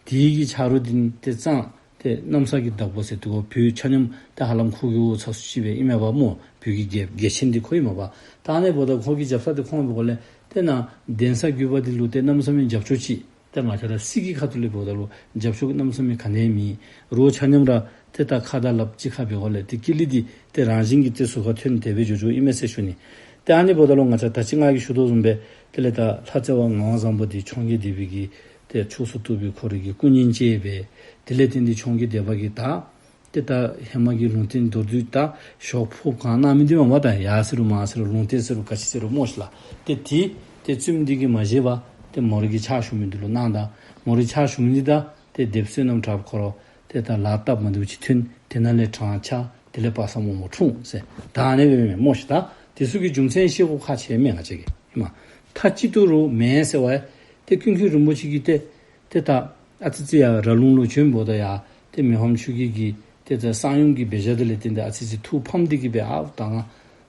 དེ་གི་ཆ་རོགས་འདི་ཏེ་གཙང་ཏེ་གནམ་ས་གི་བདག་པོ་ཟེར་དུས་གོ་བོད་ཆ་མཉམ་ཏེ་ཧ་ལམ་ཁོ་གི་འོག་ཚུད་སུ་ཅིག་སྦེ་ཨིན་མས་པ་སྨོ། བོད་ཀྱི་རྒྱལ་རྒྱལ་ཆེན་འདི་ཁོ་ཨིན་མས་པ། ད་ཨ་ནི་འབདཝ་ད་ཁོ་གི་རྒྱབ་ས་འདི་ཁོང་འབད་དགོ་ལས་ཏེ་ནཱ་གདན་ས་བརྒྱུད་པ་འདི་ལུ་ཏེ་གནམ་མེད་ས་མེད་རྒྱབ་སྐྱོར་ཅིག་ཏེ་ང་བཅས་ར་སྲིད་ཀྱི་ཁ་ཐུག་ལས་འབདཝ་ད་ལུ་རྒྱབ་སྐྱོར་གནམ་མེད་ས་མེད་ག་ནི་ཡང་མེད། རོགས་ཆ་མཉམ་ར་ཏེ་ད་ཁ་དང་ལགཔ་གཅིག་ཁར་འབད་དགོ་ལས་ཏེ་ཀི་ལི་འདི་ཏེ་རང་བཞིན་གྱིས་ཏེ་ཟུར་ཁར་ཐོན་དེ་སྦེ་འགྱོ་འགྱོཝ་ཨིན་མས་ཟེར་ཞུ་ནི། ཏེ་ཨ་ནི་འབདཝ་ད་ལུ་ང་བཅས་ད་ཅི་ང་གིས་ཞུ་དོ་བཟུམ་སྦེ་དེ་ལས་ད་ལྷ་རྩེ་བ་ངག་དབང་བཟང་པོ་འདི་འཕྱོངས་རྒྱས་སྡེ་པའི་གི་ཏེ་ཕྱོགས་སུ་གཏོགས་པའི་ཁོ་རའི་གི་སྐུ་གཉེར་ཅིག་སྦེ་དེ་ལས་ཏེ་འདི་འཕྱོངས་རྒྱས་སྡེ་པ་གིས་ད་ཏེ་ད་ཧེ་མ་གི་ལུང་བསྟན་མདོར་བསྡུས་ད་ཞོག་ཕོགཔ་གང་གནང་མི་འདི་མས་པ། ད་ཡ་ཟེར་རུང་མ་ཟེར་རུང་ལུང་བསྟན་ཟེར་རུང་ག་ཅི་ཟེར་རུང་སྨོ་ཤིག་ལགས། ཏེ་དེ་ཏེ་བཙུནམོ་འདི་གིས་མ་བཞེས་པར་ཏེ་མོ་རའི་གི་ཕྱག་ཞུ་མི་འདི་ལུ་གནང་ད། མོ་རའི་ཕྱག་ཞུ་མི་འདི་ད་ཏེ་སྡེཔ་བསོད་ནམས་གྲགས་པ་ཁོ་ར་ཏེ་ད་ལཱ་སྟབས་མ་བདེཝ་ཅིག་ཐོན། དེ་ནང་ལས་གྲངས་ཆག། དེ་ལས་དཔག་བསམ་དབང་པོ་འཁྲུངས་ཟེར་ད་ཨ་ནི་སྦེ་མས་སྨོ་ཤིག། ད་དེ་ཚུ་གི་རྒྱུ་མཚན་ཤེས་དགོཔ་ཁག་ཆེ་མས། ང་བཅས་ཀྱིས་ཨིན་མས། མཐའ་གཅིག་ཏུ་རུང་མེན་ཟེར་བ་ཏེ་ཀུན་མཁྱེན་རིན་པོ་ཆེ་གིས་ཏེ་ཏེ་ད་ཨ་ཙི་ཙི་ཡར་ར་ལུང་ལུ་བྱོནམ་ད་ཡར་ཏེ་མི་ཕམ་ཆོས་རྒྱལ་གྱི་ཏེ་ད་གསང་ཡུམ་གྱི་འབད་བཞག་འདི་ལས་བརྟེན་ཏེ་ཨ་ཙི་ཙི་ཐུགས་ཕམ་འདི་གིས་སྦེ་ཨ་ད་ང་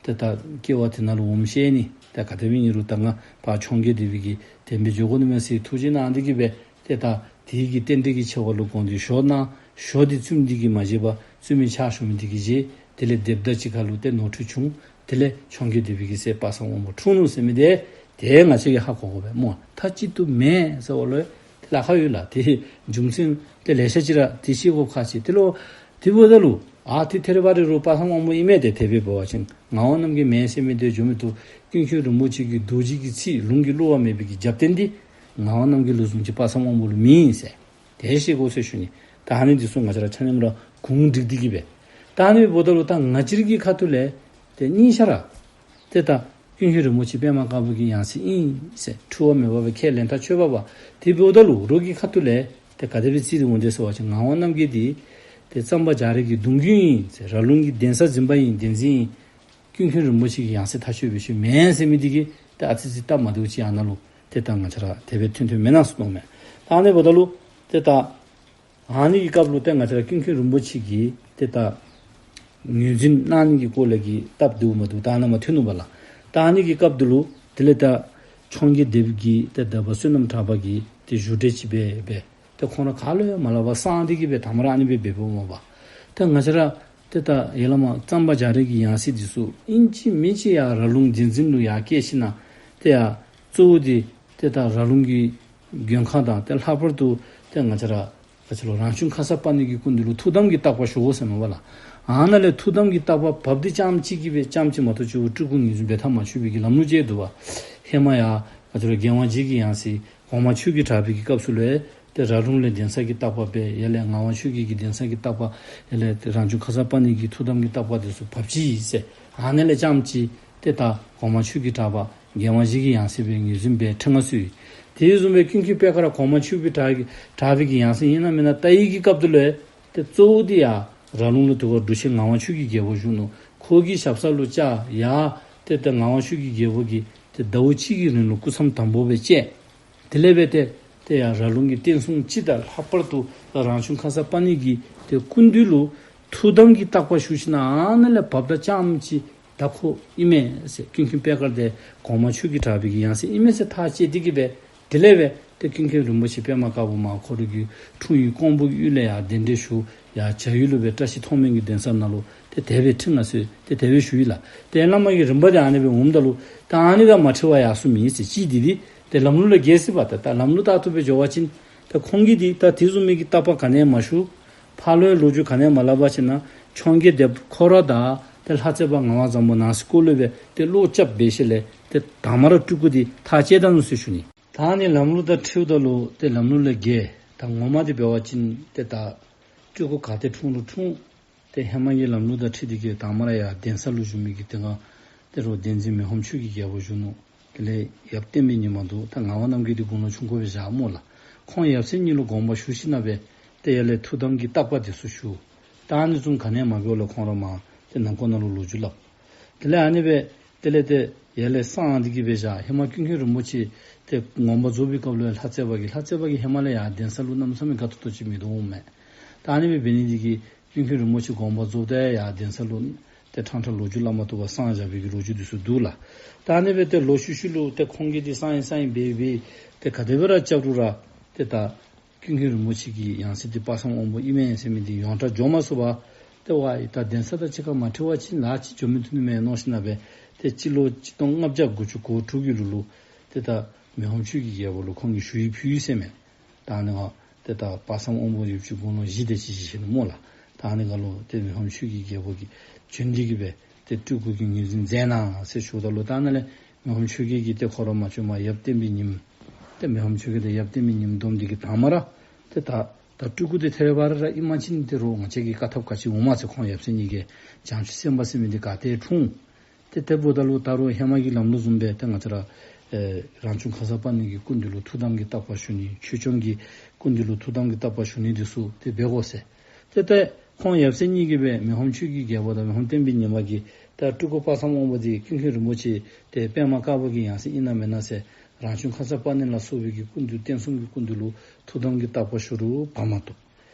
ཏེ་ད་སྐྱེ་བ་དེ་ནང་ལུ་འོངམ་ཤེས་ནི། ད་ག་དེ་སྦེ་ཨིན་རུང་ད་ང་ཕར་འཕྱོངས་རྒྱས་སྡེ་པའི་གི་དེ་སྦེ་འགྱོ་དགོ་ནི་མས་ཟེར་ཐུགས་རྗེ་གནང་འདི་གིས་སྦེ་ཏེ་ད་དེ་གི་རྟེན་འབྲེལ་གྱི་ཆེ་བ་ལུ་དགོངས་ཏེ་ཞོ་གནང་། ཞོ་འདི་བཙུནམོ་འདི་གིས་མ་བཞེས་པར་བཙུནམོའི་ཕྱག་ཞུ་མི་འདི་གིས་བཞེས། དེ་ལས་སྡེཔ་དང་གཅིག་ཁར་ལུ་ཏེ་ནོར་འཁྲུལ་བྱུང་། དེ་ལས་འཕྱོངས་རྒྱས་སྡེ་པའི་གི་སྲས་དཔག་བསམ་དབང་པོ་འཁྲུངས་ནུག་ཟེར་མི་འདི་ཏེ་ང་བཅས་ཀྱིས་ཧ་གོ་དགོ་པས་སྨོ། མཐའ་གཅིག་ཏུ་མེན་ཟེར་བ་ལུ་ཏེ་ལཱ་ཁག་ཡོད་ལགས། ཏེ་རྒྱུ་མཚན་ཏེ་ལེ་ཤ་ཅིག་ར་ཏེ་ཤེས་དགོཔ་ཁག་ཆེ། ཏེ་ལོ་དེ་འབདཝ་ད་ལུ་ཨ་ཏེ་ཐེ་རེ་བ་རེ་རུང་དཔག་བསམ་དབང་པོ་ཨིན་མས། ཏེ་དེ་སྦེ་འབད་བ་ཅིན་ངག་དབང་རྣམ་རྒྱལ་མེན་ཟེར་མི་འདི་འགྱོ་མི་བཏུབ། ཀུན་མཁྱེན་རིན་པོ་ཆེ་གི་རྡོ་རྗེ་གི་ཚིག་ལུང་གིས་བསླུ་བ་མེད་པའི་གི་རྒྱབ་རྟེན་འདི་ངག་དབང་རྣམ་རྒྱལ་ལུ་བཟུམ་ཅིག་དཔག་བསམ་དབང་པོ་ལུ་མེད་ཟེར། དེ་ཤེས་དགོ་ཟེར་ཞུ་ནི། ད་ཨ་ནི་འདི་ཚུ་ང་བཅས་ར་ཆ་མཉམ་ར་གུང་སྒྲིག་འདི་གིས་སྦེ། ད་ཨ་ནི་འབདཝ་ད་ལུ་ད་ང་བཅས་ར་གི་ཁ་ཐུག་ལས་ཏེ་གཉིས་ཆ་ར་ཏེ་ད་ཀུན་མཁྱེན་རིན་པོ་ཆེ་པདྨ་དཀར་པོ་གི་ཡང་སྲིད་ཨིན་ཟེར་འཁྲུལ་བ་མེད་པ་སྦེ་ཁས་ལེན་ཐག་ཆོད་པ་པ། དེ་འབདཝ་ད་ལུ་རོགས་ཀྱི་ཁ་ཐུག་ལས་ཏེ་ག་དེ་སྦེ་རྩིས་ཏེ་འོང་དེས་ཟེར་བ་ཅིན་ངག་དབང་རྣམ་རྒྱལ་འདི་ཏེ་གཙང་པ་རྒྱ་རས་ཀྱི་གདུང་བརྒྱུད་ཨིན་ཟེར། ར་ལུང་གི་གདན་ས་འཛིན་པ་ཨིན། གདན་འཛིན་ཨིན། ཀུན་མཁྱེན་རིན་པོ་ཆེ་གི་ཡང་སྲིད་ཐག་ཆོད་པའི་ཤུལ་མེན་ཟེར་མི་འདི་གིས་ཏེ་ཨ་ཙི་ཙི་སྟབས་མ་བདེཝ་ཅིག་ཨ་ནཱ་ལུ་ཏེ་ད་ང་བཅས་ར་དེ་སྦེ་ཐོན་ཐོནམ་མེན་ན་ཟེར་མནོཝ་མས། ད་ཨ་ནི་འབདཝ་ད་ལུ་ཏེ་ད་ཨ་ནི་གི་སྐབས་ལུ་ཏེ་ང་བཅས་ར་ཀུན་མཁྱེན་རིན་པོ་ཆེ་གིས་ཏེ་ད་ངོས་འཛིན་གནང་ནི་གི་སྐོར་ལས་ཀྱི་སྟབས་བདེཝ་མ་བདེཝ་ད་ཨ་ནཱ་མ་ཐོན་ནུག་པ་ལགས། ད་ཨ་ནི་གི་སྐབས་འདི་ལུ་དེ་ལས་ད་འཕྱོངས་རྒྱས་སྡེ་པ་གིས་ཏེ་ད་དཔག་བསམ་དབང་པོ་བསོད་ནམས་གྲགས་པ་གིས་ཏེ་བཞུགས་གྲལ་ཅིག་སྦེ་སྦེ་ཏེ་ཁོང་ར་ག་ལུ་ཡང་མ་སླབ་པར་གསང་སྟེ་གིས་སྦེ་དང་པ་ར་ཨ་ནི་སྦེ་འབདཝ་མས་པ། ཏེ་ང་བཅས་ར་ཏེ་ད་ཡ་ལ་མ་གཙང་པ་རྒྱ་རས་ཀྱི་ཡང་སྲིད་འདི་ཚུ་ཨིན་ཅི་མིན་ཅི་ཡར་ར་ལུང་གདན་འཛིན་ལུ་ཡར་བསྐྱལ་ཞིནམ་ལས་ཏེ་ཡར་གཙོ་བོ་འདི་ཏེ་ད་ར་ལུང་གི་མགོན་ཁང་དང་ཏེ་ལྷག་པར་དུ་ཏེ་ང་བཅས་ར་ག་ཅི་ལོ་རང་བྱུང་ཁརྶ་པཱ་ཎི་གི་སྐུ་མདུན་ལུ་ཐུགས་དམ་གྱི་བརྟག་པ་ཞུ་དགོ་ཟེར་མས་པ་ལགས། ཨ་ནཱ་ལས་ཐུགས་དམ་གྱི་བརྟག་པ་བབས་ཏེ་རྐྱངམ་གཅིག་གིས་སྦེ་རྐྱངམ་གཅིག་མ་གཏོགས་སྤྲུལ་སྐུ་ངོས་འཛིན་འབད་ཐབས་མ་ཆོད་པའི་གི་ལམ་ལུགས་ཅིག་འདུག་པ། ཧེ་མ་ཡར་ང་བཅས་ར་རྒྱལ་དབང་རྗེ་གི་ཡང་སྲིད་གོང་མ་ཆོས་ཀྱི་གྲགས་པའི་གི་སྐབས་སུ་ལས་ཏེ་ར་ལུང་ལས་གདན་ས་གི་བརྟག་པ་འབད། ཡར་ལས་ངག་དབང་ཆོས་རྒྱལ་གྱི་གདན་ས་གི་བརྟག་པ། ཡར་ལས་ཏེ་རང་བྱུང་ཁརྶ་པཱ་ཎི་གི་ཐུགས་དམ་གྱི་བརྟག་པ་འདི་ཚུ་བབས་ཅི་ཟེར། ཨ་ནཱ་ལས་རྐྱངམ་གཅིག་ཏེ་ད་གོང་མ་ཆོས་ཀྱི་གྲགས་པ་རྒྱལ་དབང་རྗེ་གི་ཡང་སྲིད་སྦེ་ངོས་འཛིན་འབད་ཁྲི་མངའ་གསོལ་ཡི། དེ་བཟུམ་སྦེ་ཀུན་མཁྱེན་པད་དཀར་གོང་མ་ཆོས་ཀྱི་གྲགས་ཀྱི་གྲགས་པའི་གི་ཡང་སྲིད་ཨིན་ན་མེན་ན་བལྟ་ཡི་གི་སྐབས་དེ་ལུ་ཏེ་གཙོ་བོ་འདི་ཡར་ར་ལུང་ལུ་དེ་ཁར་འབྲུག་ཆེན་ངག་དབང་ཆོས་ཀྱི་རྒྱལ་པོ་བཞུགས་ནུག། ཁོ་གི་ཞབས་ས་ལུ་བཅར། ཡར་ཏེ་ད་ངག་དབང་ཆོས་ཀྱི་རྒྱལ་པོ་གིས་ཏེ་ཟླཝ་གཅིག་གི་རིང་ལུ་སྐུ་མཚམས་དམ་པོ་སྦེ་བཅད། དེ་ལས་འབད་ཏེ་ཏེ་ཡར་ར་ལུང་གི་བསྟན་སྲུང་སྤྱི་དང་ལྷག་པར་དུ་རང་བྱུང་ཁརྶ་པཱ་ཎི་གི་ཏེ་སྐུ་མདུན་ལུ་ཐུགས་དམ་གྱི་བརྟག་པ་ཞུ་ཞིནམ་ལས་ཨ་ནཱ་ལས་བབས་ད་རྐྱངམ་གཅིག་ད་ཁོ་ཨིན་མས་ཟེར། ཀུན་མཁྱེན་པད་དཀར་འདི་གོང་མ་ཆོས་ཀྱི་གྲགས་པའི་གི་ཡང་སྲིད་ཨིན་མས་ཟེར་ཐག་བཅད་དེ་གིས་སྦེ་ དེ་ལས་སྦེ་ཏེ་ཀུན་མཁྱེན་རིན་པོ་ཆེ་པདྨ་དཀར་པོ་མར་ཁོ་རའི་གི་འཁྲུངས་ཡུལ་ཀོང་པོ་གི་ཡུལ་ལས་ཡར་གདན་འདྲེན་ཞུ་ཡར་བྱ་ཡུལ་ལུ་སྦེ་བཀྲ་ཤིས་མཐོང་སྨོན་གྱི་གདན་ས་ནང་ལུ་ཏེ་དེ་སྦེ་ཁྲིད་གནང་ཟེར་ཏེ་དེ་སྦེ་ཞུ་ཡི་ལགས། ཏེ་བླ་མ་གི་རིམ་པ་འདི་ཨ་ནི་སྦེ་འོངམ་ད་ལུ་ད་ཨ་ནི་དང་མ་འཁྲིལ་བར་ཡར་སོང་མི་ཨིན་ཟེར། གཅིག་འདི་འདི་ཏེ་ལམ་ལུགས་ལས་འགལ་སྲིད་པ། ད་ད་ལམ་ལུགས་ལྟར་དུ་སྦེ་འགྱོ་བ་ཅིན་ད་ཁོང་གིས་འདི་ད་དེ་བཟུམ་མའི་གི་བརྟག་པ་ག་ནི་ཡང་མ་ཞུ། ཕར་ལུ་ཡང་ལོ་རྒྱུས་ག་ནི་ཡང་མ་སླབ་པ་ཅིན་ན་འཕྱོངས་རྒྱས་སྡེ་པ་ཁོ་ར་དང་ཏེ་ལྷ་རྩེ་བ་ངག་དབང་བཟང་པོ་ནང་སྲིད་སྐོར་ལུ་སྦེ་ཏེ་བློ་རྐྱབ་འབད་ཞིནམ་ལས་ཏེ་དང་མ་ར་སྤྲུལ་སྐུ་འདི་ཐག་བཅད་ད་ནུག་ཟེར་ཞུ་ནི། ད་ཨ་ནི་ལམ་ལུགས་དང་འཁྲིལཝ་ད་ལུ་ཏེ་ལམ་ལུགས་ལས་འགལ། ད་ངོ་མ་འདི་འབད་བ་ཅིན་ཏེ་ད་སྤྲུལ་སྐུ་ག་ཏེ་འཁྲུངས་རུང་འཁྲུངས། ཏེ་ཧེ་མ་གི་ལམ་ལུགས་དང་འཁྲིལ་ཏེ་གིས་དང་མ་ར་ཡར་གདན་ས་ལུ་བཞུགས་མི་གི་ཏེ་ང་ཏེ་རུང་བསྟན་འཛིན་མི་ཕམ་ཆོས་ཀྱི་རྒྱལ་པོ་བཞུགས་ནུག། དེ་ལས་ཡབ་བསྟན་པའི་ཉི་མ་འདུག། ད་ངག་དབང་རྣམ་རྒྱལ་འདི་དགུང་ལོ་ཆུང་ཀུ་སྦེ་བཞག་སྨོ་ལགས། ཁོང་ཡབ་སྲས་གཉིས་ལུ་དགོངས་པ་ཞུ་ཞིནམ་ལས་ཏེ་ཡར་ལས་ཐུགས་དམ་གྱི་བརྟག་པ་འདི་ཚུ་ཞུ། ད་ཨ་ནི་བཟུམ་ག་ནི་ཡང་མ་འབད་བར་ལུ་ཁོང་ར་མར་ཏེ་ནང་འཁོད་ནང་ལུ་ལོ་རྒྱུས་སླབ། དེ་ལས་ཨ་ནི་སྦེ་དེ་ལས་ཏེ་ཡར་ལས་གསང་སྟེ་གིས་སྦེ་བཞག། ཧེ་མ་ཀུན་མཁྱེན་རིན་པོ་ཆེ་ཏེ་དགོངས་པ་རྫོགས་པའི་སྐབས་ལུ་ལྷ་རྩེ་བ་གིས་ལྷ་རྩེ་བ་གིས་ཧེ་མ་ལས་ཡར་གདན་ས་ལུ་གནམ་མེད་ས་མེད་དགའ་ཏོག་ཏོ་ཅིག་མི་འདུག་འོང་མས། ད་ཨ་ནི་སྦེ་འབད་ནི་འདི་གིས་ཀུན་མཁྱེན་རིན་པོ་ཆེ་དགོངས་པ་རྫོགསཔ་ད་ཡར་གདན་ས་ལུ་ཏེ་ཕྲང་ཕྲང་ལོ་རྒྱུས་སླབ་མ་བཏུབ་པར་གསང་བཞག་པའི་གི་ལོ་རྒྱུས་འདི་ཚུ་འདུག་ལགས། ད་ཨ་ནི་སྦེ་ཏེ་ལོག་ཤུལ་ཤུལ་ལུ་ཏེ་ཁོང་གིས་འདི་གསང་ཡི་གསང་ཡི་འབད་འབད་ཏེ་ག་དེ་སྦེ་ར་རྐྱབ་རུང་ར་ཏེ་ད་ཀུན་མཁྱེན་རིན་པོ་ཆེ་གི་ཡང་སྲིད་འདི་དཔག་བསམ་དབང་པོ་ཨིན་མས་ཟེར་མི་འདི་ཡོངས་གྲགས་འགྱོ་མ་ཚུགས་པར་ཏེ་ཝའི་ད་གདན་ས་དང་གཅིག་ཁར་མ་འཁྲིལ་བ་ཅིན་ལཱ་ཅིག་འགྱོ་མི་བཏུབ་ནི་མས་མནོ་ཞིནམ་ལས་ཏེ་སྤྱི་ལོ་ཆིག་སྟོང་ལྔ་བརྒྱ་དགུ་བཅུ་གོ་དྲུག་གི་ལོ་ལུ་ཏེ་ད་མི་ཕམ་ཆོས་ཀྱི་རྒྱལ་པོ་ལུ་ཁོང་གིས་ཞུ་ཡིག་ཕུལ་ཡི་ཟེར་མས། ད་ཨ་ནི་ཁར་ཏེ་ད་དཔག་བསམ་དབང་པོ་ཡུདཔ་ཅིག་དགུང་ལོ་བཞི་དེ་ཅིག་བཞེས་ནུག་སྨོ་ལགས། ད་ཨ་ནི་ཁར་ལུ་ཏེ་མི་ཕམ་ཆོས་ཀྱི་རྒྱལ་པོ་གིས་བྱོན་ཏེ་གིས་སྦེ་ཏེ་སྤྲུལ་སྐུ་གི་ངོས་འཛིན་མཛད་གནང་ཟེར་ཞུཝ་ད་ལུ་ད་ཨ་ནཱ་ལས་མི་ཕམ་ཆོས་རྒྱལ་གྱིས་ཏེ་ཁོ་ར་མ་བྱོནམ་ཡབ་བསྟན་པའི་ཉིམ་ཏེ་མི་ཕམ་ཆོས་རྒྱལ་དང་ཡབ་བསྟན་པའི་ཉིམ་བསྡོམས་ཏེ་གིས་དང་མ་ར་ཏེ་ད་ད་སྤྲུལ་སྐུ་འདི་ཐད་རི་བ་རི་ར་ཨིན་པ་ཅིན་ཏེ་རུང་ང་བཅས་ཀྱིས་བཀག་ཐབས་ག་ཅི་འོང་མས་ཟེར། ཁོང་ཡབ་སྲས་གཉིས་ཀྱིས་བྱང་ཆུབ་སེམས་དཔའ་ཟེར་མི་འདི་ག་ཏེ་འཁྲུངས། ཏེ་དེ་འབདཝ་ད་ལུ་ད་རུང་ཧེ་མ་གི་ལམ་ལུགས་བཟུམ་སྦེ་ཏེ་ང་བཅས་ར་ཨེ་རང་བྱུང་ཁརྶ་པཱ་ཎི་གི་སྐུ་མདུན་ལུ་ཐུགས་དམ་གྱི་བརྟག་པ་ཞུ་ནི་ཆོས་སྐྱོང་གི་སྐུ་མདུན་ལུ་ཐུགས་དམ་གྱི་བརྟག་པ་ཞུ་ནི་འདི་ཚུ་ཏེ་འབད་དགོ་ཟེར། ཏེ་ཏེ་ཁོང་ཡབ་སྲས་གཉིས་ཀྱིས་སྦེ་མི་ཕམ་ཆོས་ཀྱི་རྒྱལ་པོ་དང་མི་ཕམ་བསྟན་པའི་ཉི་མ་གིས་ད་སྤྲུལ་སྐུ་དཔག་བསམ་དབང་པོ་འདི་ཀུན་མཁྱེན་རིན་པོ་ཆེ་ཏེ་པདྨ་དཀར་པོ་གི་ཡང་སྲིད་ཨིན་ན་མེན་ན་ཟེར་རང་བྱུང་ཁརྶ་པཱ་ཎི་ལ་སོགས་པའི་གི་སྐུ་མདུན་བསྟན་སྲུང་གི་སྐུ་མདུན་ལུ་ཐུགས་དམ་གྱི་བརྟག་པ་ཞུ་རུང་བབས་མ་བཏུབ།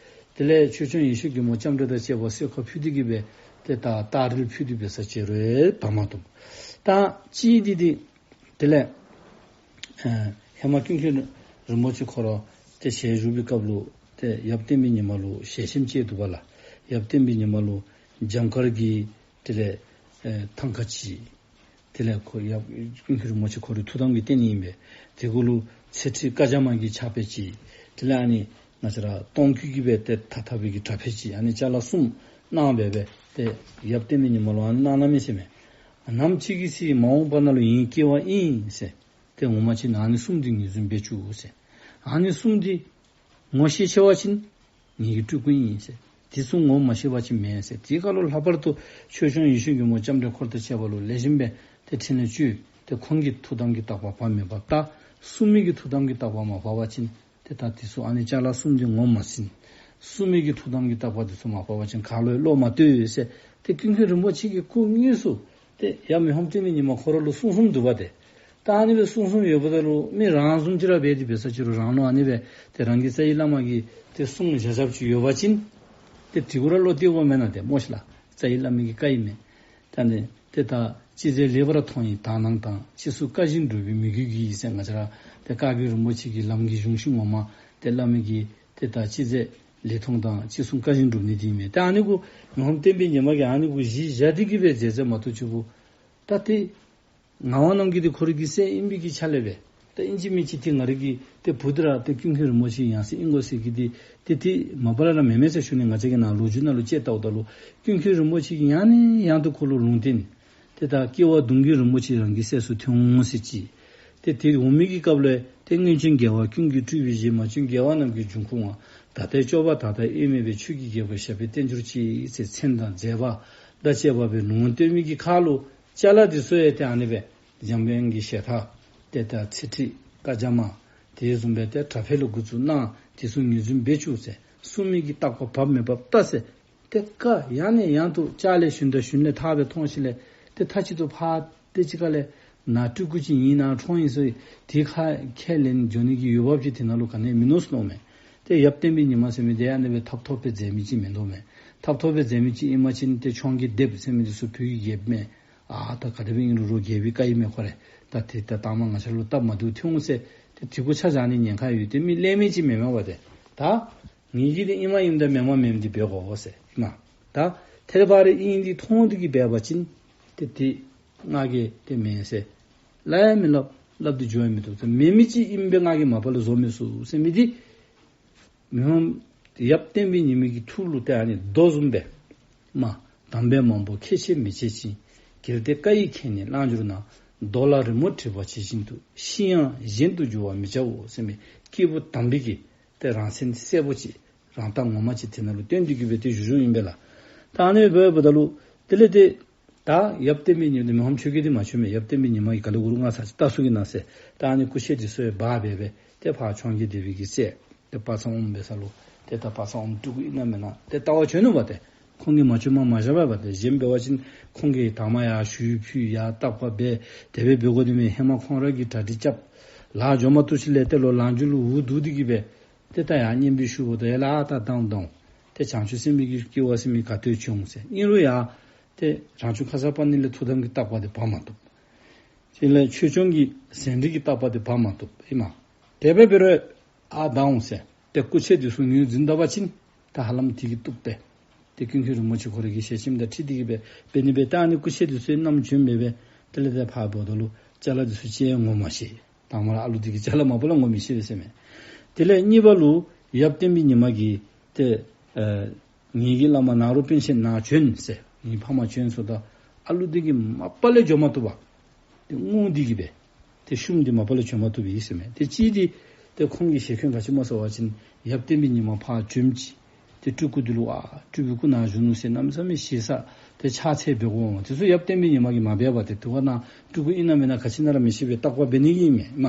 དེ་ལས་ཆོས་སྐྱོང་ཡེ་ཤེས་མགོན་པོ་ལྕམ་དྲལ་དང་བཅས་པ་གསོལ་ཁ་ཕུལ་ཏེ་གིས་སྦེ་ཏེ་ད་སྟ་རེ་ཕུལ་ཏེ་འབད་ས་ཅིག་རུང་བབས་མ་བཏུབ། ད་གཅིག་འདི་འདི་དེ་ལས་ཨེ་ཧེ་མ་ཀུན་མཁྱེན་རིན་པོ་ཆེ་ཁོ་ར་ཏེ་ཞལ་བཞུགས་པའི་སྐབས་ལུ་ཏེ་ཡབ་བསྟན་པའི་ཉི་མ་ལུ་ཞལ་ཆེམས་ཅིག་འདུག་པ་ལགས། ཡབ་བསྟན་པའི་ཉི་མ་ལུ་འཇམ་དཀར་གྱི་དེ་ལས་ཨེ་ཐང་ཀ་ཅིག། དེ་ལས་ཁོ་ཡབ་ཀུན་མཁྱེན་རིན་པོ་ཆེ་ཁོ་རའི་ཐུགས་དམ་གྱི་རྟེན་ཨིན་པས། དེ་གུ་ལུ་ཚེ་ཁྲིད་བཀའ་རྒྱ་མ་གི་ཕྱག་དཔེ་ཅིག། དེ་ལས་ཨ་ནི་ང་བཅས་ར་སྟོང་སྐུད་ཀྱིས་སྦེ་ཏེ་ཐགས་འཐག་པའི་གི་དྲ་ཕད་ཅིག། ཨ་ནི་ཅ་ལ་གསུམ་གནང་སྦེ་སྦེ་ཏེ་ཡབ་བསྟན་པའི་ཉི་མ་ལུ་ཨ་ནི་གནང་གནངམ་ཨིན་ཟེར་མས། ནམ་ཅིག་གི་ཚེ་མ་འོངས་པ་ནང་ལུ་ངེའི་སྐྱེ་བ་ཨིན་ཟེར། ཏེ་ངོ་མ་ཅིག་ཨ་ནི་གསུམ་འདི་ངོས་འཛིན་འབད་བཅུག་ཟེར། ཨ་ནི་གསུམ་འདི་ངོ་ཤེས་ཤེས་པ་ཅིན་ངེ་གི་སྤྲུལ་སྐུ་ཨིན་ཟེར། དེ་ཚུ་ངོ་མ་ཤེས་པ་ཅིན་མེན་ཟེར། དེ་ཁར་ལུ་ལྷག་པར་དུ་ཆོས་སྐྱོང་ཡེ་ཤེས་མགོན་པོ་ལྕམ་དྲལ་འཁོར་དང་བཅས་པ་ལུ་ལེགས་ཤོམ་སྦེ་ཏེ་ཕྲིན་ལས་བཅོལ། ཏེ་ཁོང་གི་ཐུགས་དམ་གྱི་བརྟག་པ་བབས་མེད་པ་བལྟ། སྲུང་མའི་གི་ཐུགས་དམ་གྱི་བརྟག་པ་མ་བབས་པ་ཅིན་ཏེ་ད་དེ་ཚུ་ཨ་ནི་ཅ་ལ་གསུམ་འདི་ངོ་མ་ཟིན། སྲུང་མའི་གི་ཐུགས་དམ་གྱི་བརྟག་པ་དེ་ཚུ་མ་བབས་པ་ཅིན་ག་ལུ་ཡང་བློ་མ་གཏད་ཟེར། ཏེ་ཀུན་མཁྱེན་རིན་པོ་ཆེ་གིས་སྐུ་དངོས་སུ་ཏེ་ཡབ་མི་ཕམ་བསྟན་པའི་ཉི་མ་ཁོ་ར་ལུ་གསུང་གསུངམ་འདུག་པ་ཏེ། ད་ཨ་ནི་སྦེ་གསུང་གསུངམ་ཡོདཔ་ད་ལུ་མི་རང་བཟུམ་ཅིག་ར་འབད་དེ་འབད་ས་ཅིག་རུང་རང་ལུ་ཨ་ནི་སྦེ་ཏེ་རང་གི་རྩ་བའི་བླ་མ་གིས་ཏེ་གསུང་བཞག་བཞགཔ་ཅིག་ཡོད་པ་ཅིན་ཏེ་དེ་གུ་ར་བློ་གཏད་དགོ་མེན་ན། ཏེ་སྨོ་ཤིག་ལགས། རྩ་བའི་བླ་མ་གི་བཀའ་ཨིན་མས། ད་ནི་ཏེ་ད་ཅི་མཛད་ལེགས་པར་མཐོང་བའི་དག་སྣང་དང་། ཅི་གསུང་བཀའ་བཞིན་སྒྲུབ་པའི་མོས་གུས་ཀྱིས་ཟེར། ང་བཅས་ར་ཏེ་བཀའ་བརྒྱུད་རིན་པོ་ཆེ་གི་ལམ་གྱི་གཞུང་ཤིང་ངོ་མ་ཏེ་བླ་མ་གིས་ཏེ་ད་ཅི་མཛད་ལེགས་མཐོང་དང་ཅི་གསུང་བཀའ་བཞིན་སྒྲུབ་ནི་འདི་ཨིན་མས། ཏེ་ཨ་ནི་གུ་མི་ཕམ་བསྟན་པའི་ཉི་མ་གིས་ཨ་ནི་གུ་གཞི་བཞག་སྟེ་གིས་སྦེ་མཛད་མཛདཔ་མ་གཏོགས་ཅིག་པོ་ད་ཏེ་ངག་དབང་རྣམ་རྒྱལ་འདི་ཁོ་རའི་གི་སྲས་ཨིན་པའི་གི་ཆ་ལས་སྦེ་ད་ཨིན་ཅི་མིན་ཅི་ཏེ་ང་རའི་གི་ཏེ་བུ་འདི་ར་ཏེ་ཀུན་མཁྱེན་རིན་པོ་ཆེའི་ཡང་སྲིད་ཨིན་དགོ་ཟེར་གི་འདི་ཏེ་ཏེ་མ་པ་ར་ར་མེན་མས་ཟེར་ཞུ་ནི། ང་བཅས་ཀྱིས་ནཱ་ལོ་རྒྱུས་ནང་ལུ་དཔྱད་བལྟཝ་ད་ལུ་ཀུན་མཁྱེན་རིན་པོ་ཆེ་གིས་ཡང་ནས་ཡང་དུ་ཁོ་ལུ་ལུང་བསྟན། ཏེ་ད་སྐྱེ་བ་གདུང་བརྒྱུད་རིན་པོ་ཆེ་རང་གི་སྲས་སུ་ཐོན་འོང་ཟེར་ཅིག། ཏེ་དེ་འོང་མི་གི་སྐབས་ལས་ཏེ་སྔོན་བྱོན་རྒྱལ་བ་ཀུན་གྱི་སྤྲུལ་པའི་གཞི། མ་བྱོན་རྒྱལ་བ་རྣམས་ཀྱི་འབྱུང་ཁུངས་པ། ད་ལྟའི་སྐྱོབ་པ་དག་དང་དབྱེར་མེད་པའི། ཆོས་ཀྱི་རྒྱལ་པོ་ཞབས་པད་བརྟན་གྱུར་ཅིག་ཟེར་མཚན་དང་མཛད་པ་དང་བཅས་པ་སྦེ་ལུང་བསྟན་མི་གི་ཁར་ལུ་ཅ་ལ་འདི་ཚུ་ཡང་ཏེ་ཨ་ནི་སྦེ་འཇམ་དབྱངས་ཀྱི་ཞལ་ཐང་ཏེ་ད་ཚེ་ཁྲིད་བཀའ་རྒྱ་མ། དེ་བཟུམ་སྦེ་ཏེ་དྲ་ཕད་ལུ་འགོ་བཙུགས་གནང་། དེ་ཚུ་ངོས་འཛིན་འབད་བཅུག་ཟེར། སྲུང་མའི་གི་བརྟག་པ་བབས་མེད་པ་བལྟ་ཟེར། ཏེ་བཀའ་ཡང་ནས་ཡང་དུ་ལྕགས་ལས་ཞུན་དང་ཞུན་ལས་ཐར་སྦེ་མཐོང་ཞིནམ་ལས་ཏེ་མཐའ་གཅིག་ཏུ་ཕར་ཏེ་ཅིག་ཁ་ལས་ནཱ་སྤྲུལ་སྐུ་ཅིག་ཨིན་ན་འཁྲུངས་ཡི་ཟེར་དེ་ཁ་ཁས་ལེན་འགྱོ་ནི་གི་འོས་འབབ་ཅིག་དེ་ནང་ལུ་ག་ནི་ཡང་མིན་ནུག་ཟེར་མནོཝ་མས། ཏེ་ཡབ་བསྟན་པའི་ཉི་མ་ཟེར་མི་འདི་ཨ་ནི་སྦེ་ཐབ་ཐོབ་སྦེ་མཛད་མི་ཅིག་མིན་འདུག་མས། ཐབ་ཐོབ་སྦེ་མཛད་མི་ཅིག་ཨིན་པ་ཅིན་ཏེ་འཕྱོངས་རྒྱས་སྡེ་པ་ཟེར་མི་འདི་ཚུ་བོད་ཀྱི་རྒྱལཔོ་མས། ཨ་ད་ག་དེ་སྦེ་ཨིན་རུང་རུང་རྒྱལ་པོའི་བཀའ་ཨིན་མས་ཁོ་རེ། ད་དེ་ད་དང་མ་ང་བཅས་ལུ་སྟབས་མ་བདེཝ་ཐོན་འོང་ཟེར་ ཏེ་དེ་གུ་ཆ་བཞག་ནི་ཉེན་ཁ་ཡོད། ཏེ་མི་ལེགས་མི་ཅིག་མེན་མས་པ་ཏེ། ད་ངེ་གི་འདི་ཨིནམ་ཨིནམ་ད་མེནམ་མེནམ་འདི་འབད་དགོ་ཟེར་ཨིན་མས། ད་ཐད་རི་བ་རི་ཨིན་འདི་མཐོང་སྟེ་གི་འབད་བ་ཅིན་ཏེ་འདི་ང་གིས་ཏེ་མེན་ཟེར་སླབ་ཡང་མི་སླབ། སླབ་སྟེ་འགྱོ་ཡང་མི་བཏུབ། ཏེ་མེན་མི་ཅིག་ཨིནམ་སྦེ་ང་གིས་མ་པ་ལས་བཟོ་མི་ཚུགས་ཟེར་མི་འདི་མི་ཕམ་ཡབ་བསྟན་པའི་ཉི་མ་གི་ཐུགས་ལུ་ཏེ་ཨ་ནི་རྡོ་བཟུམ་སྦེ་མ། དམ་པའི་མང་པོ་ཁས་འཆེ་མི་བྱེད་ཅིང་། གལ་ཏེ་བཀའ་ཡི་ཁྱེར་ནས་བླངས་གྱུར་ན། རྡོ་ལ་རི་མོ་བྲིས་པ་ཇི་བཞིན་དུ། ཤི་ཡང་གཞན་དུ་འགྱུར་བར་མི་བྱའོ་ཟེར་མི་སྐྱེས་བུ་དམ་པའི་གི་ཏེ་རང་མཚན་གསལ་པོ་ཅིག་རང་རྟགས་ངོ་མ་ཅིག་དེ་ནང་ལུ་སྟོན་ཏེ་གི་སྦེ་ཏེ་བཞུགས་བཞུགསཔ་ཨིན་པས་ལགས། ད་ཨ་ནི་འབདཝ་ད་ལུ་དེ་ལས་ཏེ་ད་ཡབ་བསྟན་པའི་ཉི་མ་འདི་མི་ཕམ་ཆོས་རྒྱལ་འདི་མ་བྱོན་མས། ཡབ་བསྟན་པའི་ཉི་མ་གི་ག་ལས་འུ་རུ་ང་ཚ་ཅིག་ལྟ་ཚུགས་ཀྱི་ན་ཟེར། ད་ཨ་ནི་སྐུ་མཆེད་འདི་ཚུ་ཡང་འབག་སྦེ་སྦེ་ཏེ་ཕར་འཕྱོངས་རྒྱས་སྡེ་པའི་གི་སྲས་ཏེ་དཔག་བསམ་དབང་མོ་འབད་ས་ལུ་ཏེ་ད་དཔག་བསམ་དབང་མོ་སྤྲུལ་སྐུ་ཨིན་ན་མེན་ན་ཏེ་ལྟ་བར་བྱོན་ནུག་པ་ཏེ། ཁོང་གིས་མ་བྱོནམ་མ་བཞག་པས་པ་ཏེ། གཞན་འབད་བ་ཅིན་ཁོང་གིས་དང་པ་ཡར་ཞུ་ཕུལ་ཡར་བརྟག་པ་འབད་དེ་སྦེ་འབད་དགོ་དེ་མས། ཧེ་མ་ཁོང་ར་གིས་གྲ་སྒྲིག་རྐྱབ་ལཱ་འགྱོ་མ་བཏུབ་ཅིག་ལས་ཏེ་ལོག་ལང་ཇུ་ལུ་འུ་སྡུག་སྟེ་གི་སྦེ་ཏེ་ད་ཡར་སྙན་འབུལ་ཞུཝ་ད་ཡ་ལགས་ད་ལྟོ་ལྟོ་ཏེ་བྱང་ཆུབ་སེམས་དཔའི་གི་སྐྱེ་བ་ཟེར་མི་ག་ཏེ་བྱུང་ཟེར། ཨིན་རུང་ཡང་ཏེ་རང་བྱུང་ཁ་སརྤ་ཎི་ལས་ཐུགས་དམ་གྱི་བརྟག་པ་དེ་འབག་མ་བཏུབ། དེ་ལས་ཆོས་སྐྱོང་གི་ཟན་འབྲི་གི་བརྟག་པ་དེ་འབག་མ་བཏུབ་ཨིན་མས། དེ་སྦེ་འབད་རུང་ཨ་ད་འོང་ཟེར་ཏེ་སྐུ་མཆེད་འདི་ཚུ་ངོས་འཛིན་ད་པ་ཅིན་ད་ཧ་ལམ་དེ་གིས་བཏུབ་པས། ཏེ་ཀུན་མཁྱེན་རིན་པོ་ཆེ་ཁོ་རའི་གི་ཞལ་ཆེམས་དང་འཁྲིལ་ཏེ་གི་སྦེ་འབད་ནི་སྦེ་ད་ཨ་ནི་སྐུ་མཆེད་འདི་ཚུ་ཡང་བསྣམས་བྱོན་སྦེ་སྦེ་དེ་ལས་ཏེ་ཕར་འབདཝ་ད་ལུ་ཅ་ལ་འདི་ཚུ་ཅིག་ཡང་ངོ་མ་ཤེས། དང་པ་ར་ཨ་ལུ་འདི་གིས་ཅ་ལ་མ་པ་ལས་ངོ་མི་ཤེས་པས་ཟེར་མས། དེ་ལས་གཉིས་པ་ལུ་ཡབ་བསྟན་པའི་ཉི་མ་གིས་ཏེ་ཨ་ངེ་གི་བླ་མ་ནཱ་རོ་པཎ་ཆེན་ནཱ་བྱོན་ཟེར་ངེའི་ཕ་མ་བྱོན་ཟེརཝ་ད་ཨ་ལུ་འདི་གིས་མ་པ་ལས་འགྱོ་མ་བཏུབ་པར་ཏེ་ངུ་སྟེ་གི་སྦེ་ཏེ་ཤུམ་འདི་མ་པ་ལས་བྱོན་མ་བཏུབ་པས་ཟེར་མས། ཏེ་གཅིག་འདི་ཏེ་ཁོང་གི་ཞེ་འཁོན་ག་ཅི་སྨོ་ཟེར་བ་ཅིན་ཡབ་བསྟན་པའི་ཉི་མ་ཕར་བྱོནམ་ཅིག་ཏེ་སྤྲུལ་སྐུ་འདི་ལུ་ཨ་སྤྲུལ་པའི་སྐུ་ནཱ་བཞུགས་ནུག་ཟེར་གནམ་མེད་ས་མེད་ཞེ་ས་ཏེ་ཕྱག་འཚལ་འབད་དགོ་འོང་། དེ་ཚུ་ཡབ་བསྟན་པའི་ཉི་མ་གིས་མ་འབད་བར་ཏེ་དེ་བ་ན་སྤྲུལ་སྐུ་ཨིན་ན་མེན་ན་ག་ཅི་ཨིན་ན་ར་མི་ཤེས་པས། བརྟག་པ་འབད་ནི་གི་ཨིན་མས་མ།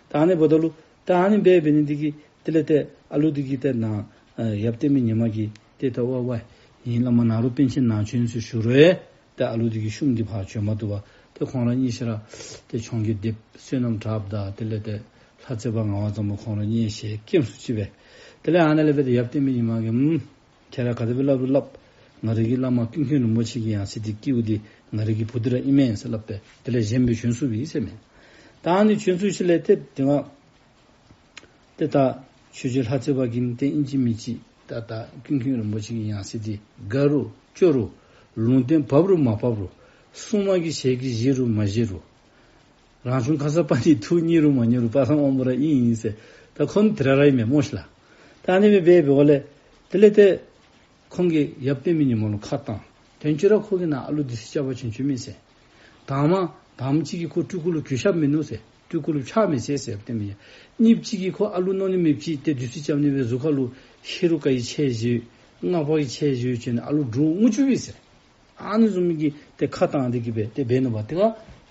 ད་ཨ་ནི་འབདཝ་ད་ལུ་ད་ཨ་ནི་འབད་འབད་ནི་འདི་གིས་དེ་ལས་ཏེ་ཨ་ལུ་འདི་གིས་ཏེ་ནཱ་ཨ་ཡབ་བསྟན་པའི་ཉི་མ་གིས་ཏེ་ད་ཝ་ཝ་ངེའི་བླ་མ་ནཱ་རོ་པཎ་ཆེན་ནཱ་བྱོན་ཟེར་ཞུ་རུང་ཡང་ཏེ་ཨ་ལུ་འདི་གིས་ཤུམ་འདི་ཕར་བྱོན་མ་བཏུབ་པར་ཏེ་ཁོང་ར་གཉིས་ཆ་ར་ཏེ་འཕྱོངས་རྒྱས་སྡེ་པ་བསོད་ནམས་གྲགས་པ་དང་དེ་ལས་ཏེ་ལྷ་རྩེ་བ་ངག་དབང་བཟང་པོ་ཁོང་ར་གཉིས་ཞལ་སྐྱེམས་སུ་མཆིས་པས། དེ་ལས་ཨ་ནཱ་ལས་འབད་དེ་ཡབ་བསྟན་པའི་ཉི་མ་གིས་ཨུམ་ཁྱེད་ར་ག་དེ་སྦེ་སླབ་རུང་སླབ། ང་རའི་གི་བླ་མ་ཀུན་མཁྱེན་རིན་པོ་ཆེ་གི་ཡང་སྲིད་འདི་སྐྱེ་བོ་འདི་ང་རའི་གི་བུ་འདི་ར་ཨིན་མས་ཟེར་སླབ་སྦེ་དེ་ལས་བཞེངས་སྦེ་བྱོན་སོང་པས་ཟེར་མས། ད་ཨ་ནི་བྱོན་སོང་ཞིནམ་ལས་ཏེ་དེ་ང་ཏེ་ད་ཆོས་རྗེ་ལྷ་རྩེ་བ་གིས་ཏེ་ཨིན་ཅི་མིན་ཅི་ད་ད་ཀུན་མཁྱེན་རིན་པོ་ཆེ་གི་ཡང་སྲིད་འདི་དགའ་རུང་སྐྱོ་རུང་ལུང་བསྟན་བབས་རུང་མ་བབས་རུང་སྲུང་མ་གིས་ཞལ་གྱིས་བཞེས་རུང་མ་བཞེས་རུང་རང་བྱུང་ཁ་སརྤ་ཎི་ཐུགས་མཉེས་རུང་མ་མཉེས་རུང་དཔག་བསམ་དབང་པོ་ར་ཨིན་ཨིན་ཟེར། ད་ཁོང་དེ་ར་ར་ཨིན་མས་སྨོ་ཤིག་ལགས། ད་ཨ་ནི་སྦེ་འབད་འབདཝ་ལས་དེ་ལས་ཏེ་ཁོང་གིས་ཡབ་བསྟན་པའི་ཉི་མ་ལུ་ཁ་བཏང་། དོན་གཅིག་ར་ཁོ་གིས་ནཱ་ཨ་ལུ་འདི་ཚུ་སྐྱབས་པར་བྱོན་བྱོནམ་མས་ཟེར། དང་པ་དང་པ་ཅིག་གིས་ཁོ་སྤྲུལ་སྐུ་ལུ་གུས་ཞབས་མིན་ནུག་ཟེར། སྤྲུལ་སྐུ་ལུ་ཕྱག་མི་འཚལ་ཟེར་ཡབ་བསྟན་པའི་ཉི་མ། གཉིས་པ་ཅིག་གིས་ཁོ་ཨ་ལུ་མནོ་ནི་མེདཔ་ཅིག་ཏེ་བདུད་རྩི་རྐྱབ་ནི་སྦེ་གཟུགས་ཁ་ལུ་ཧེ་རུ་ཀ་གི་ཆས་བཞེས་སྔགས་པ་གི་ཆས་བཞེས་བྱོན་ནི་ཨ་ལུ་འདྲོག་ངུ་བཅུག་པས་ཟེར། ཨ་ནི་བཟུམ་མའི་གི་ཏེ་ཁ་བཏང་སྟེ་གི་སྦེ་ཏེ་འབད་ནུག་པ། ཏེ་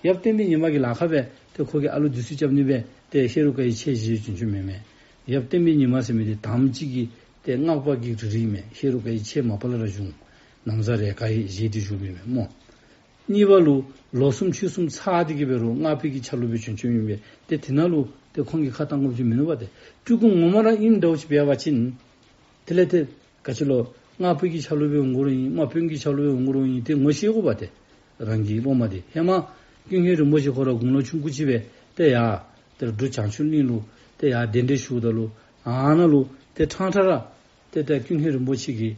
ཡབ་བསྟན་པའི་ཉི་མ་གི་ལཱ་ཁག་སྦེ་ཏེ་ཁོ་གིས་ཨ་ལུ་བདུད་རྩི་རྐྱབ་ནི་སྦེ་ཏེ་ཧེ་རུ་ཀ་གི་ཆས་བཞེས་བྱོན་བྱོནམ་མེན་མས། ཡབ་བསྟན་པའི་ཉི་མ་ཟེར་མི་འདི་དང་པ་ཅིག་གིས་ཏེ་སྔགས་པ་གི་རིགས་ཨིན་མས། ཧེ་རུ་ཀ་གི་ཆས་མ་པ་ལས་ར་བྱུང་། ན་བཟའ་རས་དཀར་ཡང་བཞེས་ཏེ་བཞུགསཔ་ཨིན་མས་སྨོ། གཉིས་པ་ལུ་ལོ་གསུམ་ཕྱོགས་གསུམ་ཚར་ཏེ་གི་འབད་རུང་སྔགས་པའི་གི་ཆ་ལུགས་སྦེ་བྱོན་བྱོནམ་ཨིན་པས། ཏེ་དེ་ནང་ལུ་ཏེ་ཁོང་གིས་ཁ་བཏང་དགོཔ་ཅིག་མིན་ནུག་པ་ཏེ། སྤྲུལ་སྐུ་ངོ་མ་ར་ཨིནམ་འདྲཝ་ཅིག་འབད་བ་ཅིན་དེ་ལས་ཏེ་ག་ཅི་ལོ་སྔགས་པའི་གི་ཆ་ལུགས་སྦེ་འོང་དགོ་རུང་ཨིན། དམག་དཔོན་གྱི་ཆ་ལུགས་སྦེ་འོང་དགོ་རུང་ཨིན། ཏེ་ངོ་ཤེས་དགོ་པ་ཏེ། རང་གི་སློབ་མ་འདི་ཧེ་མ་ཀུན་མཁྱེན་རིན་པོ་ཆེ་ཁོ་ར་དགུང་ལོ་ཆུང་ཀུ་ཅིག་སྦེ་ཏེ་ཡར་ཏེ་འབྲུག་བྱང་ཆུབ་གླིང་ལུ་ཏེ་ཡར་གདན་འདྲེན་ཞུཝ་ད་ལུ་ཨ་ནཱ་ལུ་ཏེ་ཕྲང་ཕྲང་ར་ཏེ་ཏེ་ཀུན་མཁྱེན་རིན་པོ་ཆེ་གིས་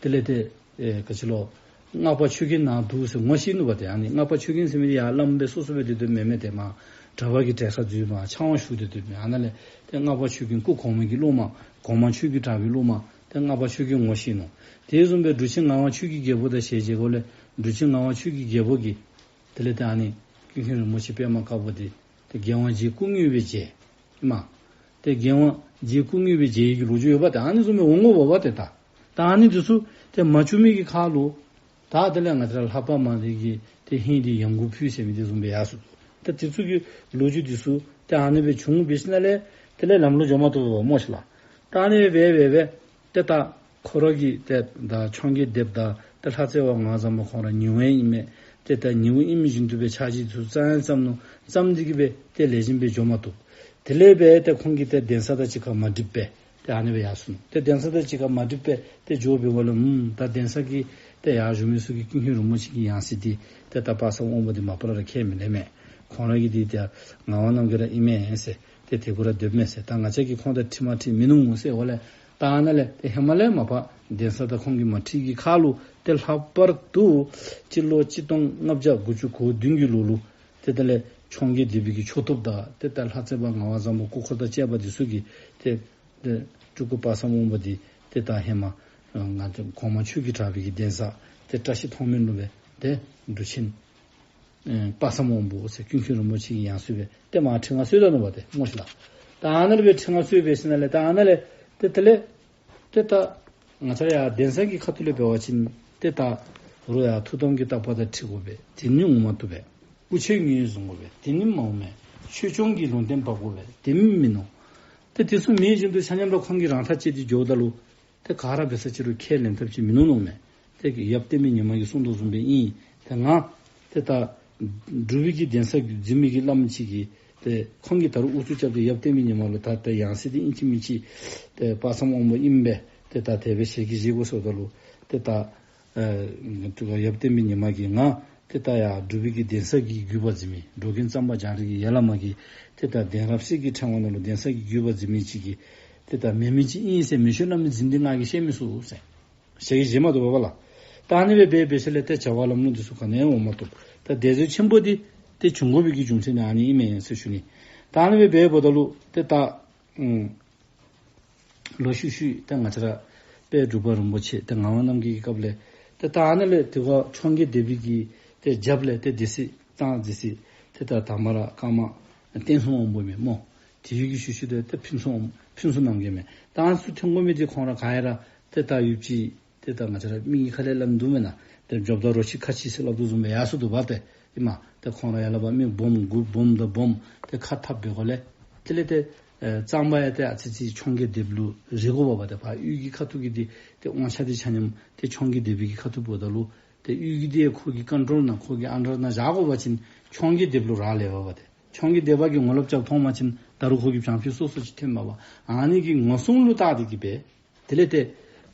དེ་ལས་ཏེ་ཨེ་ག་ཅི་ལོ་སྔགས་པ་ཆོས་རྒྱལ་ནཱ་འདུག་ཟེར་ངོ་ཤེས་ནུག་པ་ཏེ། ཨ་ནི་སྔགས་པ་ཆོས་རྒྱལ་ཟེར་མི་འདི་ཡར་བླམ་སྦེ་སོ་སོ་སྦེ་སྡོད་སྡོདཔ་མེན་མས། ཏེ་མར་གྲྭ་པ་གི་གྲལ་ཁར་འཛུལ་མར་ཕྱག་དབང་ཞུ་སྟེ་སྡོདཔ་མས། ཨ་ནཱ་ལས་ཏེ་སྔགས་པ་ཆོས་རྒྱལ་སྐུ་གོང་མ་གི་སློབ་མ་གོང་མ་ཆོས་ཀྱི་གྲགས་པའི་སློབ་མ་ཏེ་སྔགས་པ་ཆོས་རྒྱལ་ངོ་ཤེས་ནུག། དེ་བཟུམ་སྦེ་འབྲུག་ཆེན་ངག་དབང་ཆོས་ཀྱི་རྒྱལ་པོ་དང་ཞལ་མཇལ་དགོཔ་ལས་འབྲུག་ཆེན་ངག་དབང་ཆོས་ཀྱི་རྒྱལ་པོ་གིས་དེ་ལས་ཏེ་ཨ་ནི་ཀུན་མཁྱེན་རིན་པོ་ཆེ་པདྨ་དཀར་པོ་འདི་ཏེ་རྒྱལ་དབང་རྗེའི་སྐུ་དངོས་སྦེ་མཇལ་ཨིན་མས། ཏེ་རྒྱལ་དབང་རྗེའི་སྐུ་དངོས་སྦེ་མཇལ་ཡི་གི་ལོ་རྒྱུས་ཡོདཔ་ཏེ། ཨ་ནི་བཟུམ་སྦེ་འོང་དགོཔ་ཏེ། ད་ད་ཨ་ནི་འདི་ཚུ་ཏེ་མ་བྱུང་མི་གི་ཁར་ལུ་ད་དེ་ལས་ང་བཅས་ར་ལྷ་པ་མ་འདི་གིས་ཏེ་ཧིང་འདི་ཡང་གུ་ཕུལ་ཟེར་མི་འདི་བཟུམ་སྦེ་ཡར་སོང་། ཏེ་དེ་ཚུ་གི་ལོ་རྒྱུས་འདི་ཚུ་ཏེ་ཨ་ནི་སྦེ་བྱུང་སྦེ་ཞིནམ་ལས་དེ་ལས་ལམ་ལུ་འགྱོ་མ་བཏུབ་པས་སྨོ་ཤིག་ལགས། ད་ཨ་ནི་སྦེ་འབད་འབད་འབད་ཏེ་ད་ཁོ་ར་གི་ཏེ་ད་འཕྱོངས་རྒྱས་སྡེ་པ་དང་ཏེ་ལྷ་རྩེ་བ་ངག་དབང་བཟང་པོ་ཁོང་ར་ཉེ་བོ་ཨིན་མས། ཏེ་ད་ཉེ་བོ་ཨིན་མི་བཞིན་དུ་སྦེ་ཕྱག་རྗེས་འདི་ཚུ་བརྩམ་ཡང་བརྩམ་ནུག། བརྩམས་ཏེ་གི་སྦེ་ཏེ་ལེགས་ཤོམ་སྦེ་འགྱོ་མ་བཏུབ། དེ་ལས་སྦེ་ཏེ་ཁོང་གིས་ཏེ་གདན་ས་དང་གཅིག་ཁར་མ་འགྲིགས་པས། ཏེ་ཨ་ནི་སྦེ་ཡར་སོང་ནུག། ཏེ་གདན་ས་དང་གཅིག་ཁར་མ་འགྲིགས་པས་ཏེ་འགྱོ་བའི་སྒང་ལུ་ཨུམ་ད་གདན་ས་གི་ཏེ་ཡར་བཞུགས་མི་ཚུ་གིས་ཀུན་མཁྱེན་རིན་པོ་ཆེ་གི་ཡང་སྲིད་འདི་ཏེ་ད་དཔག་བསམ་དབང་པོ་འདི་མ་པ་ལས་ར་ཁས་མི་ལེན་མས། ཁོང་ར་གི་འདི་ཏེ་ངག་དབང་རྣམ་རྒྱལ་ར་ཨིན་མས་ཟེར། ཏེ་དེ་གུ་ར་སྡོདཔ་མས་ཟེར། ད་ང་བཅས་ཀྱིས་ཁོང་དང་འཁྲིལ་མ་འཁྲིལ་མིན་ནུག་ཟེར་འོ་ལས། ད་ཨ་ནཱ་ལས་ཏེ་ཧེ་མ་ལས་མ་པ་གདན་ས་དང་ཁོང་གི་མ་འཁྲིལ་གྱི་ཁར་ལུ་ཏེ་ལྷག་པར་དུ་སྤྱི་ལོ་གཅིག་སྟོང་ལྔ་བརྒྱ་དགུ་བཅུ་གོ་བདུན་གྱི་ལོ་ལུ་ཏེ་དེ་ལས་འཕྱོངས་རྒྱས་སྡེ་པའི་གི་ཆོས་ཐོབ་དང་ཏེ་ད་ལྷ་རྩེ་བ་ངག་དབང་བཟང་པོ་སྐུ་འཁོར་དང་བཅས་པ་འདི་ཚུ་གིས་ཏེ་ཏེ་སྤྲུལ་སྐུ་དཔག་བསམ་དབང་པོ་འདི་ཏེ་ད་ཧེ་མ་ང་ཏེ་གོང་མ་ཆོས་ཀྱི་གྲགས་པའི་གི་གདན་ས་ཏེ་བཀྲ་ཤིས་མཐོང་སྨོན་ལུ་སྦེ་ཏེ་འབྲུག་ཆེན་ཨེ་དཔག་བསམ་དབང་པོ་ཟེར་ཀུན་མཁྱེན་རིན་པོ་ཆེ་གི་ཡང་སྲིད་སྦེ་ཏེ་མར་ཁྲི་མངའ་གསོལ་ད་ནུག་པ་ཏེ་སྨོ་ཤིག་ལགས། ད་ཨ་ནཱ་ལས་སྦེ་ཁྲི་མངའ་གསོལ་སྦེ་ཞིནམ་ལས་ད་ཨ་ནཱ་ལས་ཏེ་དེ་ལས་ཏེ་ད་ང་བཅས་ར་ཡར་གདན་ས་གི་ཁ་ཐུག་ལས་འབད་བ་ཅིན་ཏེ་ད་རུང་ཡར་ཐུགས་དམ་གྱི་བརྟག་པ་དང་འཁྲིལ་དགོ་པས། དེ་ནི་འོང་མ་བཏུབ་པས། སྐུ་ཆས་ངོས་བཟུང་དགོ་པས། དེ་ནི་མ་འོང་མས། ཆོས་སྐྱོང་གི་ལུང་བསྟན་འབག་དགོ་པས། དེ་ནི་མིན་ནུག། ཏེ་དེ་ཚུ་མེད་བཞིན་དུ་ཆ་མཉམ་ར་ཁོང་གིས་རང་ཐག་བཅད་དེ་འགྱོཝ་ད་ལུ་ཏེ་ག་ར་འབད་ས་ཅིག་རུང་ཁས་ལེན་ཐབས་ཅིག་མིན་ནུག་མནོཝ་མས། ཏེ་ཡབ་བསྟན་པའི་ཉི་མ་གིས་གསུངས་དོ་བཟུམ་སྦེ་ཨིན། ཏེ་ང་ཏེ་ད་འབྲུག་པའི་གི་གདན་ས་འཛིན་མི་གི་བླམ་ཅིག་གིས་ཏེ་ཁོང་གིས་ད་རུང་ཨུ་ཚུགས་རྐྱབ་སྟེ་ཡབ་བསྟན་པའི་ཉི་མ་ལུ་ད་ཏེ་ཡང་སྲིད་འདི་ཨིན་ཅི་མིན་ཅི་ཏེ་དཔག་བསམ་དབང་པོ་ཨིན་པས། ཏེ་ད་དེ་སྦེ་ཞལ་གྱིས་བཞེས་དགོ་ཟེརཝ་ད་ལུ་ཏེ་ད་ཨེ་ཏེ་ཡབ་བསྟན་པའི་ཉི་མ་གིས་ང་ཏེ་ད་ཡར་འབྲུག་པའི་གི་གདན་ས་གི་བརྒྱུད་པ་འཛིན་མི་འགྲོ་མགོན་གཙང་པ་རྒྱ་རས་ཀྱི་ཡ་བླ་མ་གིས་ཏེ་ད་གདན་རབས་གསེར་གྱི་ཕྲེང་བ་ནང་ལུ་གདན་ས་གི་བརྒྱུད་པ་འཛིན་མི་ཅིག་གིས་ཏེ་ད་མེན་མི་ཅིག་ཨིན་ཟེར་མེ་ཤོད་སླབ་མི་འཛིན་འདི་ང་གིས་བཤད་མི་ཚུགས་ཟེར། ཞལ་གྱིས་བཞེས་མ་བཏུབ་པས་ལགས། ད་ཨ་ནི་སྦེ་འབད་འབད་ཞིནམ་ལས་ཏེ་བྱ་བ་ལམ་ལྷོང་འདི་ཚུ་ག་ནི་ཡང་འོང་མ་བཏུབ། ད་སྡེ་གཟར་ཆེན་པོ་འདི་ཏེ་བྱུང་དགོ་པའི་གི་རྒྱུ་མཚན་ནི་ཨ་ནི་ཨིན་མས་ཟེར་ཞུ་ནི། ད་ཨ་ནི་སྦེ་འབདཝ་ད་ལུ་ཏེ་ད་ཨུམ་ལོག་ཤུལ་ཤུལ་ཏེ་ང་བཅས་ར་དཔལ་འབྲུག་པ་རིན་པོ་ཆེ་ཏེ་ངག་དབང་རྣམ་རྒྱལ་གྱི་སྐབས་ལས་ཏེ་ད་ཨ་ནཱ་ལས་ཏེ་ཁོ་འཕྱོངས་རྒྱས་སྡེ་པའི་གི་ཏེ་རྒྱབ་ལས་ཏེ་སྡེ་སྲིད་གཙང་སྡེ་སྲིད་ཏེ་ད་དང་པ་ར་ཀརྨ་བསྟན་སྲུང་དབང་པོ་མས་སྨོ། དེ་ཡི་གི་ཤུལ་ཤུལ་ཏེ་ཏེ་ཕུན་ཚོགས་ཕུན་ཚོགས་རྣམ་རྒྱལ་མས། ད་ཨ་ནི་ཚུ་ཐོན་དགོ་མི་འདི་ཁོང་ར་ག་ཡ་ར་ཏེ་ད་ཡུདཔ་ཅིག་ཏེ་ད་ང་བཅས་ར་མི་གི་ཁ་ལས་སླབ་མི་འདུག་མེན་ན། ཏེ་འབྱོརཔ་དང་རོ་ཁྱི་ཁ་ཁྱི་ཟེར་སླབ་དོ་བཟུམ་སྦེ་ཡར་སོང་དོ་བ་ཏེ་ཨིན་མས། ཏེ་ཁོང་ར་ཡར་ལས་ཕར་མི་སྦོམ་འགོ་སྦོམ་དང་སྦོམ་ཏེ་ཁ་འཐབ་འབད་དགོཔ་ལས་དེ་ལས་ཏེ་ཨེ་གཙང་པ་ཡང་ཏེ་ཨ་ཙི་ཅིག་འཕྱོངས་རྒྱས་སྡེ་པ་ལུ་རེ་དགོ་པས་པ། ཏེ་ཕར་དབུས་ཀྱི་ཁ་ཐུག་གི་འདི་ཏེ་དབང་ཆ་འདི་ཆ་མཉམ་ཏེ་འཕྱོངས་རྒྱས་སྡེ་པའི་གི་ཁ་ཐུག་འབདཝ་ད་ལུ་ཏེ་དབུས་ཀྱི་འདི་ཁོ་གི་ཀོན་ཊོལ་ནང་ཁོ་གི་ཨན་ཌར་ནང་བཞག་དགོ་པ་ཅིན་འཕྱོངས་རྒྱས་སྡེ་པ་ལུ་རག་ལས་པས་པ། ཏེ་འཕྱོངས་རྒྱས་སྡེ་པ་གིས་ངོ་ལོག་རྐྱབ་མཐོང་པ་ཅིན་ད་རུང་ཁོ་གིས་བྱང་ཕྱོགས་སོ་སོ་ཅིག་འཐེན་པས་པ། ཨ་ནི་གི་ངོ་སྲུང་ལུ་བལྟ་སྟེ་གི་སྦེ་དེ་ལས་ཏེ་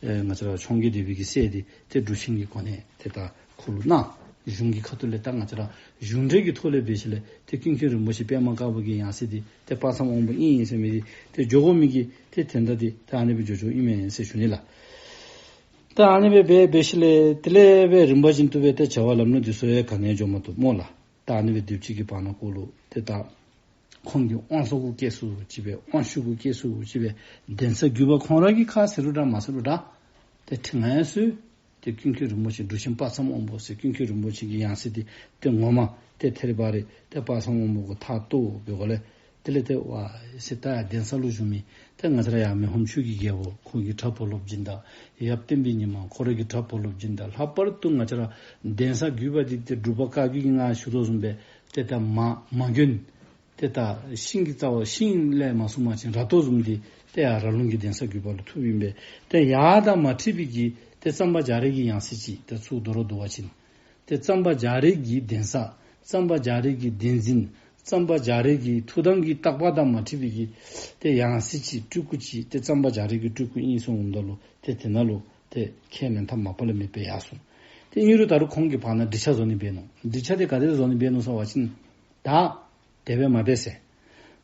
ཨེ་ང་བཅས་ར་འཕྱོངས་རྒྱས་སྡེ་པའི་གི་སྲས་འདི་ཏེ་འབྲུག་ཆེན་གྱི་གོ་གནས་ཏེ་ད་ཁོ་ལུ་གནང་། གཞུང་གི་ཁ་ཐུག་ལས་ད་ང་བཅས་ར་གཞུང་འབྲེལ་གྱི་ཐོག་ལས་འབད་ཞིནམ་ལས་ཏེ་ཀུན་མཁྱེན་རིན་པོ་ཆེ་པདྨ་དཀར་པོ་གི་ཡང་སྲིད་འདི་ཏེ་དཔག་བསམ་དབང་པོ་ཨིན་ཟེར་མི་འདི་ཏེ་འགྱོ་དགོ་མི་གི་ཏེ་དོན་དག་འདི་ད་ཨ་ནི་སྦེ་འགྱོ་འགྱོཝ་ཨིན་མས་ཟེར་ཞུ་ནི་ལགས། ད་ཨ་ནི་སྦེ་འབད་འབད་ཞིནམ་ལས་དེ་ལས་སྦེ་རིམ་པ་བཞིན་དུ་སྦེ་ཏེ་བྱ་བ་ལམ་ལྷོང་འདི་ཚུ་ཡང་ག་ནི་ཡང་འགྱོ་མ་བཏུབ་སྨོ་ལགས། ད་ཨ་ནི་སྦེ་སྡོདཔ་ཅིག་གི་བར་ན་ཁོ་ལུ་ཏེ་ད་ཁོང་གི་དབང་ཚད་གུ་བཀལ་སུ་ཅིག་སྦེ་དབང་ཤུགས་གུ་བཀལ་སུ་ཅིག་སྦེ་གདན་ས་བརྒྱུད་པ་ཁོང་ར་གི་ཁ་ཟེར་རུང་འདྲ་མ་ཟེར་རུང་འདྲ་ཏེ་ཁྲི་མངའ་ཡང་གསོལ། ཏེ་ཀུན་མཁྱེན་རིན་པོ་ཆེ་འབྲུག་ཆེན་དཔག་བསམ་དབང་པོ་ཟེར་ཀུན་མཁྱེན་རིན་པོ་ཆེ་གི་ཡང་སྲིད་འདི་ཏེ་ངོ་མ་ཏེ་ཐད་རི་བ་རི་ཏེ་དཔག་བསམ་དབང་པོ་གུ་ཐག་བཏོག་འབད་དགོཔ་ལས་དེ་ལས་ཏེ་ཝ་ཟེར་ད་གདན་ས་ལུ་བཞུགས་མི་ཏེ་ང་བཅས་ར་ཡར་མི་ཕམ་ཆོས་ཀྱི་རྒྱལ་པོ་ཁོ་གི་གྲྭ་བུ་སློབ་སྦྱིན་བདག་ཡབ་བསྟན་པའི་ཉི་མ་ཁོ་ར་གི་གྲྭ་བུ་སློབ་སྦྱིན་བདག་ལྷག་པར་དུ་ང་བཅས་ར་གདན་ས་བརྒྱུད་པ་འདི་ཏེ་འབྲུག་པ་བཀའ་བརྒྱུད་ཀྱི་ང་ཞུ་དོ་བཟུམ་སྦེ་ཏེ་ད་མ་མ་དགོན་ཏེ་ད་ཤིང་གི་རྩ་བ་ཤིང་ལས་མ་བཟུང་པ་ཅིན་ར་ཏོ་བཟུམ་འདི་ཏེ་ཡར་ར་ལུང་གི་གདན་ས་བརྒྱུད་པ་ལུ་ཐུགཔ་ཨིན་པས། ཏེ་ཡར་དང་མ་འཁྲིལ་བའི་གི་ཏེ་གཙང་པ་རྒྱ་རས་ཀྱི་ཡང་སྲིད་ཅིག་ཏེ་ཚུར་འདོར་ར་འདོར་བ་ཅིན་ཏེ་གཙང་པ་རྒྱ་རས་ཀྱི་གདན་ས་གཙང་པ་རྒྱ་རས་ཀྱི་གདན་འཛིན་གཙང་པ་རྒྱ་རས་ཀྱི་ཐུགས་དམ་གྱི་བརྟག་པ་དང་མ་འཁྲིལ་བའི་གི་ཏེ་ཡང་སྲིད་ཅིག་སྤྲུལ་སྐུ་ཅིག་ཏེ་གཙང་པ་རྒྱ་རས་ཀྱི་སྤྲུལ་སྐུ་ཨིན་གསུངམ་ད་ལུ་ཏེ་དེ་ནང་ལུ་ཏེ་ཁས་ལེན་ཐབས་མ་པ་ལས་མེདཔ་སྦེ་ཡར་སོང་། ཏེ་ཨིན་རུང་ད་རུང་ཁོང་གིས་བར་ན་འགྲིག་ཆ་བཟོ་ནི་འབད་ནུག། འགྲིག་ཆ་འདི་ག་དེ་སྦེ་བཟོ་ནི་འབད་ནུག་ཟེར་བ་ཅིན་ད་དེ་སྦེ་མ་འབད་ཟེར།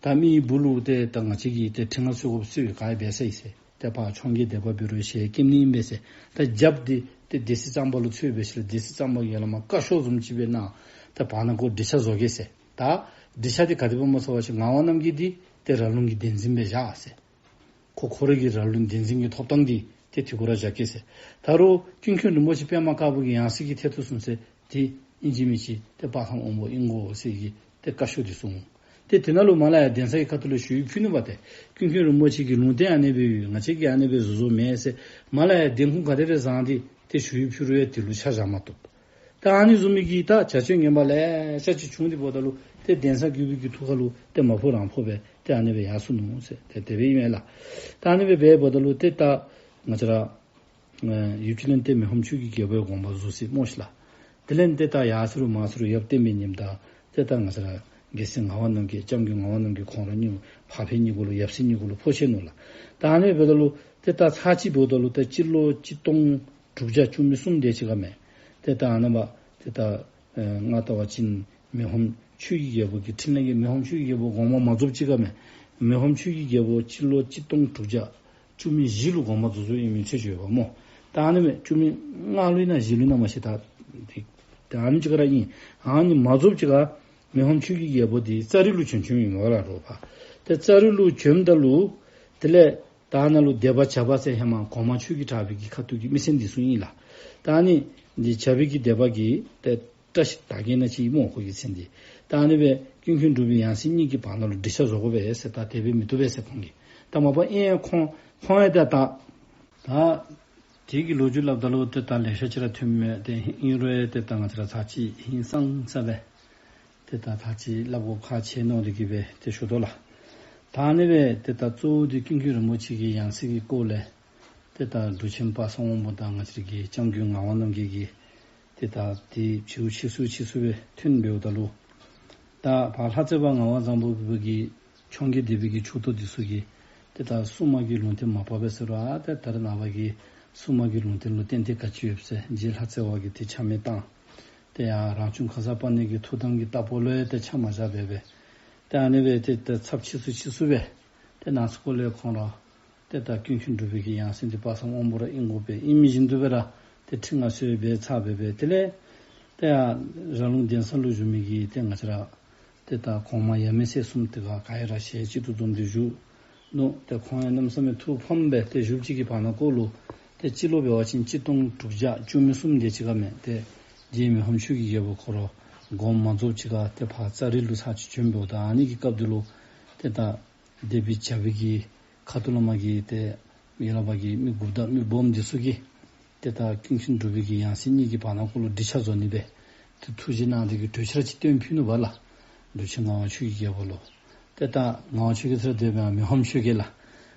ད་མི་གི་སྦུག་ལུ་ཏེ་ད་ང་བཅས་ཀྱིས་ཏེ་ཁྲི་མངའ་གསོལ་དགོཔ་ཚུ་ག་ཡང་འབད་ས་ཨིན་ཟེར། ཏེ་ཕར་འཕྱོངས་རྒྱས་སྡེ་པ་འབད་རུང་ཞལ་སྐྱེམས་ནི་ཨིན་པས་ཟེར། ད་རྒྱབ་འདི་ཏེ་སྡེ་སྲིད་གཙང་པ་ལུ་ཚུད་པའི་ཤུལ་ལས་སྡེ་སྲིད་གཙང་པ་གིས་ཡར་ལས་མར་བཀའ་ཤོག་བཟུམ་ཅིག་སྦེ་གནང་། ད་བར་ན་ཁོ་འགྲིག་ཆ་བཟོ་གེ་ཟེར། ད་འགྲིག་ཆ་འདི་ག་དེ་སྦེ་སྨོ་ཟེར་བ་ཅིན་ངག་དབང་རྣམ་རྒྱལ་འདི་ཏེ་ར་ལུང་གི་གདན་འཛིན་སྦེ་བཞག་ཟེར། ཁོ་ཁོ་ར་གི་ར་ལུང་གདན་འཛིན་གྱི་ཐོབ་ཐང་འདི་ཏེ་དེ་གུ་ར་བཞག་གེ་ཟེར། ད་རུང་ཀུན་མཁྱེན་རིན་པོ་ཆེ་པདྨ་དཀར་པོ་གི་ཡང་སྲིད་ཀྱི་ཐད་དུ་སོང་ཚེ་ཏེ་ཨིན་ཅི་མིན་ཅི་ཏེ་དཔག་བསམ་དབང་པོ་ཨིན་དགོ་ཟེར་གྱི་ཏེ་བཀའ་ཤོག་འདི་སོང་། ཏེ་དེ་ནང་ལུ་མར་ལས་ཡར་གདན་ས་གི་ཁ་ཐུག་ལས་ཞུ་ཡིག་ཕུལ་ནུག་པ། ཏེ་ཀུན་མཁྱེན་རིན་པོ་ཆེ་གི་ལུང་བསྟན་ཨ་ནེ་སྦེ་ཡོད། ང་བཅས་ཀྱིས་ཨ་ནེ་སྦེ་བཟོ་བཟོཝ་མེན་ཟེར། མར་ལས་ཡར་བདེན་ཁུངས་ག་དེ་སྦེ་བཟང་སྟེ་ཏེ་ཞུ་ཡིག་ཕུལ་རུང་ཡང་དེ་ལུ་ཆ་བཞག་མ་བཏུབ། ད་ཨ་ནི་བཟུམ་མའི་གི་ད་བྱ་སྤྱོད་ངན་པ་ལེ་ཤ་ཅིག་བྱུང་སྟེ་འབདཝ་ད་ལུ་ཏེ་གདན་ས་བརྒྱུད་པའི་གི་ཐུགས་ཁ་ལུ་ཏེ་མ་ཕོག་རང་ཕོག་སྦེ་ཏེ་ཨ་ནེ་སྦེ་ཡར་སོང་ནུག་ཟེར། ཏེ་དེ་སྦེ་ཨིན་མས་ལགས། ད་ཨ་ནེ་སྦེ་འབདཝ་ད་ལུ་ཏེ་ད་ང་བཅས་ར་ཨེ་ཡུདཔ་ཅིག་ལས་ཏེ་མི་ཕམ་ཆོས་ཀྱི་རྒྱལ་པོའི་དགོངས་པ་རྫོགས་ཅི་སྨོ་ཤིག་ལགས། དེ་ལས་ཏེ་ད་ཡར་སོང་རུང་མར་སོང་རུང་ཡབ་བསྟན་པའི་ཉི་མ་དང་ཏེ་ད་ང་བཅས་ར་རྒྱལ་སྲས་ངག་དབང་རྣམ་རྒྱལ་སྐྱབས་མགོན་ངག་དབང་རྣམ་རྒྱལ་ཁོང་ར་གཉིས་ཕ་ཕ་གཉིས་གུ་ལུ་ཡབ་སྲས་གཉིས་གུ་ལུ་ཕོག་ཆི་ནུག་ལགས། ད་ཨ་ནེ་འབདཝ་ད་ལུ་ཏེ་ད་ཚར་གཅིག་འབདཝ་ད་ལུ་ཏེ་སྤྱི་ལོ་གཅིག་སྟོང་དྲུག་བརྒྱ་བཅུ་མེད་གསུམ་དེ་ཅིག་ཁར་མས། ཏེ་ད་ཨ་ནཱ་པ་ཏེ་ད་ཨེ་ང་བལྟ་བ་ཅིན་མི་ཕམ་ཆོས་ཀྱི་རྒྱལ་པོ་གི་འཕྲིན་ལས་ཀྱི་མི་ཕམ་ཆོས་ཀྱི་རྒྱལ་པོ་དགོངས་པ་མ་རྫོགས་ཅིག་ཁར་མས། མི་ཕམ་ཆོས་ཀྱི་རྒྱལ་པོ་སྤྱི་ལོ་གཅིག་སྟོང་དྲུག་བརྒྱ་བཅུ་མེད་བཞི་ལུ་དགོངས་པ་རྫོགས་རྫོགསཔ་ཨིན་མི་ཚུ་ཡོདཔ་སྨོ། ད་ཨ་ནི་སྦེ་བཅུ་མེད་ལྔ་ལུ་ཨིན་ན་བཞི་ལུ་ཨིན་ན་མ་ཤེས། ད་ད་ཨ་ནི་ཅིག་ཁར་ཨིན། ཨ་ནི་མ་རྫོགསཔ་ཅིག་ཁར་མི་ཕམ་ཆོས་ཀྱི་རྒྱལ་པོ་འདི་ཙ་རི་ལུ་བྱོན་བྱོནམ་ཨིན་པས་ལགས་རོགས་པ། ཏེ་ཙ་རི་ལུ་བྱོནམ་ད་ལུ་དེ་ལས་ད་ནཱ་ལུ་སྡེ་པ་བྱ་པ་ཟེར་ཧེ་མ་གོང་མ་ཆོས་ཀྱི་གྲགས་པའི་གི་ཁ་ཐུག་གི་མི་སེར་འདི་ཚུ་ཨིན་ལགས། ད་ཨ་ནི་འདི་བྱ་པའི་གི་སྡེ་པ་གི་ཏེ་བཀྲ་ཤིས་དར་རྒྱས་ན་ཅིག་སྨོ་ཁོ་གི་མཚན་འདི། ད་ཨ་ནི་སྦེ་ཀུན་མཁྱེན་འབྲུག་པའི་ཡང་སྲིད་གཉིས་ཀྱི་བར་ན་ལུ་འགྲིག་ཆ་བཟོ་དགོ་པས་ཟེར། ད་དེ་སྦེ་མི་བཏུབ་པས་ཟེར་ཁོང་གིས། ད་མ་པ་ཨིན་ཡང་ཁོང་ཁོང་ཡང་ད་ད་ད་དེ་གི་ལོ་རྒྱུས་སླབ་ད་ལུ་ཏེ་ད་ལེ་ཤ་ཅིག་ར་ཐོནམ་མས། ཏེ་ཨིན་རུང་ཡང་ཏེ་ད་ང་བཅས་ར་ཚར་ཅིག་ཧིང་སངས་ས་སྦེ་ཏེ་ད་ཚར་ཅིག་སླབ་དགོཔ་ཁག་ཆེ་མནོ་སྟེ་གིས་སྦེ་ཏེ་ཞུ་དོ་ལགས། ད་ཨ་ནི་སྦེ་ཏེ་ད་གཙོ་བོ་འདི་ཀུན་མཁྱེན་རིན་པོ་ཆེ་གི་ཡང་སྲིད་ཀྱི་སྐོར་ལས་ཏེ་ད་འབྲུག་ཆེན་དཔག་བསམ་དབང་པོ་དང་ང་བཅས་ར་གི་སྐྱབས་མགོན་ངག་དབང་རྣམ་རྒྱལ་གྱི་ཏེ་ད་དེ་བྱིའུ་ཆེ་སུ་ཆེ་སུ་སྦེ་ཐོན་འབདཝ་ད་ལུ་ད་ཕར་ལྷ་རྩེ་བ་ངག་དབང་བཟང་པོ་གི་འཕྱོངས་རྒྱས་སྡེ་པའི་གི་ཕྱོགས་གཏོགས་འདི་ཚུ་གིས་ཏེ་ད་སྲུང་མ་གི་ལུང་བསྟན་མ་བབས་པས་ཟེར་རུང་ཨ་ཏེ་ད་རེས་ནངས་པ་གི་སྲུང་མ་གི་ལུང་བསྟན་ལུ་ཏན་ཏན་ག་ཅི་ཡོད་ཟེར་རྗེ་ལྷ་རྩེ་བ་གིས་ཏེ་ཆ་མེད་བཏང་། ཏེ་ཡང་རང་བྱུང་ཁར་ས་པ་ཎི་གི་ཐུགས་དམ་གྱི་བརྟག་པ་ལུ་ཡང་ཏེ་ཆ་མ་བཞག་པས་སྦེ། ཏེ་ཨ་ནི་སྦེ་ཏེ་ཏེ་ཚབས་ཆེ་སུ་ཆེ་སུ་སྦེ་ཏེ་ནང་སྐོར་ལས་ཁོང་ར་ཏེ་ད་ཀུན་མཁྱེན་འབྲུག་པའི་གི་ཡང་སྲིད་འདི་དཔག་བསམ་དབང་པོ་ར་ཨིན་དགོ་པས། ཨིན་མི་བཞིན་དུ་སྦེ་ར་ཏེ་ཁྲི་མངའ་གསོལ་འབད་ཚར་སྦེ་སྦེ་དེ་ལས་ཏེ་ཡང་ར་ལུང་གདན་ས་ལུ་བཞུགས་མི་གི་ཏེ་ང་བཅས་ར་ཏེ་ད་གོང་མ་ཡབ་མེས་སྲས་གསུམ་དེ་ཁར་ག་ར་ཞལ་གཅིག་ཏུ་འཛོམས་ཏེ་བཞུགས་ནུག། ཏེ་ཁོང་ཡང་གནམ་མེད་ས་མེད་ཐུགས་ཕམ་སྦེ་ཏེ་བཞུགས་ཅིག་གི་བར་ན་ཀོ་ལུ་ཏེ་སྤྱི་ལོ་འབད་བ་ཅིན་གཅིག་སྟོང་དྲུག་བརྒྱ་བཅུ་མེད་གསུམ་དེ་ཅིག་ཁར་མས། ཏེ་རྗེ་མི་ཕམ་ཆོས་ཀྱི་རྒྱལ་པོ་ཁོ་ར་དགོངས་མ་རྫོགས་ཅིག་ཁར་ཏེ་ཕར་ཙ་རི་ལུ་ཚར་ཅིག་བྱོན་འབདཝ་ད་ཨ་ནི་གི་སྐབས་དེ་ལུ་ཏེ་ད་སྡེ་པའི་བྱ་པའི་གི་ཁ་ཐུག་ལས་མར་གྱི་ཏེ་མི་ལ་བ་གི་མི་འགོ་བདག་མི་སྦོམ་འདི་ཚུ་གིས་ཏེ་ད་ཀུན་མཁྱེན་འབྲུག་པའི་གི་ཡང་སྲིད་གཉིས་ཀྱི་བར་ན་ཀོ་ལུ་འགྲིག་ཆ་བཟོ་ནི་སྦེ་ཏེ་ཐུགས་རྗེ་གནང་སྟེ་གིས་གྲོས་འཆར་ཅིག་བཏོན་ཕུལ་ནུག་པ་ལགས། འབྲུག་ཆེན་ངག་དབང་ཆོས་ཀྱི་རྒྱལ་པོ་ལུ། ཏེ་ད་ངག་དབང་ཆོས་རྒྱལ་ཟེར་སྦེ་མི་ཕམ་ཆོས་རྒྱལ་ལགས།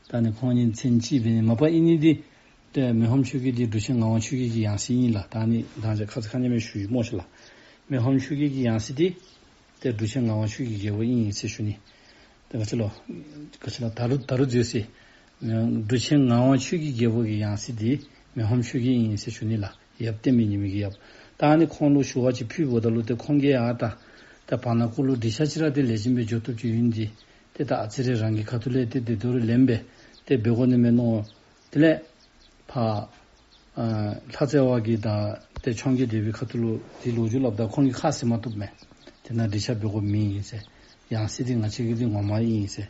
ད་ནི་ཁོང་གཉིས་མཚན་གཅིག་འབད་ནི་མ་པ་ཨིན་ནི་འདི་ཏེ་མི་ཕམ་ཆོས་རྒྱལ་འདི་འབྲུག་ཆེན་ངག་དབང་ཆོས་རྒྱལ་གྱི་ཡང་སྲིད་ཨིན་ལགས། ད་ནི་ད་ཅི་ཁ་ཙ་ཁ་ཉིནམ་སྦེ་ཞུ་ཡི་སྨོ་ཤེ་ལགས། མི་ཕམ་ཆོས་རྒྱལ་གྱི་ཡང་སྲིད་འདི་ཏེ་འབྲུག་ཆེན་ངག་དབང་ཆོས་ཀྱི་རྒྱལ་པོ་ཨིན་ཟེར་ཞུ་ནི། ཏེ་ག་ཅི་ལོ། ག་ཅི་ལོ་ད་རུང་ད་རུང་འཛོལ་སོ་ཡི། འབྲུག་ཆེན་ངག་དབང་ཆོས་ཀྱི་རྒྱལ་པོ་གི་ཡང་སྲིད་འདི་མི་ཕམ་ཆོས་རྒྱལ་ཨིན་ཟེར་ཞུ་ནི་ལགས། ཡབ་བསྟན་པའི་ཉི་མ་གི་ཡབ། ད་ནི་ཁོང་ལུ་ཞུ་བ་ཅིག་ཕུལཝ་ད་ལུ་ཏེ་ཁོང་གིས་ཡང་ད་ད་བར་ན་ཀོ་ལུ་འགྲིག་ཆ་ཅིག་ར་ཏེ་ལེགས་ཤོམ་སྦེ་འགྱོ་བཏུབ་ཅིག་ཡོད་ནི་འདི་ཏེ་ད་ཨ་ཙི་རེ་རང་གི་ཁ་ཐུག་ལས་ཏེ་དེ་དོ་རུང་ལེན་སྦེ་ཏེ་འབད་དགོ་ནི་མས་མནོ། དེ་ལས་ཕར་ཨ་ལྷ་རྩེ་བ་གིས་ད་ཏེ་འཕྱོངས་རྒྱས་སྡེ་པའི་ཁ་ཐུག་ལུ་དེ་ལོ་རྒྱུས་སླབ་ད་ཁོང་གིས་ཁ་བཟེད་མ་བཏུབ་མས། དེ་ནང་འགྲིག་ཆ་འབད་དགོཔ་མེད་ཨིན་ཟེར། ཡང་སྲིད་འདི་ང་བཅས་ཀྱི་འདི་ངོ་མ་ཨིན་ཟེར།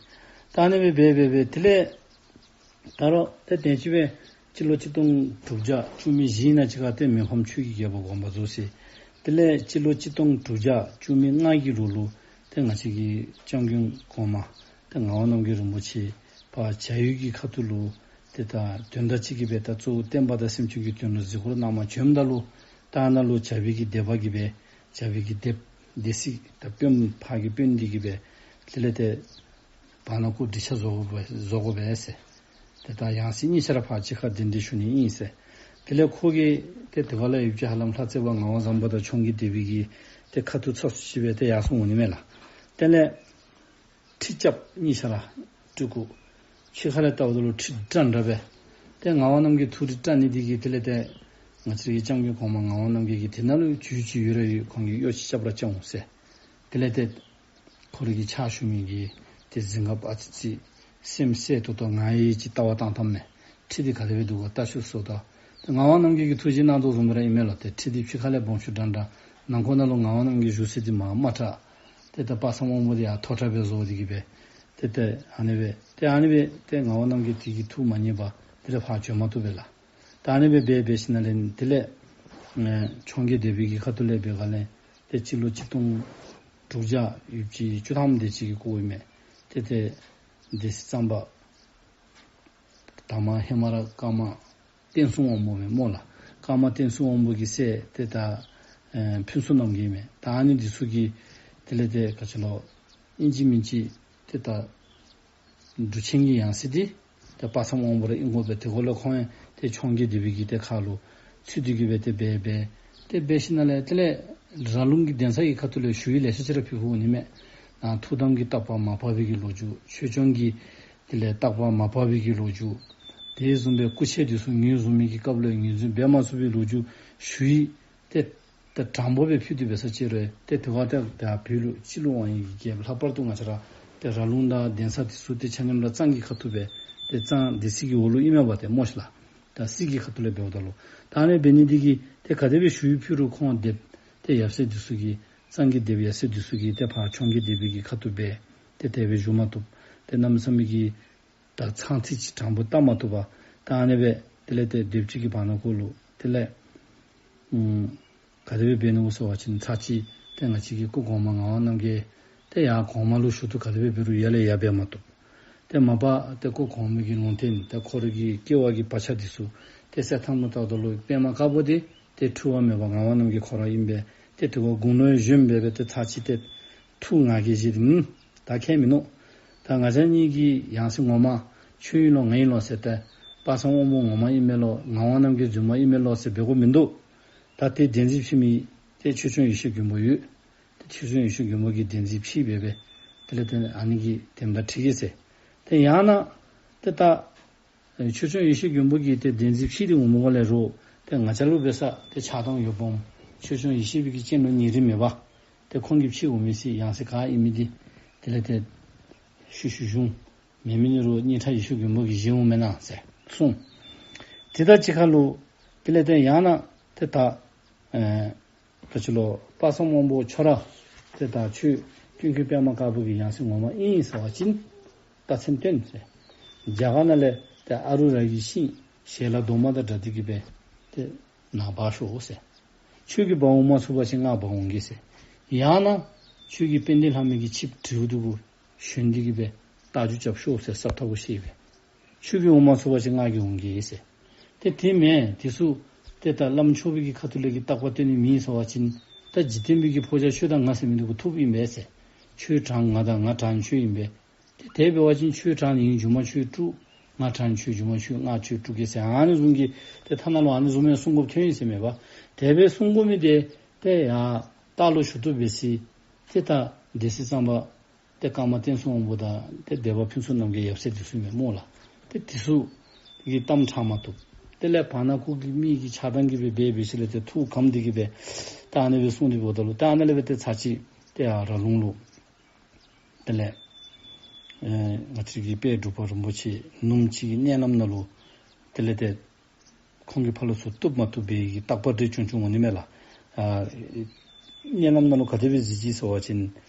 ད་ཨ་ནི་སྦེ་འབད་འབད་འབད་དེ་ལས་ད་རུང་ཏེ་དེ་ཅིག་སྦེ་སྤྱི་ལོ་གཅིག་སྟོང་དྲུག་བརྒྱ་བཅུ་མེད་བཞི་ནང་ཅིག་ཁར་ཏེ་མི་ཕམ་ཆོས་ཀྱི་རྒྱལ་པོ་དགོངས་པ་རྫོགས་སོ་ཡི། དེ་ལས་སྤྱི་ལོ་གཅིག་སྟོང་དྲུག་བརྒྱ་བཅུ་མེད་ལྔ་གི་ལོ་ལུ་ཏེ་ང་བཅས་ཀྱི་སྐྱབས་མགོན་གོང་མ་ཏེ་ངག་དབང་རྣམ་རྒྱལ་རིན་པོ་ཆེ་ཕར་བྱ་ཡུལ་གྱི་ཁ་ཐུག་ལུ་ཏེ་ད་དོན་དག་ཅིག་གི་སྦེ་ད་གཙོ་བོ་བསྟན་པ་དང་སེམས་ཅན་གྱི་དོན་ལུ་གཟིགས་སྐོར་གནང་མ་བྱོནམ་ད་ལུ་ད་ནཱ་ལུ་བྱ་པའི་གི་སྡེ་པ་གིས་སྦེ་བྱ་པའི་གི་སྡེ་སྡེ་སྲིད་ད་དཔོན་ཕར་གྱི་དཔོན་འདི་གིས་སྦེ་དེ་ལས་ཏེ་བར་ན་ཀོ་འགྲིག་ཆ་བཟོ་དགོ་པས་བཟོ་དགོ་པས་ཟེར། ཏེ་ད་ཡང་སྲིད་གཉིས་ཆ་ར་ཕར་གཅིག་ཁར་གདན་འདྲེན་ཞུ་ནི་ཨིན་ཟེར། དེ་ལས་ཁོ་གིས་ཏེ་དེ་ཁ་ལས་ཡུདཔ་ཅིག་ཧ་ལམ་ལྷ་རྩེ་བ་ངག་དབང་བཟང་པོ་དང་འཕྱོངས་རྒྱས་སྡེ་པའི་གི་ཏེ་ཁ་ཐུག་ཚབ་སུ་ཅིག་སྦེ་ཏེ་ཡར་སོང་འོང་ནི་མས་ལགས། དེ་ལས་ཁྲི་རྐྱབ་གཉིས་ཆ་ར་སྤྲུལ་སྐུ། ཕྱི་ཁ་ལས་བལྟཝ་ད་ལུ་ཁྲི་འདྲ་འདྲ་སྦེ། ཏེ་ངག་དབང་རྣམ་རྒྱལ་ཐུགས་རིག་བཀྲ་ནི་འདི་གིས་དེ་ལས་ཏེ་ང་བཅས་ཀྱི་སྐྱབས་མགོན་གོང་མ་ངག་དབང་རྣམ་རྒྱལ་གྱིས་དེ་ནང་ལུ་ཇུས་ཅིག་ཡོད་ར་ཡོད། ཁོང་གིས་གཡོ་ཅིག་རྐྱབ་ར་རྐྱབ་འོང་ཟེར། དེ་ལས་ཏེ་ཁོ་རའི་གི་ཕྱག་ཞུ་མི་གི་ཏེ་གཟིམ་འགགཔ་ཨ་ཙི་ཅིག་སེམས་གསལ་ཏོག་ཏོ་ང་ཡི་ཅིག་ལྟ་བ་བཏང་བཏངམ་མས། ཁྲི་འདི་ག་དེ་སྦེ་འདུག་ག་ལྟ་ཤོག་ཟེརཝ་ད་ཏེ་ངག་དབང་རྣམ་རྒྱལ་གྱིས་ཐུགས་བཞེད་གནང་དོ་བཟུམ་སྦེ་ར་ཨིན་མས་ལགས། ཏེ་ཁྲི་འདི་ཕྱི་ཁ་ལས་སྦོམ་ཤོས་འདྲ་འདྲ། ནང་ཁོག་ནང་ལུ་ངག་དབང་རྣམ་རྒྱལ་བཞུགས་ས་འདི་མར་དམའ་དྲགས། ཏེ་ད་དཔག་བསམ་དབང་པོ་འདི་ཡར་མཐོ་དྲགས་སྦེ་བཟོ་སྟེ་གིས་སྦེ། ཏེ་ཏེ་ཨ་ནི་སྦེ་ཏེ་ཨ་ནི་སྦེ་ཏེ་ངག་དབང་རྣམ་རྒྱལ་འདི་གི་ཐུགས་མ་མཉེས་པར་དེ་ལས་ཕར་བྱོན་མ་བཏུབ་པས་ལགས། ད་ཨ་ནི་སྦེ་འབད་འབད་ཞིནམ་ལས་དེ་ལས་ཨེ་འཕྱོངས་རྒྱས་སྡེ་པའི་གི་ཁ་ཐུག་ལས་འབད་ག་ལས་ཏེ་སྤྱི་ལོ་གཅིག་སྟོང་དྲུག་བརྒྱ་ཡུདཔ་ཅིག་བཅུ་ཐམ་དེ་ཅིག་གི་སྐོར་ཨིན་མས། ཏེ་ཏེ་སྡེ་སྲིད་གཙང་པ་དང་མ་ཧེ་མ་ར་ཀརྨ་བསྟན་སྲུང་དབང་པོ་མས་སྨོ་ལགས། ཀརྨ་བསྟན་སྲུང་དབང་པོ་གི་སྲས་ཏེ་ད་ཨེ་ཕུན་ཚོགས་རྣམ་རྒྱལ་མས། ད་ཨ་ནི་འདི་ཚུ་གིས་དེ་ལས་ཏེ་ག་ཅི་ལོ་ཨིན་ཅི་མིན་ཅི་ཏེ་ད་འབྲུག་ཆེན་གྱི་ཡང་སྲིད་འདི་ཏེ་དཔག་བསམ་དབང་པོ་ར་ཨིན་དགོ་པས། དེ་འགོ་ལས་ཁོང་ཡང་ཏེ་འཕྱོངས་རྒྱས་སྡེ་པའི་གི་ཏེ་ཁ་ལུ་ཚུད་དེ་གིས་སྦེ་ཏེ་འབད་འབད་ཏེ་འབད་ཞིནམ་ལས་དེ་ལས་ར་ལུང་གི་གདན་ས་གི་ཁ་ཐུག་ལས་ཞུ་ཡིག་ལེ་ཤ་ཅིག་ར་ཕུལ་ཕུལཝ་ཨིན་མས། ནཱ་ཐུགས་དམ་གྱི་བརྟག་པ་མ་བབས་པའི་གི་ལོ་རྒྱུས། ཆོས་སྐྱོང་གི་དེ་ལས་བརྟག་པ་མ་བབས་པའི་གི་ལོ་རྒྱུས། དེ་བཟུམ་སྦེ་སྐུ་མཆེད་འདི་ཚུ་ངོས་བཟུང་མི་གི་སྐབས་ལུ་ངོས་འཛིན་འབད་མ་ཚུགས་པའི་ལོ་རྒྱུས་ཞུ་ཡིག་ཏེ་ད་དྲང་པོ་སྦེ་ཕུལ་ཏེ་འབད་ས་ཅིག་རུང་ཏེ་དེ་བ་ཏེ་ད་བོད་ལུ་སྤྱི་ལུ་དབང་བའི་གི་རྒྱལཔོ་ལྷག་པར་དུ་ང་བཅས་ར་ ཏེ་ར་ལུང་དང་གདན་ས་འདི་ཚུ་ཏེ་ཆ་མཉམ་ར་གཙང་གི་ཁ་ཐུག་སྦེ་ཏེ་གཙང་སྡེ་སྲིད་ཀྱི་འོག་ལུ་ཨིན་མས་པ། ཏེ་སྨོ་ཤིག་ལགས། ད་སྲིད་ཀྱི་ཁ་ཐུག་ལས་འབདཝ་ད་ལུ་ད་ཨ་ནི་འབད་ནི་འདི་གིས་ཏེ་ག་དེ་སྦེ་ཞུ་ཡི་ཕུལ་རུང་ཁོང་སྡེཔ་ཏེ་ཡབ་སྲས་འདི་ཚུ་གིས་གཙང་གི་སྡེཔ་ཡབ་སྲས་འདི་ཚུ་གིས་ཏེ་ཕར་འཕྱོངས་རྒྱས་སྡེ་པའི་གི་ཁ་ཐུག་སྦེ་ཏེ་དེ་སྦེ་ཞུ་མ་བཏུབ། ཏེ་གནམ་མེད་ས་མེད་ཀྱི་ད་ཚང་ཚིག་ཅིག་དྲང་པོ་བཏབ་མ་བཏུབ་པ། ད་ཨ་ནི་སྦེ་དེ་ལས་ཏེ་སྡེཔ་ཅིག་གི་བར་ན་ཀོ་ལུ་དེ་ལས་ཨུམ་ག་དེ་སྦེ་འབད་ནུག་ཟེར་བ་ཅིན་ཚར་ཅིག་ཏེ་ང་བཅས་ཀྱི་སྐུ་གོང་མ་ངག་དབང་རྣམ་རྒྱལ་ཏེ་ཡར་གོང་མ་ལུ་ཞུ་བཏུབ་ག་དེ་སྦེ་འབད་རུང་ཡར་ལས་ཡར་འབད་མ་བཏུབ། ཏེ་མ་པ་ཏེ་སྐུ་གོང་མ་གི་ལུང་བསྟན་ཏེ་ཁོ་རའི་གི་སྐྱེ་བ་གི་བག་ཆགས་འདི་ཚུ་ཏེ་གསལ་ཐང་ལུ་བལྟཝ་ད་ལུ་པདྨ་དཀར་པོ་འདི་ཏེ་འཁྲུལ་བ་མེད་པ་ངག་དབང་རྣམ་རྒྱལ་ཁོ་ར་ཨིན་པས། ཏེ་དེ་ཁོ་དགུང་ལོ་ཡང་གཞོནམ་སྦེ་སྦེ་ཏེ་ཚར་ཅིག་ཏེ་ཐུགས་ང་རྒྱལ་བཞེས་ཏེ་ཨུམ་ད་ཁྱད་མིན་ནུག། ད་ང་བཅས་གཉིས་ཀྱི་ཡང་སྲིད་ངོ་མ་ཁྱོད་ཨིན་ལོ་ང་ཨིན་ལོ་ཟེར་ཏེ་དཔག་བསམ་དབང་པོ་ངོ་མ་ཨིན་མས་ལོ་ངག་དབང་རྣམ་རྒྱལ་རྫུན་མ་ཨིན་མས་ལོ་ཟེར་འབད་དགོཔ་མིན་འདུག། ད་ཏེ་བདེན་རྫུན་ཕྱེ་མི་ཏེ་ཆོས་སྐྱོང་ཡེ་ཤེས་མགོན་པོ་ཡོད། ཏེ་ཆོས་སྐྱོང་ཡེ་ཤེས་མགོན་པོ་གིས་བདེན་རྫུན་ཕྱེ་སྦེ་སྦེ་དེ་ལས་ཏེ་ཨ་ནི་གིས་དེ་འབདཝ་ད་འགྲིག་གེ་ཟེར། ཏེ་ཡང་ན་ཏེ་ད་ཨེ་ཆོས་སྐྱོང་ཡེ་ཤེས་མགོན་པོ་གིས་ཏེ་བདེན་རྫུན་ཕྱེ་སྟེ་འོང་མི་ག་ལས་རུང་ཏེ་ང་བཅས་ལུ་འབད་ས་ཏེ་ཆགས་སྡང་ཡོདཔ་འོང་། ཆོས་སྐྱོང་ཡེ་ཤེས་པའི་གི་སྤྱན་ལུ་ཉེ་རིང་མེད་པ། ཏེ་ཁོང་གིས་ཕྱེ་འོང་མི་ཚེ་ཡང་སྲིད་ག་ཨིན་མི་འདི་དེ་ལས་ཏེ་ཤུལ་ཤུལ་བཟུང་། མེན་མི་ནི་རུང་སྙིང་ཁྲག་ཡེ་ཤེས་མགོན་པོ་གིས་བཞེས་འོང་མེན་ན་ཟེར་གསུངས། དེ་དང་གཅིག་ཁར་ལུ་དེ་ལས་ཏེ་ཡང་ན་ཏེ་ད་ཨེ་ག་ཅི་ལོ་དཔག་བསམ་དབང་པོ་ཁྱོད་ར་ཏེ་ད་ཁྱོད་ཀུན་མཁྱེན་པདྨ་དཀར་པོ་གི་ཡང་སྲིད་ངོ་མ་ཨིན་ཟེར་བ་ཅིན་རྟགས་མཚན་སྟོན་ཟེར། རྒྱ་གར་ནང་ལས་ཏེ་ཨ་རུ་ར་གི་ཤིང་ཞལ་ལག་རྡོག་མ་དང་སྦྲགས་ཏེ་གི་སྦེ་ཏེ་ནཱ་འབག་ཤོག་ཟེར། ཁྱོད་ཀྱིས་འབག་འོང་མ་ཚུགས་པ་ཅིན་ང་འབག་འོང་གེ་ཟེར། ཡང་ན་ཁྱོད་ཀྱིས་དཔལ་ལྡན་ལྷ་མོ་གི་ཆིབས་དྲེའུ་འདི་གུ་ཞོན་ཏེ་གི་སྦེ་རྟ་རྒྱུག་རྐྱབ་ཤོག་ཟེར་སྲབ་ཐག་གུ་བཤེད་སྦེ། ཁྱོད་ཀྱིས་འོང་མ་ཚུགས་པ་ཅིན་ང་གིས་འོང་གེ་ཟེར། ཏེ་དེ་མེན་དེ་ཚུ་ཏེ་ད་བླམ་ཆོས་པའི་གི་ཁ་ཐུག་ལས་ཀྱི་བརྟག་པ་སྟོན་ནི་མེད་ཟེར་བ་ཅིན་ད་འཇིག་རྟེན་པའི་གི་ཕོ་རྒྱས་ཁྱོད་དང་ང་ཟེར་མི་འདི་གུ་ཐུགཔ་ཨིན་པས་ཟེར། ཁྱོད་དྲང་ང་དང་ང་དྲང་ཁྱོད་ཨིན་པས། ཏེ་དེ་འབད་བ་ཅིན་ཁྱོད་དྲང་ནི་ཨིན་རྒྱུ་མ་ཁྱོད་དཀྲུག། ང་དྲང་ཁྱོད་རྒྱུ་མ་ཁྱོད་ང་ཁྱོད་དཀྲུག་གེ་ཟེར་ཨ་ནི་བཟུམ་གྱི་ཏེ་ཐ་ན་ལུ་ཨ་ནི་བཟུམ་ཡང་གསུང་དགོཔ་ཐོན་ཡི་ཟེར་མས་པ། དེ་སྦེ་གསུང་དགོ་མི་དེ་ཏེ་ཡར་ལྟག་ལུ་ཞུ་བཏུབ་འབད་ས་ཏེ་ད་སྡེ་སྲིད་གཙང་པ་ཏེ་ཀརྨ་བསྟན་སྲུང་དབང་པོ་དང་ཏེ་སྡེ་པ་ཕུན་ཚོགས་རྣམ་རྒྱལ་ཡབ་སྲས་འདི་ཚུ་ཨིན་མས་སྨོ་ལགས། ཏེ་འདི་ཚུ་གི་གཏམ་དྲང་མ་བཏུབ། དེ་ལས་བར་ན་ཀོ་གི་མི་གི་ཆགས་སྡང་གིས་སྦེ་འབད་འབད་ཞིནམ་ལས་ཏེ་ཐུགས་ཁམས་འདི་གིས་སྦེ་ད་ཨ་ནི་སྦེ་གསུངས་ཏེ་འབདཝ་ད་ལུ་ད་ཨ་ནི་ལས་སྦེ་ཏེ་ཚར་ཅིག་ཏེ་ཡར་ར་ལུང་ལུ་དེ་ལས་ཨེ་ང་བཅས་ཀྱི་དཔལ་འབྲུག་པ་རིན་པོ་ཆེ་ནུབ་མོ་ཅིག་གི་མནལ་ལམ་ནང་ལུ་དེ་ལས་ཏེ་ཁོང་གིས་ཕར་ལས་ཚུར་བཏུབ་མ་བཏུབ་པའི་གི་རྟགས་པ་འདི་བྱུང་བྱུངམ་འོང་ནི་མས་ལགས། ཨ་མནལ་ལམ་ནང་ལུ་ག་དེ་སྦེ་གཟིགས་ཅི་ཟེར་བ་ཅིན་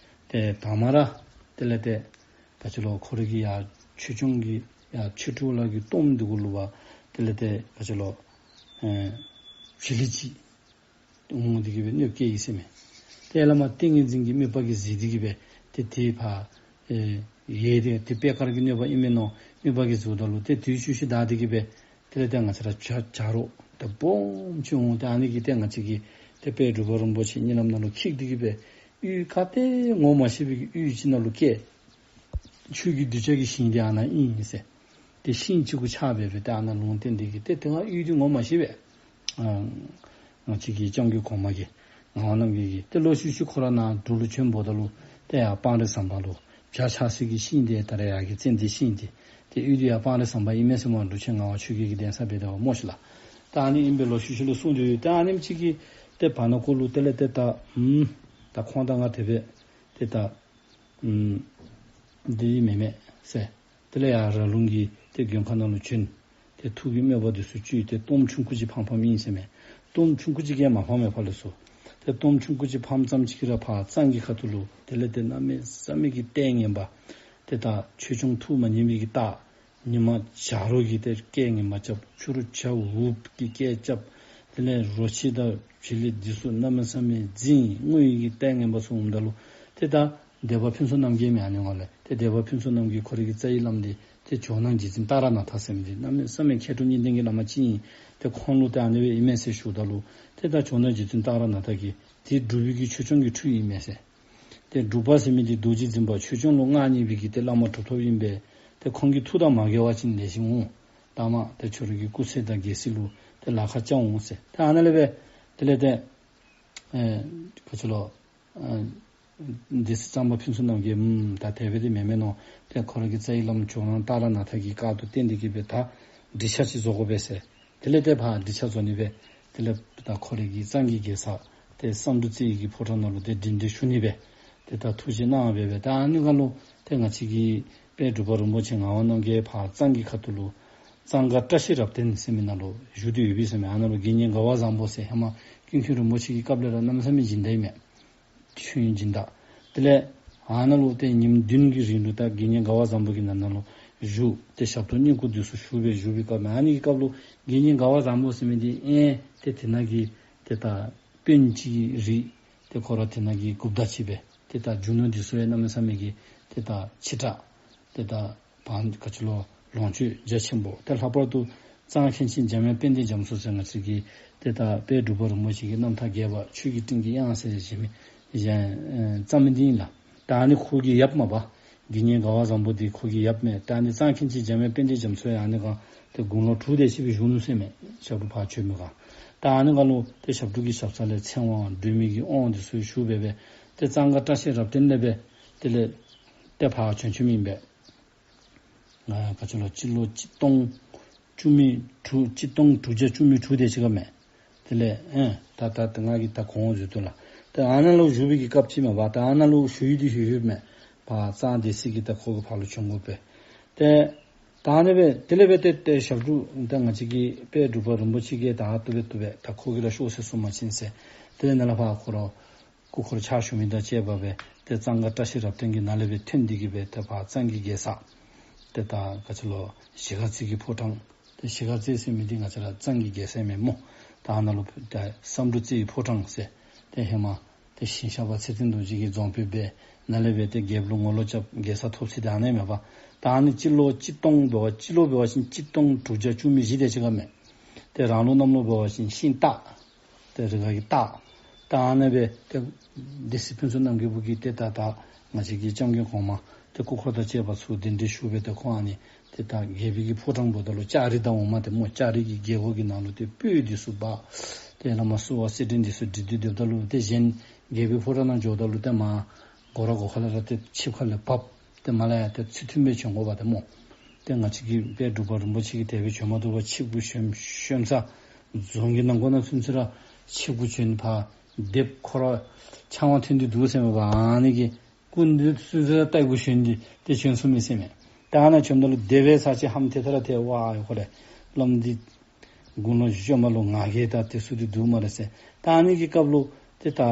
ཏེ་དང་པ་ར་དེ་ལས་ཏེ་ད་ཅི་ལོ་ཁོ་རའི་གི་ཡར་ཆོས་སྐྱོང་གི་ཡར་ཆོས་དྲུག་ལ་གི་གཏོརམ་འདི་གུ་ལུ་བ་དེ་ལས་ཏེ་ད་ཅི་ལོ་ཨེ་བྱི་ལི་ཅིག་འོང་སྟེ་གི་སྦེ་གནོདཔ་བཀལ་ཡི་ཟེར་མས། ཏེ་བླ་མ་ཏིང་ངེ་འཛིན་གྱིས་དམིགས་པ་གིས་གཟིགས་ཏེ་གི་སྦེ་ཏེ་དེ་ཕར་ཨེ་ཡལ་ཏེ་ཏེ་པེ་དཀར་གྱི་གནོད་པ་ཨིན་མས་མནོ་དམིགས་པ་གིས་གཟིགསཔ་ད་ལུ་ཏེ་དུས་ཚོད་ཅིག་འདའ་སྟེ་གི་སྦེ་དེ་ལས་ཏེ་ང་བཅས་ར་བྱ་བྱ་རོག་ཏེ་སྦོམ་ཅིག་འོང་། ཏེ་ཨ་ནི་གིས་ཏེ་ང་བཅས་ཀྱི་ཏེ་དཔལ་འབྲུག་པ་རིན་པོ་ཆེ་གཉིད་ལམ་ནང་ལུ་འཁྱིད་དེ་གི་སྦེ་གཡུས་ག་ཏེ་ངོ་མ་ཤེས་པའི་གི་གཡུས་ཅིག་ནང་ལུ་བསྐྱལ། ཁྱོད་ཀྱི་གདུལ་བྱ་གི་ཞིང་འདི་ཨ་ནཱ་ཨིན་ཟེར། ཏེ་ཤིང་གཅིག་གུ་ཆགས་སྦེ་སྦེ་ཏེ་ཨ་ནཱ་ལུང་བསྟན་འདི་གིས་ཏེ་ཏེ་ང་གཡུས་འདི་ངོ་མ་ཤེས་པས། ཨ་ང་བཅས་ཀྱི་སྐྱབས་མགོན་གོང་མ་གིས་ངག་དབང་རྣམ་རྒྱལ་གྱིས་ཏེ་ལོག་ཤུལ་ཤུལ་ཁོ་ར་ནཱ་འབྲུག་ལུ་བྱོན་འབདཝ་ད་ལུ་ཏེ་ཡར་སྤང་རི་ཟམ་པ་ལུ་བྱ་ཆགས་སའི་གི་ཤིང་འདི་ད་རེས་ཡར་གྱི་ཙན་དན་ཤིང་འདི་ཏེ་གཡུས་འདི་ཡར་སྤང་རི་ཟམ་པ་ཨིན་མས་ཟེར་སྨོ། འབྲུག་ཆེན་ངག་དབང་ཆོས་རྒྱལ་གྱི་གདན་ས་འབད་དེ་བ་སྨོ་ཤིག་ལགས། ད་ཨ་ནི་ཨིན་པས་ལོག་ཤུལ་ཤུལ་ལུ་གསུངས་ཏེ་ཡོད། ད་ཨ་ནེམ་ཅིག་གིས་ཏེ་བར་ན་ཀོ་ལུ་དེ་ལས་ཏེ་ད་ཨུམ་ད་ཁོང་དང་ང་དེ་སྦེ་ཏེ་ད་ཨུམ་འདི་མེན་མས་ཟེར། དེ་ལས་ཡར་ར་ལུང་གི་ཏེ་མགོན་ཁང་ནང་ལུ་བྱོན། ཏེ་ཐུགས་ཀྱི་དམོད་པ་འདི་ཚུ་བཅོལ་ཏེ་གཏོརམ་ཆུང་ཀུ་ཅིག་འཕངམ་འཕངམ་ཨིན་ཟེར་མས། གཏོརམ་ཆུང་ཀུ་ཅིག་གིས་མ་འཕངམ་མས་ཕར་ལས་ཚུར། ཏེ་གཏོརམ་ཆུང་ཀུ་ཅིག་འཕངམ་ཙམ་ཅིག་གིས་ར་ཕར་གཙང་གི་ཁ་ཐུག་ལུ་དེ་ལས་ཏེ་གནམ་མེད་ས་མེད་ཀྱི་ལྟས་ངན་པ། ཏེ་ད་ཆོས་སྐྱོང་ཐུགས་མ་མཉེས་པའི་གི་རྟགས། ཉི་མ་བྱ་རོག་གིས་ཏེ་སྐད་ངན་པ་རྐྱབ། ཕྱི་རུ་བྱ་འུགཔ་གིས་སྐད་རྐྱབ། དེ་ལས་རོ་ཁྱི་དང་བྱི་ལི་འདི་ཚུ་གནམ་མེད་ས་མེད་འཛིང་། དངོས་ཡོད་ཀྱི་ལྟས་ངན་པ་ཚུ་འོངམ་ད་ལུ་ཏེ་ད་སྡེ་པ་ཕུན་ཚོགས་རྣམ་རྒྱལ་མེན་ཨ་ནི་ངོ་ལས་ཏེ་སྡེ་པ་ཕུན་ཚོགས་རྣམ་རྒྱལ་ཁོ་རའི་གི་རྩ་བའི་བླམ་འདི་ཏེ་ཇོ་ནང་རྗེ་བཙུན་ཏཱ་ར་ནཱ་ཐ་ཟེར་མི་འདི་གནམ་མེད་ས་མེད་མཁས་གྲུབ་གཉིས་ལྡན་གྱི་བླ་མ་ཅིག་ཨིན། ཏེ་ཁོང་ལུ་ཏེ་ཨ་ནི་སྦེ་ཨིན་མས་ཟེར་ཞུཝ་ད་ལུ་ཏེ་ད་ཇོ་ནང་རྗེ་བཙུན་ཏཱ་ར་ནཱ་ཐ་གིས་ཏེ་འབྲུག་པའི་གི་ཆོས་སྐྱོང་གི་འཕྲུལ་ཨིན་མས་ཟེར། ཏེ་འབྲུག་པ་ཟེར་མི་འདི་རྡོ་རྗེ་འཛིན་པ་ཆོས་སྐྱོང་ལུ་མངའ་བརྙེས་པའི་གི་ཏེ་བླ་མ་གྲུབ་ཐོབ་ཨིན་པས། ཏེ་ཁོང་གི་ཐུགས་དང་མ་འགལ་བ་ཅིན་ལེགས་ཤོམ་འོང་། ལྷག་མ་ཏེ་ཁྱོད་རའི་གི་སྐུ་ཚེ་དང་རྒྱལ་སྲིད་ལུ་ཏེ་ལཱ་ཁག་བཅག་འོང་ཟེར། ཏེ་ཨ་ནཱ་ལས་སྦེ་དེ་ལས་ཏེ་ཨེ་ག་ཅི་ལོ་ཨེ་སྡེ་སྲིད་གཙང་པ་ཕུན་ཚོགས་རྣམ་རྒྱལ་ཨུམ་ད་དེ་སྦེ་འདི་མེན་མས་མནོ། ཏེ་ཁོ་ར་གི་རྩ་བའི་བླམ་ཇོ་ནང་ཏཱ་ར་ནཱ་ཐ་གི་བཀའ་དང་བསྟུན་ཏེ་གི་སྦེ་ད་འགྲིག་ཆ་ཅིག་བཟོ་དགོ་པས་ཟེར། དེ་ལས་ཏེ་ཕར་འགྲིག་ཆ་བཟོ་ནི་སྦེ་དེ་ལས་ད་ཁོ་རའི་གི་གཙང་གི་རྒྱལ་ས་ཏེ་བསམ་འགྲུབ་རྩེ་ཡི་གི་ཕོ་བྲང་ནང་ལུ་ཏེ་གདན་འདྲེན་ཞུ་ནི་སྦེ་ཏེ་ད་ཐུགས་བཞེད་གནང་སྦེ་སྦེ་ད་ཨ་ནི་ཁར་ལུ་ ཏེ་ང་བཅས་ཀྱི་དཔལ་འབྲུག་པ་རིན་པོ་ཆེ་ངག་དབང་རྣམ་རྒྱལ་ཕར་གཙང་གི་ཁ་ཐུག་ལུ་གཙང་སྒར་བཀྲ་ཤིས་རབ་བརྟན་ཟེར་མི་ནང་ལུ་བཞུགས་ཏེ་ཡོད་པས་ཟེར་མས། ཨ་ནཱ་ལུ་དགེ་བསྙེན་དགའ་བ་བཟང་པོ་ཟེར་ཧེ་མ་ཀུན་མཁྱེན་རིན་པོ་ཆེ་གི་སྐབས་ལས་ར་གནམ་མེད་ས་མེད་སྦྱིན་བདག་ཨིན་མས། ཆོས་སྦྱིན་བདག། དེ་ལས་ཨ་ནཱ་ལུ་ཏེ་ཉིནམ་བདུན་གྱི་རིང་ལུ་ད་དགེ་བསྙེན་དགའ་བ་བཟང་པོ་གི་ནང་ན་ལུ་བཞུགས་ཏེ་ཞབས་ཏོག་བསྙེན་བཀུར་འདི་ཚུ་ཞུ་སྦེ་བཞུགས་པའི་སྐབས་ཨ་ནི་གི་སྐབས་ལུ་དགེ་བསྙེན་དགའ་བ་བཟང་པོ་ཟེར་མི་འདི་ཨེ་ཏེ་དེ་ནང་གི་ཏེ་ད་དཔོན་ཅིག་རིགས་ཏེ་ཁོ་ར་དེ་ནང་གི་འགོ་བདག་ཅིག་སྦེ་ཏེ་ད་རྒྱུ་ནོར་འདི་ཚུ་ཡང་གནམ་མེད་ས་མེད་ཀྱི་ཏེ་ད་ཆེ་དྲགས་ཏེ་ད་བང་ག་ཅི་ལོ་ལོངས་སྤྱོད་རྒྱ་ཆེན་པོ། ཏེ་ལྷག་པར་དུ་གཙང་མཁན་ཆེན་འཇམ་དབྱངས་དཔལ་ལྡན་རྒྱ་མཚོ་ཟེར་ང་བཅས་ཀྱི་ཏེ་ད་དཔལ་འབྲུག་པ་རིན་པོ་ཆེ་གི་རྣམ་ཐར་རྒྱས་པ་ཆོས་ཀྱི་སྤྲིན་གྱི་དབྱངས་ཟེར་ཞེས་མི་གཞན་ཨེ་རྩོམ་མི་འདི་ཨིན་ལགས། ད་ཨ་ནི་ཁོ་གི་ཡབ་མས་པ། དགེ་བསྙེན་དགའ་བ་བཟང་པོ་འདི་ཁོ་གི་ཡབ་མས། ད་ཨ་ནི་གཙང་མཁན་ཆེན་འཇམ་དབྱངས་དཔལ་ལྡན་རྒྱ་མཚོ་ཡང་ཨ་ནི་སྒང་ཏེ་དགུང་ལོ་དྲུག་དེ་ཅིག་སྦེ་བཞུགས་ནུག་ཟེར་མས། ཞབས་དྲུང་ཕར་བྱོན་མི་སྒང་། ད་ཨ་ནི་སྒང་ལུ་ཏེ་ཞབས་དྲུང་གི་ཞབས་ས་ལས་ཚེ་དབང་སྒྲོལ་མའི་གི་དབང་འདི་ཚུ་ཞུ་སྦེ་སྦེ་ཏེ་གཙང་སྒར་བཀྲ་ཤིས་རབ་བརྟན་ལས་སྦེ་དེ་ལས་ཏེ་ཕར་བྱོན་བྱོནམ་ཨིན་པས། ཨ་ག་ཅི་ལོ་སྤྱི་ལོ་གཅིག་སྟོང་བཅུ་མེད་དྲུག་གཅིག་སྟོང་དྲུག་བརྒྱ་བཅུ་མེད་དྲུག་དེ་ཅིག་ཁར་མས། དེ་ལས་ཨེ་ད་ད་ད་ང་གིས་ད་གོང་འོག་བཟོ་དོ་ལགས། ད་ཨ་ནཱ་ལུ་བཞུགས་པའི་གི་སྐབས་ཅིག་མས་པ། ད་ཨ་ནཱ་ལུ་བཞུགས་ཡུལ་འདི་ཞུ་ཡོདཔ་མས། ཕར་གཙང་སྡེ་སྲིད་ཀྱིས་ད་ཁོ་གི་ཕར་ལུ་བྱོན་དགོ་པས། ཏེ་ད་ཨ་ནི་སྦེ་དེ་ལས་སྦེ་ཏེ་ཏེ་ཞབས་དྲུང་ད་ང་བཅས་ཀྱི་དཔལ་འབྲུག་པ་རིན་པོ་ཆེ་གིས་ད་བཏུབ་པས་བཏུབ་པས། ད་ཁོ་གིས་ར་ཤོག་ཟེར་གསུངས་པ་ཅིན་ཟེར། དེ་ལས་ནཱ་ལས་ཕར་ཁོ་ར་སྐུ་འཁོར་ཕྱག་ཞུ་མི་དང་བཅས་པ་སྦེ་ཏེ་གཙང་སྒར་བཀྲ་ཤིས་རབ་བརྟན་གྱི་ནང་ལས་སྦེ་ཐོན་ཏེ་གི་སྦེ་ཏེ་ཕར་གཙང་གི་རྒྱལ་ས་ཏེ་ད་ག་ཅི་ལོ་གཞིས་ཀ་རྩེ་གི་ཕོ་བྲང་། ཏེ་གཞིས་ཀ་རྩེ་ཟེར་མི་འདི་ང་བཅས་ར་གཙང་གི་རྒྱལ་ས་ཨིན་མས་སྨོ། ད་ཨ་ནཱ་ལུ་ཏེ་བསམ་འགྲུབ་རྩེ་ཡི་ཕོ་བྲང་ཟེར་ཏེ་ཧེ་མ་ཏེ་ཞིང་གཤགས་པ་ཚེ་བརྟན་རྡོ་རྗེ་གིས་རྫོང་དཔོན་འབད་ནཱ་ལས་སྦེ་ཏེ་རྒྱལཔོ་ལུ་ངོ་ལོག་རྐྱབ་རྒྱལ་ས་ཐོབ་ས་འདི་ཨ་ནཱ་ཨིན་མས་པ། ད་ཨ་ནི་སྤྱི་ལོ་གཅིག་སྟོང་འབད་བ་སྤྱི་ལོ་འབད་བ་ཅིན་གཅིག་སྟོང་དྲུག་བརྒྱ་བཅུ་མེད་བཞི་དེ་ཅིག་ཁར་མས། ཏེ་རང་ལུགས་གནམ་ལོ་འབད་བ་ཅིན་ཤིང་སྟག། ཏེ་རི་ག་གི་སྟག། ད་ཨ་ནཱ་སྦེ་ཏེ་སྡེ་སྲིད་ཕུན་ཚོགས་རྣམ་རྒྱལ་བུ་གིས་ཏེ་ད་ད་ང་བཅས་ཀྱི་སྐྱབས་མགོན་གོང་མ་ཏེ་སྐུ་འཁོར་དང་བཅས་པ་ཚུ་གདན་འདྲེན་ཞུ་སྦེ་ཏེ་ཁོང་ཨ་ནི་ཏེ་ད་རྒྱལ་པོའི་གི་ཕོ་བྲང་འབདཝ་ད་ལུ་ལྕགས་རི་དང་འོག་མ་ཏེ་སྨོ། ལྕགས་རི་གི་རྒྱལ་སྒོ་གི་ནང་ལུ་ཏེ་སྤོས་འདི་ཚུ་འབག། ཏེ་བླ་མ་བསུ་བ་སེར་སྦྲེང་འདི་ཚུ་སྒྲིག་སྟེ་སྡོདཔ་ད་ལུ་ཏེ་གཞན་རྒྱལ་པོའི་ཕོ་བྲང་ནང་འགྱོཝ་ད་ལུ་ཏེ་མར་སྒོ་ར་སྒོ་ཁ་ལས་ར་ཏེ་ཆིབས་ཁ་ལས་བབས། ཏེ་མར་ལས་ཡར་ཏེ་ཚུལ་མཐུན་སྦེ་བྱོན་དགོ་པ་ཏེ་སྨོ། ཏེ་ང་བཅས་ཀྱི་དཔལ་འབྲུག་པ་རིན་པོ་ཆེ་གིས་དེ་སྦེ་བྱོན་མ་བཏུབ་པར་ཆིབས་གུ་བྱོན་བྱོན་ས་རྫོང་གི་ནང་སྒོ་ནང་ཚུན་ཚོད་ར་ཆིབས་གུ་བྱོན། ཕར་སྡེཔ་ཁོ་ར་ཕྱག་དབང་འཐེན་ཏེ་འདུག་ཟེར་མས་པ། ཨ་ནི་གི་སྐུ་མདུན་ཚུན་ཚོད་ར་ལྟ་གུ་བྱོན་ཏེ་ཏེ་བྱོན་སོང་མས་ཟེར་མས། ད་ཨ་ནཱ་བྱོནམ་ད་ལུ་སྡེ་པའི་ཚར་ཅིག་ཧམ་ཐལ་ཐལ་ར་ཐལ། ཝའི་ཁོ་རེ་བླམ་འདི་དགུང་ལོ་གཞོནམ་ལུ་ང་རྒྱལ་དང་དེ་ཚུ་འདི་འདུག་སྨ་རེ་ཟེར། ད་ཨ་ནི་གི་སྐབས་ལུ་ཏེ་ད་ཨ་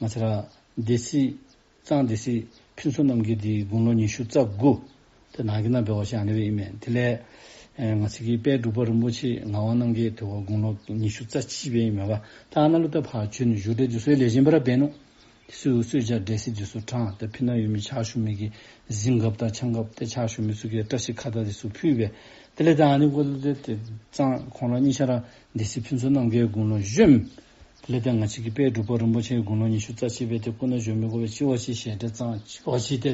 ང་བཅས་ར་སྡེ་སྲིད་གཙང་སྡེ་སྲིད་ཕུན་ཚོགས་རྣམ་རྒྱལ་འདི་དགུང་ལོ་ཉི་ཤུ་རྩ་དགུ། ཏེ་ནང་གི་ནང་འབད་བ་ཅིན་ཨ་ནི་སྦེ་ཨིན་མས། དེ་ལས་ཨེ་ང་བཅས་ཀྱི་དཔལ་འབྲུག་པ་རིན་པོ་ཆེ་ངག་དབང་རྣམ་རྒྱལ་དེ་བ་དགུང་ལོ་ཉི་ཤུ་རྩ་གཅིག་སྦེ་ཨིན་མས་པ། ད་ཨ་ནཱ་ལུ་ཏེ་ཕར་བྱོན་བཞུགས་གྲལ་འདི་ཚུ་ལེགས་ཤོམ་སྦེ་ར་འབད་ནུག། དེ་ཚུ་གསོལ་ཇ་འབྲས་སིལ་འདི་ཚུ་དྲངས། ཏེ་ཕི་ནང་ཡོད་མི་ཕྱག་ཞུ་མི་གི་གཟིམ་གབ་དང་ཆང་གབ་ཏེ་ཕྱག་ཞུ་མི་ཚུ་གི་བཀྲ་ཤིས་ཁ་བརྡ་འདི་ཚུ་ཕུལ་སྦེ། དེ་ལས་ད་ཨ་ནི་འགོ་ལས་ཏེ་ཏེ་གཙང་ཁོང་ར་གཉིས་ཆ་ར་སྡེ་སྲིད་ཕུན་ཚོགས་རྣམ་རྒྱལ་དགུང་ལོ་གཞོནམ། དེ་ལས་ཏེ་ང་བཅས་ཀྱི་དཔལ་འབྲུག་པ་རིན་པོ་ཆེ་དགུང་ལོ་ཉི་ཤུ་རྩ་གཅིག་སྦེ་ཏེ་སྐུ་ན་གཞོན་མི་དགོ་པས། གཅིག་བ་གཅིག་ཞལ་འདྲེས་གཙང་། གཅིག་བ་གཅིག་ཏེ་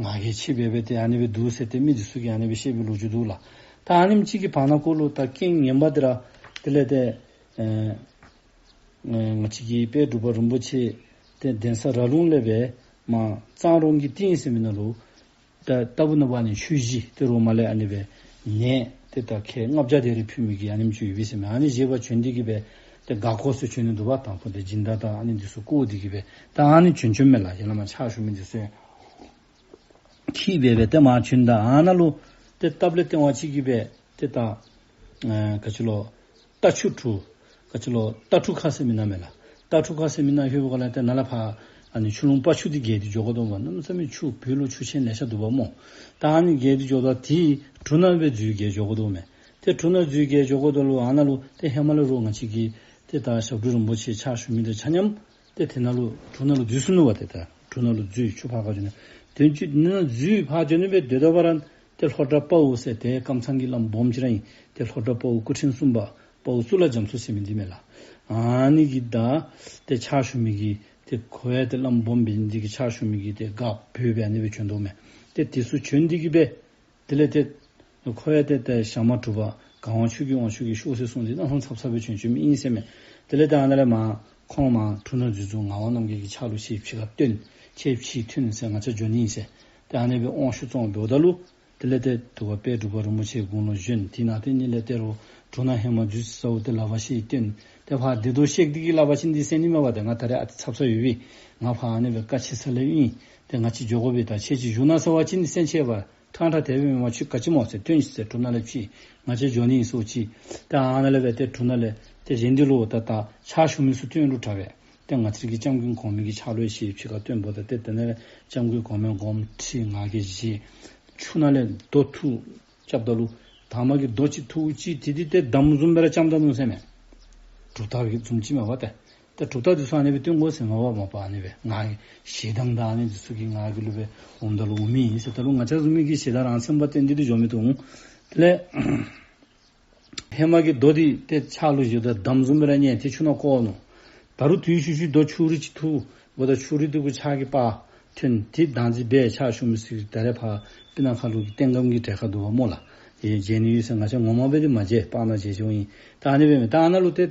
ང་རྒྱལ་ཆེ་སྦེ་སྦེ་ཏེ་ཨ་ནི་སྦེ་འདུག་ཟེར་ཏེ་མི་འདི་ཚུ་གིས་ཨ་ནི་སྦེ་བཤད་པའི་ལོ་རྒྱུས་འདུག་ལགས། ད་ཨ་ནེམ་ཅིག་གི་བར་ན་ཁོ་ལུ་ད་རྐྱེན་ངན་པ་འདི་ར་དེ་ལས་ཏེ་ཨེ་ཨེ་ང་བཅས་ཀྱི་དཔལ་འབྲུག་པ་རིན་པོ་ཆེ་ཏེ་གདན་ས་ར་ལུང་ལས་སྦེ་མར་གཙང་རོང་གི་སྟེང་ཟེར་མི་ནང་ལུ་ད་ལྟ་བུ་ནང་པ་ནི་ཆོས་གཞིས་ཏེ་རོ་མ་ལས་ཨ་ནི་སྦེ་ནས་ཏེ་ད་ཁལ་ལྔ་བརྒྱ་དེ་རེ་ཕུལ་མི་གི་ཨ་ནེམ་ཅིག་ཡོད་པས་ཟེར་མས། ཨ་ནི་བཞེས་པར་བྱོན་ཏེ་གི་སྦེ་ཏེ་སྒར་སྐོར་ཚུ་བྱོན་ནི་འདུག་པ། དང་ཕུ་ཏེ་སྦྱིན་བདག་དང་ཨ་ནི་འདི་ཚུ་བསྐོར་ཏེ་གི་སྦེ་ད་ཨ་ནི་བྱོན་བྱོནམ་མས་ལགས། ཡར་ལས་མར་ཕྱག་ཞུ་མི་འདི་ཚུ་འཁྱིད་སྦེ་སྦེ་ཏེ་མར་བྱོནམ་ད་ཨ་ནཱ་ལུ་ཏེ་སྟབས་ལེགས་ཏེ་བ་ཅིག་གིས་སྦེ་ཏེ་ད་ཨེ་ག་ཅི་ལོ་རྟ་ཆུ་གྲུ་ག་ཅི་ལོ་རྟ་གྲུ་ཁ་ཟེར་མི་ནང་མས་ལགས། རྟ་གྲུ་ཁ་ཟེར་མི་ནང་ལྷོད་པའི་སྒང་ལས་ཏེ་ནཱ་ལས་ཕར་ཨ་ནི་ཆུ་ཀླུང་དཔའ་ཆུ་འདི་བརྒལ་ཏེ་འགྱོ་དགོ་དོ་མས། གནམ་མེད་ས་མེད་ཆུ་བོད་ལུ་ཆུ་ཆེན་ལེ་ཤ་འདུག་པ་སྨོ། ད་ཨ་ནི་བརྒལ་ཏེ་འགྱོཝ་ད་དེ་གྲུ་ནང་སྦེ་འཛུལ་བརྒལ་འགྱོ་དགོ་དོ་མས། ཏེ་གྲུ་ནང་འཛུལ་བརྒལ་འགྱོ་དགོ་དོ་ལུ་ཨ་ནཱ་ལུ་ཏེ་ཧེ་མ་ལས་རོགས་ང་བཅས་ཀྱི་ཏེ་ད་ཞབས་དྲུང་རིན་པོ་ཆེ་ཕྱག་ཞུ་མི་དང་ཆ་མཉམ་ཏེ་དེ་ནང་ལུ་གྲུ་ནང་ལུ་འཛུལ་སོང་ནུག་པ། ཏེ་ད་གྲུ་ནང་ལུ་འཛུལ་ཆུ་ཕར་ཁ་འགྱོ་ནི་དོན་གཅིག་ནང་འཛུལ་ཕར་འགྱོ་ནི་སྦེ་སྡོད་དོ་བར་ཏེ་ལྷོ་བྲག་དཔའ་བོ་ཟེར་ཏེ་ཀམ་ཚང་གི་བླམ་སྦོམ་ཅིག་ར་ཨིན། ཏེ་ལྷོ་བྲག་དཔའ་བོ་སྐུ་ཕྲེང་གསུམ་པ་དཔའ་བོ་གཙུག་ལག་རྒྱ་མཚོ་ཟེར་མི་འདི་མས་ལགས། ཨ་ནི་གི་ད་ཏེ་ཕྱག་ཞུ་མི་གི་ཏེ་ཁོ་ཡང་ཏེ་བླམ་སྦོམ་འབད་ནི་འདི་གིས་ཕྱག་ཞུ་མི་གི་ཏེ་སྒར་བོད་སྦེ་ཨ་ནི་སྦེ་བྱོན་དོ་མས། ཏེ་དེ་ཚུ་བྱོན་ཏེ་གི་སྦེ་དེ་ལས་ཏེ་ཁོ་ཡང་ཏེ་ཏེ་ཞྭ་དམར་གྲུ་པ་གར་དབང་ཆོས་ཀྱི་དབང་ཕྱུག་གི་ཤོག་ཟེར་གསུངས་ཏེ་གནམ་ས་ཚབ་ཚབ་སྦེ་བྱོན་བྱོནམ་ཨིན་ཟེར་མས། དེ་ལས་ཏེ་ཨ་ནཱ་ལས་མར་ཁོང་མར་གྲུ་ནང་འཛུལ་འཛུལ་ངག་དབང་རྣམ་རྒྱལ་གྱི་ཕྱག་ལུ་ཁྱེད་ཕྱི་ཁར་བཏོན། ཁྱེད་ཕྱི་ཐོན་ཟེར་ང་བཅས་འགྱོ་ནི་ཨིན་ཟེར། ཏེ་ཨ་ནི་སྦེ་དབང་ཞུ་བཙོང་འབདཝ་ད་ལུ་དེ་ལས་ཏེ་དུ་བ་དཔལ་འབྲུག་པ་རིན་པོ་ཆེ་དགུང་ལོ་གཞོན། དེ་ནང་ཏེ་ཨ་ནི་ལས་ཏེ་རོགས་གྲུ་ནང་ཧེ་མ་འཛུལ་ས་བོ་ཏེ་ལག་པ་ཤེད་བཏོན། ཏེ་ཕར་བདེ་སྡུག་བཤད་དེ་གི་ལག་པ་ཤེད་འདི་ཟེར་ནི་མས་པ། ཏེ་ང་ད་རེས་ཨ་ཙི་ཚབ་ཚབ་ཡོད་པས། ང་ཕར་ཨ་ནི་སྦེ་བཀའ་ཆེ་ས་ལས་ཨིན། ཏེ་ང་བཅས་འགྱོ་དགོ་པས། ད་ཁྱེད་ཅིག་བཞུགས་གནང་ཟེར་བ་ཅིན་སེམས་ཅན་པ་ཕྲང་ཕྲང་དེ་སྦེ་མེན་པར་ཁྱོད་ག་ཅི་སྨོ་ཟེར། ཐོན་ཤིག་ཟེར། གྲུ་ནང་ལས་ཕྱི་ང་བཅས་འགྱོ་ནི་ཨིན་ཟེར་ཅི། ད་ཨ་ནཱ་ལས་སྦེ་ཏེ་གྲུ་ནང་ལས་ཏེ་གཞན་འདི་ལུ་ད་ད་ཕྱག་ཞུ་མི་ཚུ་སྟོན་རུང་དྲག་པས། ཏེ་ང་བཅས་ཀྱི་སྐྱབས་མགོན་གོང་མའི་གི་ཕྱག་ལུ་ཞུ་ཕྱི་ཁར་སྟོན་འབདཝ་ད་ཏེ་དེ་ནང་ལས་སྐྱབས་མགོན་གོང་མའི་དགོངསམ་ཁྲེལ་ང་གིས་བཞེས། ཆུ་ནང་ལས་རྡོ་འཐུ་རྐྱབ་ད་ལུ་དང་པ་གི་རྡོ་ཅིག་འཐུ་ཅི། དེ་འདི་ཏེ་འདམ་བཟུམ་སྦེ་ར་རྐྱབ་ད་ནུག་ཟེར་མས། གྲུབ་རྟགས་ཀྱི་བཟུམ་ཅིག་མས་པ་ཏེ། ཏེ་གྲུབ་རྟགས་འདི་ཚུ་ཨ་ནི་སྦེ་སྟོན་དགོ་ཟེར་མས་པ་མ་པ། ཨ་ནི་སྦེ་ང་གི་ཞེ་སྡང་དང་ཨ་ནི་འདི་ཚུ་གིས་ང་གི་ལུ་སྦེ་འོངམ་ད་ལུ་འོང་མི་ཨིན་ཟེར། ད་ལུ་ང་བཅས་བཟུམ་མའི་གི་ཞེ་སྡང་རང་སེམས་པ་བརྟེན་ཏེ་འདི་འགྱོ་མི་བཏུབ་འོང་། དེ་ལས་ཧེ་མ་གི་རྡོ་འདི་ཏེ་ཕྱག་ལུ་བཞེས་ད་འདམ་བཟུམ་སྦེ་ར་ཉལ་ཏེ་ཆུ་ནང་བཀོ་ནུག། ད་རུང་དེའི་ཤུལ་ཤུལ་རྡོ་ཆུ་རིལ་ཅིག་འཐུ་འབདཝ་ད་ཆུ་རིལ་འདི་གུ་ཕྱག་གི་པར་ཐོན། ཏེ་བདག་འཛིན་འབད་ཕྱག་ཞུ་མི་ཚུ་གིས་ད་རེས་ཕར་སྤུ་ན་ཁ་ལུ་གི་རྟེན་སྒམ་གྱི་གྲལ་ཁར་འདུག་པ་སྨོ་ལགས། ཨེ་མཇལ་ནི་ཡོད་ཟེར། ང་བཅས་ངོ་མ་སྦེ་འདི་མ་མཇལ། པར་ནང་མཇལ་མཇལཝ་ཨིན། ད་ཨ་ནི་སྦེ་མས། ད་ཨ་ནཱ་ལུ་ཏེ་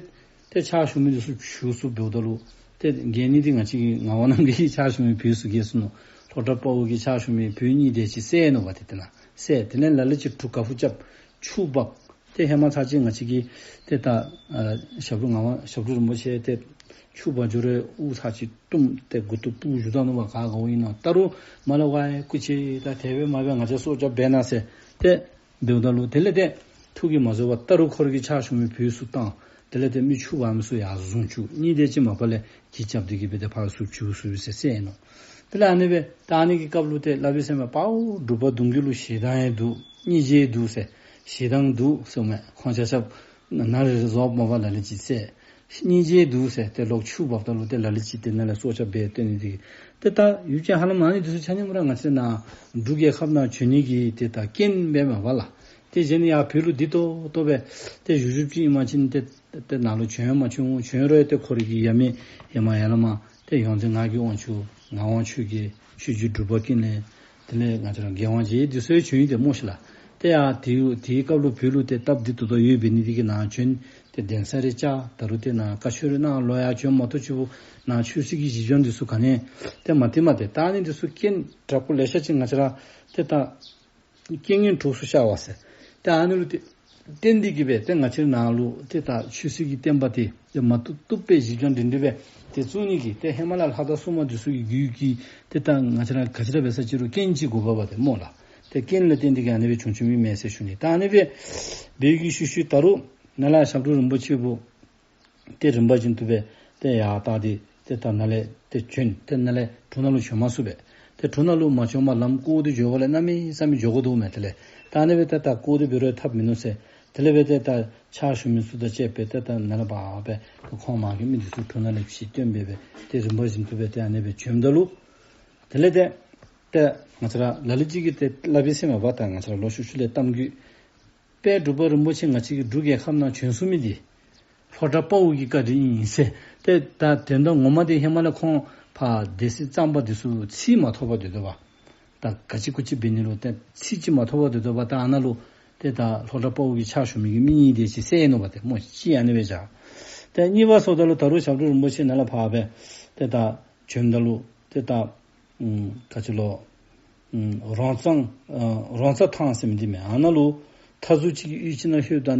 ཏེ་ཕྱག་ཞུ་མི་འདི་ཚུ་བཞུགས་སུ་འབདཝ་ད་ལུ་ཏེ་མཇལ་ནི་འདི་ང་བཅས་ཀྱི་ངག་དབང་རྣམ་རྒྱལ་གྱིས་ཕྱག་ཞུ་མི་བོས་སུ་རྒྱལ་སོང་ནུག། ལྷོ་བྲག་དཔའ་བོ་གིས་ཕྱག་ཞུ་མི་བོས་གཉིས་དེ་ཅིག་བསད་ནུག་པ། ཏེ་དེ་ནང་བསད། དེ་ནས་ལ་ལུ་ཅིག་གྲུ་དཀར་པོ་རྐྱབ། ཆུ་འབག། ཏེ་ཧེ་མ་ཚར་གཅིག་ང་བཅས་ཀྱི་ཏེ་ད་ཨ་ཞབས་དྲུང་ངག་དབང་ཞབས་དྲུང་རིན་པོ་ཆེ་ཏེ་ཆུ་འབག་འགྱོ་རུང་དབུ་ཚར་གཅིག་བཏུམ་སྟེ་མགུ་ཏོ་སྤུར་བཞུགས་ད་ནུག་པ། ག་ག་འོང་ཨིན་ན། ད་རུང་མར་ལས་ཝའི་སྐུ་མཁྱེན་ད་དེ་སྦེ་མ་འབད། ང་བཅས་སྲོག་སྐྱབས་འབད་གནང་ཟེར་ཏེ་འབདཝ་ད་ལུ་དེ་ལས་ཏེ་ཐུགས་ཀྱིས་མ་བཟོད་པར་ད་རུང་ཁོ་ར་གི་ཕྱག་ཞུ་མི་བོས་སུ་བཏང་། དེ་ལས་ཏེ་མི་ཆུ་འབག་མི་ཚུ་ཡར་བཟུང་བཅུག། གཉིས་དེ་ཅིག་མ་པ་ལས་གྱི་རྐྱབ་སྟེ་གི་སྦེ་ཏེ་ཕར་ཚུར་བྱོག་སུ་སྦེ་ཟེར་བསད་ནུག། དེ་ལས་ཨ་ནི་སྦེ་ད་ཨ་ནི་གི་སྐབས་ལུ་ཏེ་སླབ་ཨིན་ཟེར་མས། དཔའ་བོ་འབྲུག་པ་གདུང་བརྒྱུད་ལུ་ཞེ་སྡང་ཡང་འདུག། སྙིང་རྗེ་འདུག་ཟེར། ཞེ་སྡང་འདུག་ཟེར་མས། ཁོང་ཆ་ཁྱབ་ན་རེ་རེ་བཟོ་མ་པ་ལ་ལུ་ཅིག་བསད། སྙིང་རྗེ་འདུག་ཟེར། ཏེ་ལོག་ཆུ་འབག་ད་ལུ་ཏེ་ལ་ལུ་ཅིག་ཏེ་ནཱ་ལས་སྲོག་སྐྱབས་འབད་སྟོན་ནི་འདི་ཏེ་ད་ཡུལ་ཅན་ཧ་ལམ་ཨ་ནི་འདི་ཚུ་ཆ་མཉམ་ར་ང་བཅས་ནཱ་འབྲུག་རྒྱལ་ཁབ་ནང་བྱོན་ནི་གི་ཏེ་ད་རྐྱེན་འབད་མས་པ་ལགས། ཏེ་གཞན་ཡར་བོད་ལུ་བདེ་ཏོག་ཏོ་སྦེ་ཏེ་བཞུགས་བཞུགསཔ་ཅིག་ཨིན་པ་ཅིན་ཏེ་ཏེ་ནཱ་ལུ་བྱོན་མ་བྱོན། བྱོན་རུང་ཏེ་ཁོ་རའི་གི་ཡབ་མེས་ཧེ་མ་ཡར་ལས་མར་ཏེ་ཡོངས་འཛིན་ངག་གི་དབང་ཕྱུག་ངག་དབང་ཆོས་རྒྱལ་ཆོས་རྗེ་འབྲུག་པ་ཀུན་ལེགས། དེ་ལས་ང་བཅས་ར་རྒྱལ་དབང་རྗེ་འདི་ཚུ་ཡང་བྱོན་ཡི་ཏེ་སྨོ་ཤི་ལགས། ཏེ་ཡ་དེའི་དེའི་སྐབས་ལུ་བོད་ལུ་ཏེ་སྟབས་བདེ་ཏོག་ཏོ་ཡོདཔ་འབད་ནི་འདི་གིས་ནཱ་བྱོན། ཏེ་གདན་ས་རེ་བཅགས། ད་རུང་ཏེ་ནཱ་བཀའ་ཆོས་རེ་གནང་། ལོག་ཡར་བྱོན་མ་གཏོགས་ཅིག་པོ་ནཱ་ཆོས་སྲིད་ཀྱི་གཞི་འགྱམ་འདི་ཚུ་ག་ནི་ཡང་ཏེ་མ་སྟེར་མས། ཏེ་ད་ཨ་ནི་འདི་ཚུ་རྐྱེན་དྲག་པོ་ལེ་ཤ་ཅིག་ང་བཅས་ར་ཏེ་ད་རྐྱེན་ངན་གྲོགས་སུ་ཤར་བ་ཟེར། ཏེ་ཨ་ནི་ལུ་ཏེ་བརྟེན་ཏེ་གི་སྦེ་ཏེ་ང་བཅས་ནཱ་ལུ་ཏེ་ད་ཆོས་སྲིད་ཀྱི་བསྟན་པ་འདི་ཏེ་མ་བཏུབ་བཏུབ་སྦེ་གཞི་འགྱམ་སྒྲིང་སྒྲི་སྦེ་ཏེ་བཙུགས་ནི་གི་ཏེ་ཧེ་མ་ལས་ལྷ་དང་སྲུང་མ་འདི་ཚུ་གི་རྒྱུད་ཀྱི་ཏེ་ད་ང་བཅས་ར་ག་ཅི་ར་འབད་ས་ཅིག་རུང་རྐྱེན་ཅིག་དགོ་པས་པ་ཏེ་སྨོ་ལགས། ཏེ་རྐྱེན་ལུ་བརྟེན་ཏེ་གི་ཨ་ནི་སྦེ་བྱུང་བྱུངམ་ཨིན་མས་ཟེར་ཞུ་ནི། ད་ཨ་ནི་སྦེ་འབད་བའི་ཤུལ་ཤུལ་ད་རུང་ནཱ་ལས་ཞབས་དྲུང་རིན་པོ་ཆེ་བོ་ཏེ་རིམ་པ་བཞིན་དུ་སྦེ་ཏེ་ཡར་ད་ཏེ་ཏེ་ད་ནཱ་ལས་ཏེ་བྱོན། ཏེ་ནཱ་ལས་གྲུ་ནང་ལུ་བྱོན་མ་ཚུགས་པས། ཏེ་གྲུ་ནང་ལུ་མ་བྱོན་པར་ལམ་བསྐོར་ཏེ་འགྱོ་བ་ལས་གནམ་མེད་ས་མེད་འགྱོ་དགོ་དོ་མས། དེ་ལས་ད་ཨ་ནི་སྦེ་ཏེ་ད་བསྐོར་ཏེ་འབད་རུང་ཐབས་མིན་ནུག་ཟེར། དེ་ལས་སྦེ་ཏེ་ད་ཕྱག་ཞུ་མི་ཚུ་དང་བཅས་པའི་ཏེ་ད་ནཱ་ལས་འབག་སྦེ་ཏེ་ཁོང་མ་གི་མི་འདི་ཚུ་གྲུ་ནང་ལས་ཕྱིར་བཏོན་སྦེ་སྦེ་ཏེ་རིམ་པ་བཞིན་དུ་སྦེ་ཏེ་ཨ་ནི་སྦེ་བྱོནམ་ད་ལུ་དེ་ལས་ཏེ་ཏེ་ང་བཅས་ར་ལ་ལུ་ཅིག་གིས་ཏེ་སླབ་ཨིན་ཟེར་མས་པ། ད་ང་བཅས་ར་ལོག་ཤུལ་ཤུལ་ལས་གཏམ་རྒྱུད་དཔལ་འབྲུག་པ་རིན་པོ་ཆེ་ང་བཅས་ཀྱི་འབྲུག་རྒྱལ་ཁབ་ནང་བྱོན་ཚུགས་མི་འདི་ལྷོ་བྲག་དཔའ་བོ་གི་བཀའ་དྲིན་ཨིན་ཟེར། ཏེ་ད་དོན་དག་ངོ་མ་འདི་ཧེ་མ་ལས་ཁོང་ཕར་སྡེ་སྲིད་གཙང་པ་འདི་ཚུ་ཚིག་མ་ཐོབ་པར་སྡོད་དོ་བ། ད་ག་ཅི་གུ་ཅི་འབད་ནི་ལུ་ཏེ་ཚིག་ཅིག་མ་ཐོབ་པར་སྡོད་དོ་བ། ད་ཨ་ནཱ་ལུ་ཏེ་ད་ལྷོ་བྲག་དཔའ་བོ་གི་ཕྱག་ཞུ་མི་གི་མི་གཉིས་དེ་ཅིག་བསད་ནུག་པ་ཏེ་སྨོ། གཅིག་ཨ་ནི་སྦེ་བཞག། ཏེ་གཉིས་པ་སོངམ་ད་ལུ་ད་རུང་ཞབས་དྲུང་རིན་པོ་ཆེ་ནཱ་ལས་ཕར་སྦེ་ཏེ་ད་བྱོནམ་ད་ལུ་ཏེ་ད་ཨམ་ག་ཅི་ལོ་ཨམ་རོང་ཚང་ཨ་རོང་ཚ་ཐང་ཟེར་མི་འདི་མས། ཨ་ནཱ་ལུ་མཐའ་ཟུར་ཅིག་གི་གཡུས་ཅིག་ནང་ལྷོདཔ་ད་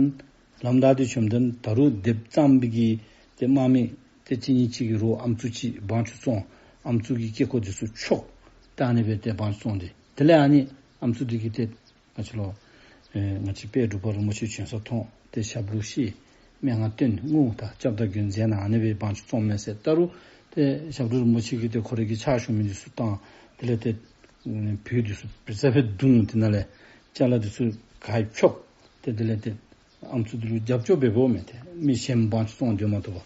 ལམ་བདའ་སྟེ་བྱོནམ་ད་ད་རུང་སྡེ་པ་གཙང་པའི་གི་ཏེ་དམག་མི་ཏེ་གཅིག་གཉིས་ཅིག་གིས་རོགས་ཨམ་སྲུ་ཅིག་དབང་ཕྱུག་བཙོང་། ཨམ་སྲུ་གི་སྐེ་ཁོག་འདི་ཚུ་འཕྱོག། ཏེ་ཨ་ནི་སྦེ་ཏེ་དབང་ཕྱུག་བཙོང་སྟེ་དེ་ལས་ཨ་ནི་ཨམ་སྲུ་འདི་གིས་ཏེ་ང་བཅས་ལུ་ཨེ་ང་བཅས་དཔལ་འབྲུག་པ་རིན་པོ་ཆེ་བྱོན་ས་མཐོང་། ཏེ་ཞབས་ལུ་བཞེས། སྨྲེ་སྔགས་བཏོན། རྔུ་ད་སྐྱབས་དང་མགོན་མཛད་གནང་། ཨ་ནི་སྦེ་དབང་ཕྱུག་བཙོངམ་མས་ཟེར། ད་རུང་ཏེ་ཞབས་དྲུང་རིན་པོ་ཆེ་གིས་ཏེ་ཁོ་རའི་གི་ཕྱག་ཞུ་མི་འདི་ཚུ་བཏང་། དེ་ལས་ཏེ་ཨེ་བོད་འདི་ཚུ་བི་ཙ་སྦེ་བརྡུང་། དེ་ནང་ལས་ཅ་ལ་འདི་ཚུ་ག་ར་འཕྱོག། ཏེ་དེ་ལས་ཏེ་ཨམ་སྲུ་འདི་ལུ་རྒྱབ་སྐྱོར་འབདཝ་མས། ཏེ་མི་གཞན་དབང་ཕྱུག་བཙོང་སྡོད་མ་བཏུབ་པར།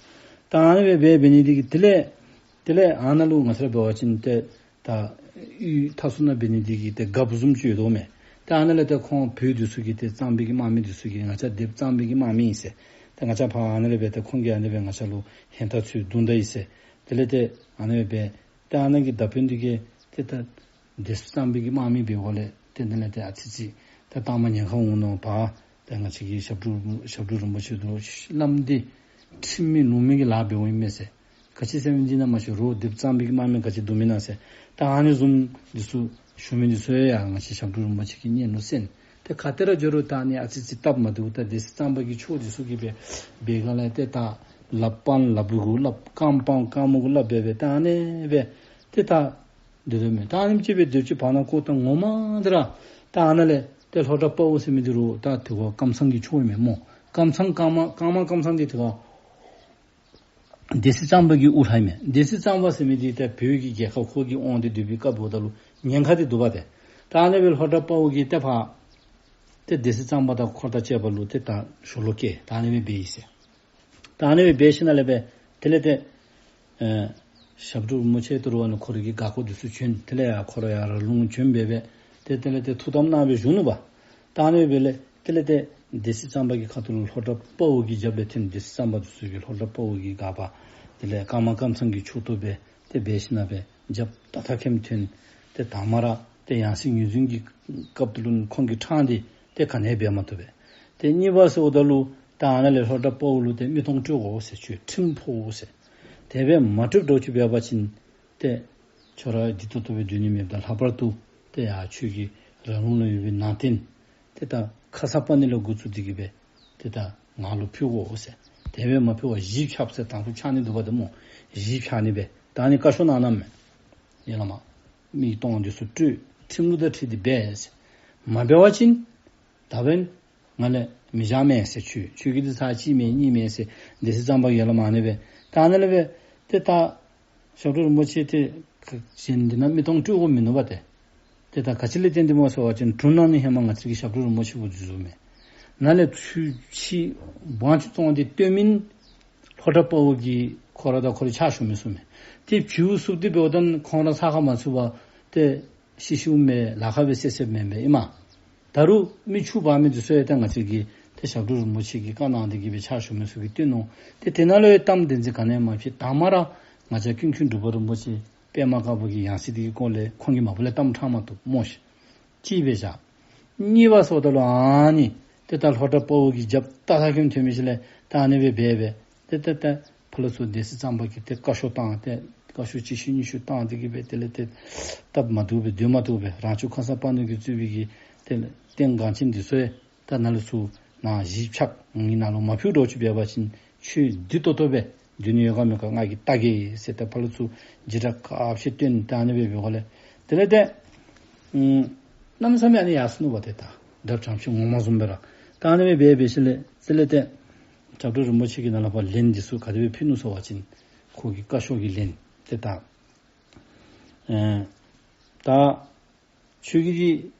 ད་ཨ་ནི་སྦེ་འབད་འབད་ནི་འདི་གིས་དེ་ལས་དེ་ལས་ཨ་ནཱ་ལུ་ང་བཅས་ར་འབད་བ་ཅིན་ཏེ་ད་གཡུས་མཐའ་ཟུར་ནང་འབད་ནི་འདི་གིས་ཏེ་རྒཔོ་བཟུམ་ཅིག་ཡོད་དོ་མས། ཏེ་ཨ་ནཱ་ལས་ཏེ་ཁོང་བོད་འདི་ཚུ་གིས་ཏེ་གཙང་པའི་གི་དམག་མི་འདི་ཚུ་གིས་ང་བཅས་སྡེ་པ་གཙང་པའི་གི་དམག་མི་ཨིན་ཟེར། ཏེ་ང་བཅས་ཕར་ཨ་ནཱ་ལས་སྦེ་ཏེ་ཁོང་གིས་ཨ་ནི་སྦེ་ང་བཅས་ལུ་ཧེང་ཐག་ཚུ་བརྡུང་ད་ཡི་ཟེར། དེ་ལས་ཏེ་ཨ་ནི་སྦེ་ཏེ་ཨ་ནཱ་གི་མདའ་དཔོན་འདི་གིས་ཏེ་ད་སྡེ་པ་གཙང་པའི་གི་དམག་མི་འབདཝ་ལས་ཏེ་དེ་ལས་ཏེ་ཨ་ཙི་ཙི་ཏེ་གཏང་མ་ཉེན་ཁ་འོང་ནུག་པ། ཏེ་ང་བཅས་ཀྱི་ཞབས་དྲུང་ཞབས་དྲུང་རིན་པོ་ཆེ་འདི་ལུ་བླམ་འདི་ཁྲིམས་མེད་ལུགས་མེད་ཀྱི་ལཱ་འབདཝ་ཨིན་མས་ཟེར། ག་ཅི་ཟེར་མི་འདི་ནང་མ་ཤེས་རུང་སྡེ་པ་གཙང་པའི་གི་དམག་མི་ག་ཅི་བརྡུང་མི་ནང་ཟེར། ད་ཨ་ནི་བཟུམ་འདི་ཚུ་ཞུ་མི་འདི་ཚུ་ཡང་ང་བཅས་ཞབས་དྲུང་རིན་པོ་ཆེ་གི་སྙན་ལུ་གསན། ཏེ་ག་ཏེ་ར་འགྱོ་རུང་ད་ཨ་ནི་ཨ་ཙི་ཙི་སྟབས་མ་བདེཝ་ད་སྡེ་སྲིད་གཙང་པ་གི་ཕྱོགས་འདི་ཚུ་གིས་སྦེ་འབད་ག་ལས་ཏེ་ད་ལགཔ་སྤང་ལགཔ་གུ་སླབ། རྐངམ་སྤང་རྐངམ་གུ་སླབ་སྦེ་སྦེ་ད་ཨ་ནི་སྦེ་ཏེ་ད་ སྡོད་དོ་མས། ད་ཨ་ནེམ་ཅིག་སྦེ་སྡོད་ཅི། བར་ན་ཁོ་ད་ངོ་མ་འདི་ར་ད་ཨ་ནཱ་ལས་ཏེ་ལྷོ་བྲག་དཔའ་བོ་ཟེར་མི་འདི་རུང་ད་དེ་ཁར་ཀམ་ཚང་གི་ཕྱོགས་ཨིན་མས་སྨོ། ཀམ་ཚང་ཀརྨ་ཀརྨ་ཀམ་ཚང་འདི་དེ་ཁར་སྡེ་སྲིད་གཙང་པ་གི་དབུ་བླ་ཨིན་མས། སྡེ་སྲིད་གཙང་པ་ཟེར་མི་འདི་ཏེ་བོད་ཀྱི་རྒྱལ་ཁབ་ཁོ་གིས་དབང་སྟེ་སྡོད་པའི་སྐབས་འབདཝ་ད་ལུ་ཉེན་ཁ་འདི་འདུག་པ་ཏེ། ད་ཨ་ནི་སྦེ་ལྷོ་བྲག་དཔའ་བོ་གིས་ཏེ་ཕར་ཏེ་སྡེ་སྲིད་གཙང་པ་དང་འཁོར་དང་བཅས་པ་ལུ་ཏེ་ད་ཞུ་ལོག་བསྐྱལ། ད་ཨ་ནི་སྦེ་འབད་ཡི་ཟེར། ད་ཨ་ནི་སྦེ་འབད་ཞིནམ་ལས་སྦེ་དེ་ལས་ཏེ་ཨེ་ཞབས་དྲུང་རིན་པོ་ཆེ་དོ་རུང་ཨ་ནི་ཁོ་རའི་གི་འགག་སྐྱོར་འདི་ཚུ་བྱོན། དེ་ལས་ཡར་ཁོ་ར་ཡར་ལུང་བྱོན་སྦེ་སྦེ་ཏེ་དེ་ལས་ཏེ་ཐུགས་དམ་གནང་སྦེ་བཞུགས་ནུག་པ། ད་ཨ་ནི་སྦེ་ལས་དེ་ལས་ཏེ་སྡེ་སྲིད་གཙང་པ་གི་ཁ་ཐུག་ལུ་ལྷོ་བྲག་དཔའ་བོ་གི་རྒྱབ་ལས་ཐོན། སྡེ་སྲིད་གཙང་པ་འདི་ཚུ་གིས་ལྷོ་བྲག་དཔའ་བོ་གི་སྒར་པ་དེ་ལས་ཀརྨ་ཀམ་ཚང་གི་ཕྱོགས་གཏོགས་སྦེ་ཏེ་འབད་ཞིནམ་སྦེ་རྒྱབ་ཏག་ཏག་ཁེམ་ཐོན། ཏེ་དང་པ་ར་ཏེ་ཡང་སྲིད་ངོས་འཛིན་གྱི་སྐབས་དེ་ལུ་ཁོང་གི་ཕྲང་འདི་ཏེ་ག་ནི་འབད་མ་བཏུབ་པས། ཏེ་གཉིས་པ་ཟེརཝ་ད་ལུ་ད་ཨ་ནཱ་ལས་ལྷོ་བྲག་དཔའ་བོ་ལུ་ཏེ་མི་སྟོང་སྤྲོད་དགོ་ཟེར། ཁྱོད་ཁྲིམས་ཕོག་ཟེར། དེ་སྦེ་མ་སྤྲོད་འགྱོ་ཅི་འབད་བ་ཅིན་ཏེ་ཁྱོད་ར་བདེ་ཏོག་ཏོ་སྦེ་སྡོད་ནི་མེདཔ་དང་ལྷག་པར་དུ་ཏེ་ཡར་ཁྱོད་ཀྱི་ར་ལུང་ལུ་ཡོད་པའི་ནང་རྟེན་ཏེ་ད་ཁ་སར་པ་ཎི་ལས་འགོ་བཙུགས་ཏེ་གི་སྦེ་ཏེ་ད་ང་ལུ་ཕུལ་དགོ་ཟེར། དེ་སྦེ་མ་ཕུལ་བར་གཞིས་ཕྱག་ཟེར་དང་ཕུ་ཕྱག་ནི་འདུག་པ་ཏེ་སྨོ། གཞིས་ཕྱག་ནི་སྦེ་ད་ཨ་ནི་བཀའ་ཤོག་གནང་གནངམ་མས། ཡ་ལ་མ་མི་སྟོང་འདི་ཚུ་སྤྲོད། ཁྲིམས་ལུགས་དང་འཁྲིལ་ཏེ་འབད་ཟེར། མ་འབད་བ་ཅིན་ད་འབདན་ང་ལས་མི་བཞག་མས་ཟེར། ཁྱོད་ཁྱོད་ཀྱི་འདི་ཚར་གཅིག་མས་གཉིས་མས་ཟེར་སྡེ་སྲིད་གཙང་པ་གིས་ཡ་ལ་མ་ཨ་ནི་སྦེ། ད་ཨ་ནི་ལས་སྦེ་ཏེ་ད་ཞབས་དྲུང་རིན་པོ་ཆེ་ཏེ་གཞན་འདི་ནང་མི་སྟོང་སྤྲོད་དགོཔ་མིན་ནུག་པ་ཏེ། ཏེ་ད་ག་ཅི་ལས་བརྟེན་ཏེ་སྨོ་ཟེར་བ་ཅིན་གྲུ་ནང་ནི་ཧེ་མ་ང་བཅས་ཀྱི་ཞབས་དྲུང་རིན་པོ་ཆེ་བོ་འཛུལ་འཛུལཝ་མས། ནཱ་ལས་ཚུར་ཕྱི་དབང་ཆ་བཙོང་སྟེ་བཏོན་མི་ལྷོ་བྲག་དཔའ་བོ་གིས་ཁོ་ར་དང་ཁོ་རའི་ཕྱག་ཞུ་མི་ཚུ་མས། ཏེ་བྱིའུ་བསུབས་ཏེ་འབདཝ་ད་ཁོང་ར་ས་ཁར་མ་ཚུད་པར་ཏེ་ཤི་ཤིཝ་མས། ལ་ཁ་སྦེ་བསད་བསདཔ་མེན་པས་ཨིན་མས། ད་རུང་མི་ཕྱུགཔ་འབག་མི་འདི་ཚུ་ཡང་ཏེ་ང་བཅས་ཀྱི་ཏེ་ཞབས་དྲུང་རིན་པོ་ཆེ་གིས་བཀའ་གནང་སྟེ་གི་སྦེ་ཕྱག་ཞུ་མི་ཚུ་གིས་བཏོན་ནུག། ཏེ་དེ་ནང་ལུ་ཡང་གཏམ་བདེན་འཛིན་ག་ནི་ཡང་མ་ཕྱེ། དང་པ་ར་ང་བཅས་ཀུན་མཁྱེན་འབྲུག་པ་རིན་པོ་ཆེ་པདྨ་དཀར་པོ་གི་ཡང་སྲིད་འདི་གི་སྐོར་ལས་ཁོང་གིས་མ་པ་ལས་གཏམ་དྲང་མ་བཏུབ་སྨོ་ཤིག། གཅིག་སྦེ་བཞག། གཉིས་པ་ཟེརཝ་ད་ལུ་ཨ་ནི་ཏེ་ད་ལྷོ་བྲག་དཔའ་བོ་གི་རྒྱབ་ཏག་ཏག་ཁེམ་ཐོན་མི་ཅིག་ལས་ད་ཨ་ནི་སྦེ་འབད་སྦེ་ཏེ་ཏེ་ཏེ་ཕར་ལས་ཚུར་སྡེ་སྲིད་གཙང་པ་གིས་ཏེ་བཀའ་ཤོག་བཏང་སྟེ་བཀའ་ཤོག་གཅིག་ཤུལ་གཉིས་ཤུལ་བཏང་སྟེ་གི་སྦེ་དེ་ལས་ཏེ་སྟབས་མ་བདེཝ་སྦེ་སྡོད་མ་བཏུབ་པས། རང་བྱུང་ཁར་ས་པ་ཎི་གིས་གཙོས་པའི་གི་ཏེ་རྟེན་འགངས་ཆེན་འདི་ཚུ་ཡང་ད་ནཱ་ལས་ཚུར་ནཱ་གཞིས་ཕྱག་ངེའི་ནང་ལུ་མ་ཕུལ་འགྱོ་ཅི་འབད་བ་ཅིན་ཁྱོད་བདེ་ཏོག་ཏོ་སྦེ་སྡོད་ནི་ཡོད་ག་མེད་ག་ང་གིས་བལྟ་གེ་ཟེར་ཏེ་ཕར་ལས་ཚུར་འཇིགས་སྐྲག་ཁ་ཤས་བཏོན་ད་ཨ་ནི་སྦེ་འབད་དགོ་ལས། དེ་ལས་ཏེ་ཨམ་གནམ་མེད་ས་མེད་ཨ་ནི་ཡར་སོ་ནུག་པ་ཏེ། ད་དགྲ་བྱང་ཕྱི་ངོ་མ་བཟུམ་སྦེ་ར་ད་ཨ་ནི་སྦེ་འབད་འབད་ཞིནམ་ལས་དེ་ལས་ཏེ་ཞབས་དྲུང་རིན་པོ་ཆེ་གིས་ནཱ་ལས་ཕར་ལན་འདི་ཚུ་ག་དེ་སྦེ་ཕུལ་ནུག་ཟེར་བ་ཅིན་ཁོ་གི་བཀའ་ཤོག་གི་ལན་ཏེ་ད་ཨེ་ད་ཁྱོད་ཀྱི་འདི་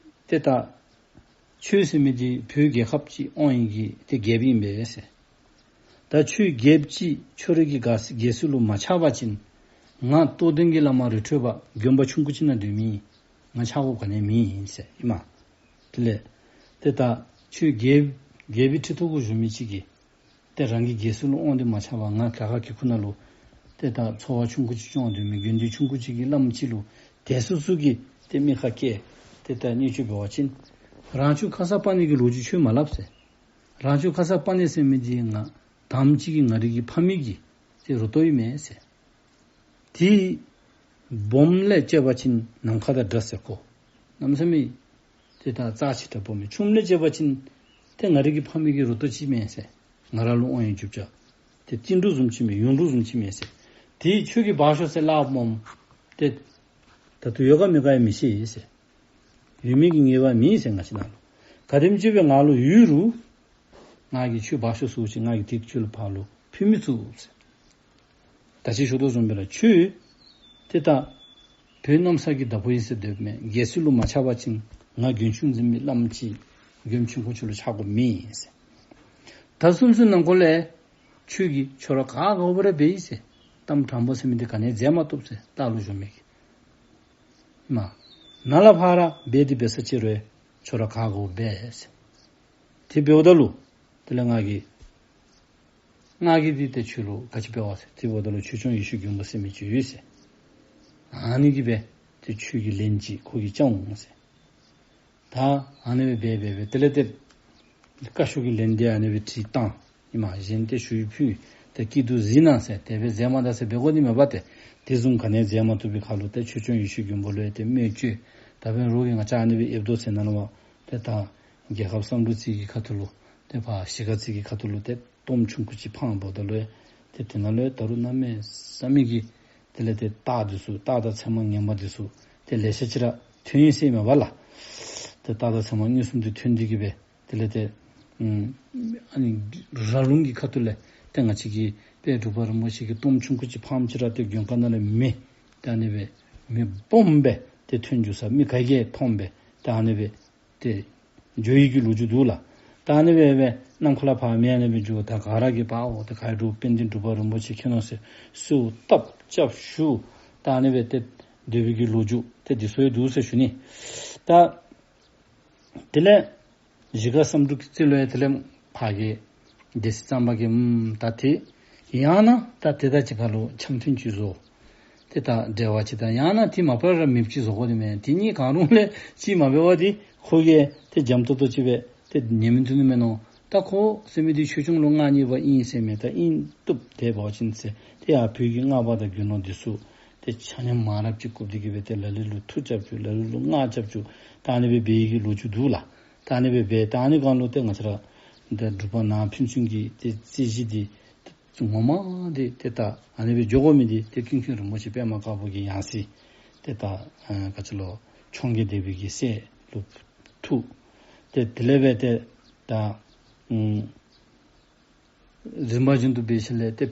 ཏེ་ད་ཁྱོད་ཟེར་མི་འདི་བོད་རྒྱལ་ཁབ་ཀྱི་དབང་ཡོད་ཀྱི་ཏེ་རྒྱལཔོ་ཨིན་པས་ཟེར། ད་ཁྱོད་རྒྱལཔོ་ཅིག་ཁྱོད་རའི་གི་སྒར་སི་རྒྱལ་སྲིད་ལུ་མ་ཆགས་པ་ཅིན་ང་རྟོགས་ལྡན་གྱི་བླ་མ་རི་ཁྲོད་པ་དགོན་པ་ཆུང་ཀུ་ཅིག་ནང་སྡོད་མི་ཨིན། ང་ཆགས་དགོཔ་ག་ནི་ཡང་མེད་ཟེར་ཨིན་མས། དེ་ལས་ཏེ་ད་ཁྱོད་རྒྱལ་རྒྱལ་པོའི་ཁྲི་ཐོག་གུ་བཞུགས་མི་ཅིག་གིས་ཏེ་རང་གི་རྒྱལ་སྲིད་ལུ་དབང་འདི་མ་ཆགས་པར་ང་ག་ག་གི་ཁུག་ནང་ལུ་ཏེ་ད་འཚོ་བ་ཆུང་ཀུ་ཅིག་སྐྱོང་སྡོད་མི་དགེ་འདུན་ཆུང་ཀུ་ཅིག་གི་བླམ་ཅིག་ལུ་དེ་སོ་སོ་གིས་ཏེ་མི་ཁ་སྐད་ཏེ་ད་བརྙས་བཅོས་འབད་བ་ཅིན་རང་བྱུང་ཁར་ས་པ་ཎི་གི་ལོ་རྒྱུས་ཁྱོད་མ་སླབ་ཟེར། རང་བྱུང་ཁར་ས་པ་ཎི་ཟེར་མི་འདི་ང་དང་པ་ཅིག་གི་ང་རའི་གི་ཕ་མེས་ཀྱི་ཏེ་རུ་ཏོ་ཨིན་མས་ཟེར། དེ་སྦོམ་ལས་བཅད་པ་ཅིན་ནམ་མཁའ་དང་འདྲ་ཟེར། ཁོ་གནམ་མེད་ས་མེད་ཏེ་ད་རྩ་ཆེ་དྲགས་སྦོམ་མས། ཆུང་ལས་བཅད་པ་ཅིན་ཏེ་ང་རའི་གི་ཕ་མེས་ཀྱི་རུ་ཏོ་ཅིག་མས་ཟེར། ང་ར་ལུ་དབང་ཡོད་རྒྱུ་ཅིག་ཏེ་རྟིང་འབྲུ་བཟུམ་ཅིག་མས། ཡུངས་འབྲུ་བཟུམ་ཅིག་མས་ཟེར། དེ་ཁྱོད་ཀྱིས་འབག་ཤོག་ཟེར་སླབ་སྨོ། ཏེ་ད་ལྟོ་ཡོད་ག་མེད་ག་ཡང་མི་ཤེས་ཟེར། ཡོད་མེད་ཀྱི་ངེས་པ་མེད་ཟེར་ང་བཅས་ནང་ལུ། ག་དེམ་ཅིག་སྦེ་ང་ལུ་ཡོད་རུང་ང་གིས་ཁྱོད་འབག་ཤོག་ཟེར་བ་ཅིན་ང་གིས་དེ་ཁྱོད་ལུ་ཕར་ལུ་ཕུལ་མི་ཚུགས་ཟེར། ད་ཅི་ཞུ་དོ་བཟུམ་སྦེ་ར་ཁྱོད་ཏེ་ད་བོད་གནམ་ས་གི་བདག་པོ་ཨིན་ཟེར་སྡོདཔ་མས། རྒྱལ་སྲིད་ལུ་མ་ཆགས་པ་ཅིན་ང་དགོན་ཆུང་འཛིན་མི་བླམ་ཅིག་དགོན་ཆུང་ཀུ་ཅིག་ལུ་ཆགས་དགོཔ་མེད་ཟེར། ད་གསུམ་ཚུན་ནང་འཁོད་ལས་ཁྱོད་ཀྱིས་ཁྱོད་ར་ག་དགའཝ་ར་འབད་ཡི་ཟེར། གཏམ་དྲང་པོ་ཟེར་མི་འདི་ག་ནི་ཡང་མཛད་མ་བཏུབ་ཟེར། ལྟག་ལུ་བཞུགས་མི་གིས་མ་ནཱ་ལས་ཕར་ར་འབད་དེ་འབད་ས་ཅིག་རུང་ཁྱོད་ར་ག་དགའཝ་འབད་ཟེར། དེ་འབདཝ་ད་ལུ་དེ་ལས་ང་གིས་ང་གིས་འདི་ཏེ་ཁྱོད་ལུ་ག་ཅི་འབད་བ་ཟེར། དེ་འབདཝ་ད་ལུ་ཆོས་སྐྱོང་ཡེ་ཤེས་མགོན་པོ་ཟེར་མི་ཅིག་ཡོད་ཟེར། ཨ་ནི་གིས་སྦེ་ཏེ་ཁྱོད་ཀྱི་ལན་ཅིག་ཁོ་གིས་བསྐྱང་འོང་ཟེར། ད་ཨ་ནི་སྦེ་འབད་འབད་འབད་དེ་ལས་ཏེ་བཀའ་ཤོག་གི་ལན་འདི་ཨ་ནི་སྦེ་བྲིས་བཏང་ཨིན་མས། གཞན་ཏེ་ཞུ་ཡིག་ཕུལ་ཏེ་སྐྱིད་སྡུག་གཟིགས་གནང་ཟེར་དེ་སྦེ་མཛད་མ་ད་ཟེར་འབད་དགོ་ནི་མས་པ་ཏེ། དེ་བཟུམ་ག་ནི་ཡང་མཛད་མ་བཏུབ་པའི་ཁར་ལུ་ཏེ་ཆོས་སྐྱོང་ཡེ་ཤེས་མགོན་པོ་ལུ་ཡང་ཏེ་མོས་སྤྱོད་ད་འབདན་རོགས་ཀྱིས་ང་བཅས་ཨ་ནི་སྦེ་ཨེབ་དོ་ཟེར་ནང་ལུ་ཏེ་ད་རྒྱལ་ཁབ་བསམ་འགྲུབ་རྩེ་གི་ཁ་ཐུག་ལུ་ཏེ་ཕར་གཞིས་ཀ་རྩེ་གི་ཁ་ཐུག་ལུ་ཏེ་གཏོརམ་ཆུང་ཀུ་ཅིག་འཕངམ་ད་ལུ་ཡང་ཏེ་དེ་ནང་ལུ་ཡང་ད་རུང་གནམ་མེད་ས་མེད་ཀྱི་དེ་ལས་ཏེ་རྟགས་འདི་ཚུ་རྟགས་དང་མཚན་མ་ངན་པ་འདི་ཚུ་ ཏེ་ལེ་ཤ་ཅིག་ར་ཐོན་ཡི་ཟེར་མས་པ་ལགས། ཏེ་སྟག་དང་ཚེར་མ་མངོན་སུམ་དུ་ཐོན་ཏེ་གི་སྦེ་དེ་ལས་ཏེ་ཨམ་ཨ་ནི་ར་ལུང་གི་ཁ་ཐུག་ལས་ཏེ་ང་བཅས་ཀྱི་དཔལ་འབྲུག་པ་རིན་པོ་ཆེ་གི་གཏོརམ་ཆུང་ཀུ་ཅིག་ཕངམ་ཅིག་ར་ཏེ་མགོན་ཁང་ནང་ལས་མེ་ཏེ་ཨ་ནི་སྦེ་མེ་སྦོམ་སྦེ་ཏེ་ཐོན་འགྱོ་ས་མི་ག་གིས་མཐོངམ་སྦེ་ཏེ་ཨ་ནི་སྦེ་ཏེ་འགྱོ་ཡི་གི་ལོ་རྒྱུས་འདུག་ལགས། ད་ཨ་ནི་སྦེ་སྦེ་ནམ་མཁའ་ལས་ཕར་མེ་ཨ་ནི་སྦེ་འགྱོ། ད་ག་ར་གིས་པའོ་ཏེ་ག་ར་འབྲུག་དཔལ་ལྡན་འབྲུག་པ་རིན་པོ་ཆེ་མཁྱེན་ནོ་ཟེར་གསོལཝ་བཏབ་སྐྱབས་ཞུ། ད་ཨ་ནི་སྦེ་ཏེ་སྡོད་པའི་གི་ལོ་རྒྱུས་ཏེ་འདི་ཚུ་ཡང་འདུག་ཟེར་ཞུ་ནི། ད་དེ་ལས་གཞིས་ཀ་བསམ་འགྲུབ་ཀྱི་རྩེ་ལུ་ཡང་དེ་ལས་ཕར་གྱི་སྡེ་སྲིད་གཙང་པ་གིས་ཨམ་ད་ཏེ་ཡང་ན་ད་ཏེ་ད་ཅི་ཁ་ལུ་འཆམ་མཐུན་ཅིག་བཟོ། ཏེ་ད་འབྲེལ་བ་ཅིག་དང་ཡང་ན་ཏེ་མ་པ་ར་མེདཔ་ཅིག་བཟོ་དགོ་ནི་མས། དེ་གཉིས་གང་རུང་ལས་གཅིག་མ་འབད་བར་ཏེ་ཁོ་གིས་ཏེ་འཇམ་ཏོང་ཏོ་ཅིག་སྦེ་ཏེ་ཉན་མི་བཏུབ་ནི་མས་མནོ། ད་ཁོ་ཟེར་མི་འདི་ཆོས་སྐྱོང་ལུ་མངའ་བརྙེས་པ་ཨིན་ཟེར་མི་ད་ཨིན་བཏུབ། དེ་འབད་བ་ཅིན་ཟེར་ཏེ་ཡར་བོད་ཀྱི་སྔགས་པ་དང་རྒྱུ་ནོར་འདི་ཚུ་ཏེ་ཆ་མཉམ་མང་རབས་ཅིག་བཀུག་སྟེ་གི་སྦེ་ཏེ་ལ་ལུ་ལུ་མཐུ་རྐྱབ་བཅུག། ལ་ལུ་ལུ་སྔགས་རྐྱབ་བཅུག། ད་ཨ་ནི་སྦེ་འབད་ཡི་གི་ལོ་རྒྱུས་འདུག་ལགས། ད་ཨ་ནི་སྦེ་འབད་ད་ཨ་ནི་སྒང་ལུ་ཏེ་ང་བཅས་ར་ད་འབྲུག་པ་ནང་ཕན་ཚུན་གྱི་ཏེ་རྩོད་གཞི་འདི་ངོ་མ་འདི་ཏེ་ད་ཨ་ནི་སྦེ་འགྱོ་དགོ་མི་འདི་ཏེ་ཀུན་མཁྱེན་རིན་པོ་ཆེ་པདྨ་དཀར་པོ་གི་ཡང་སྲིད་ཏེ་ད་ཨ་ག་ཅི་ལོ་འཕྱོངས་རྒྱས་སྡེ་པའི་གི་སྲས་ལུ་ཐུག། ཏེ་དེ་ལས་འབད་ཏེ་ད་ཨམ་རིམ་པ་བཞིན་དུ་འབད་ཞིནམ་ལས་ཏེ་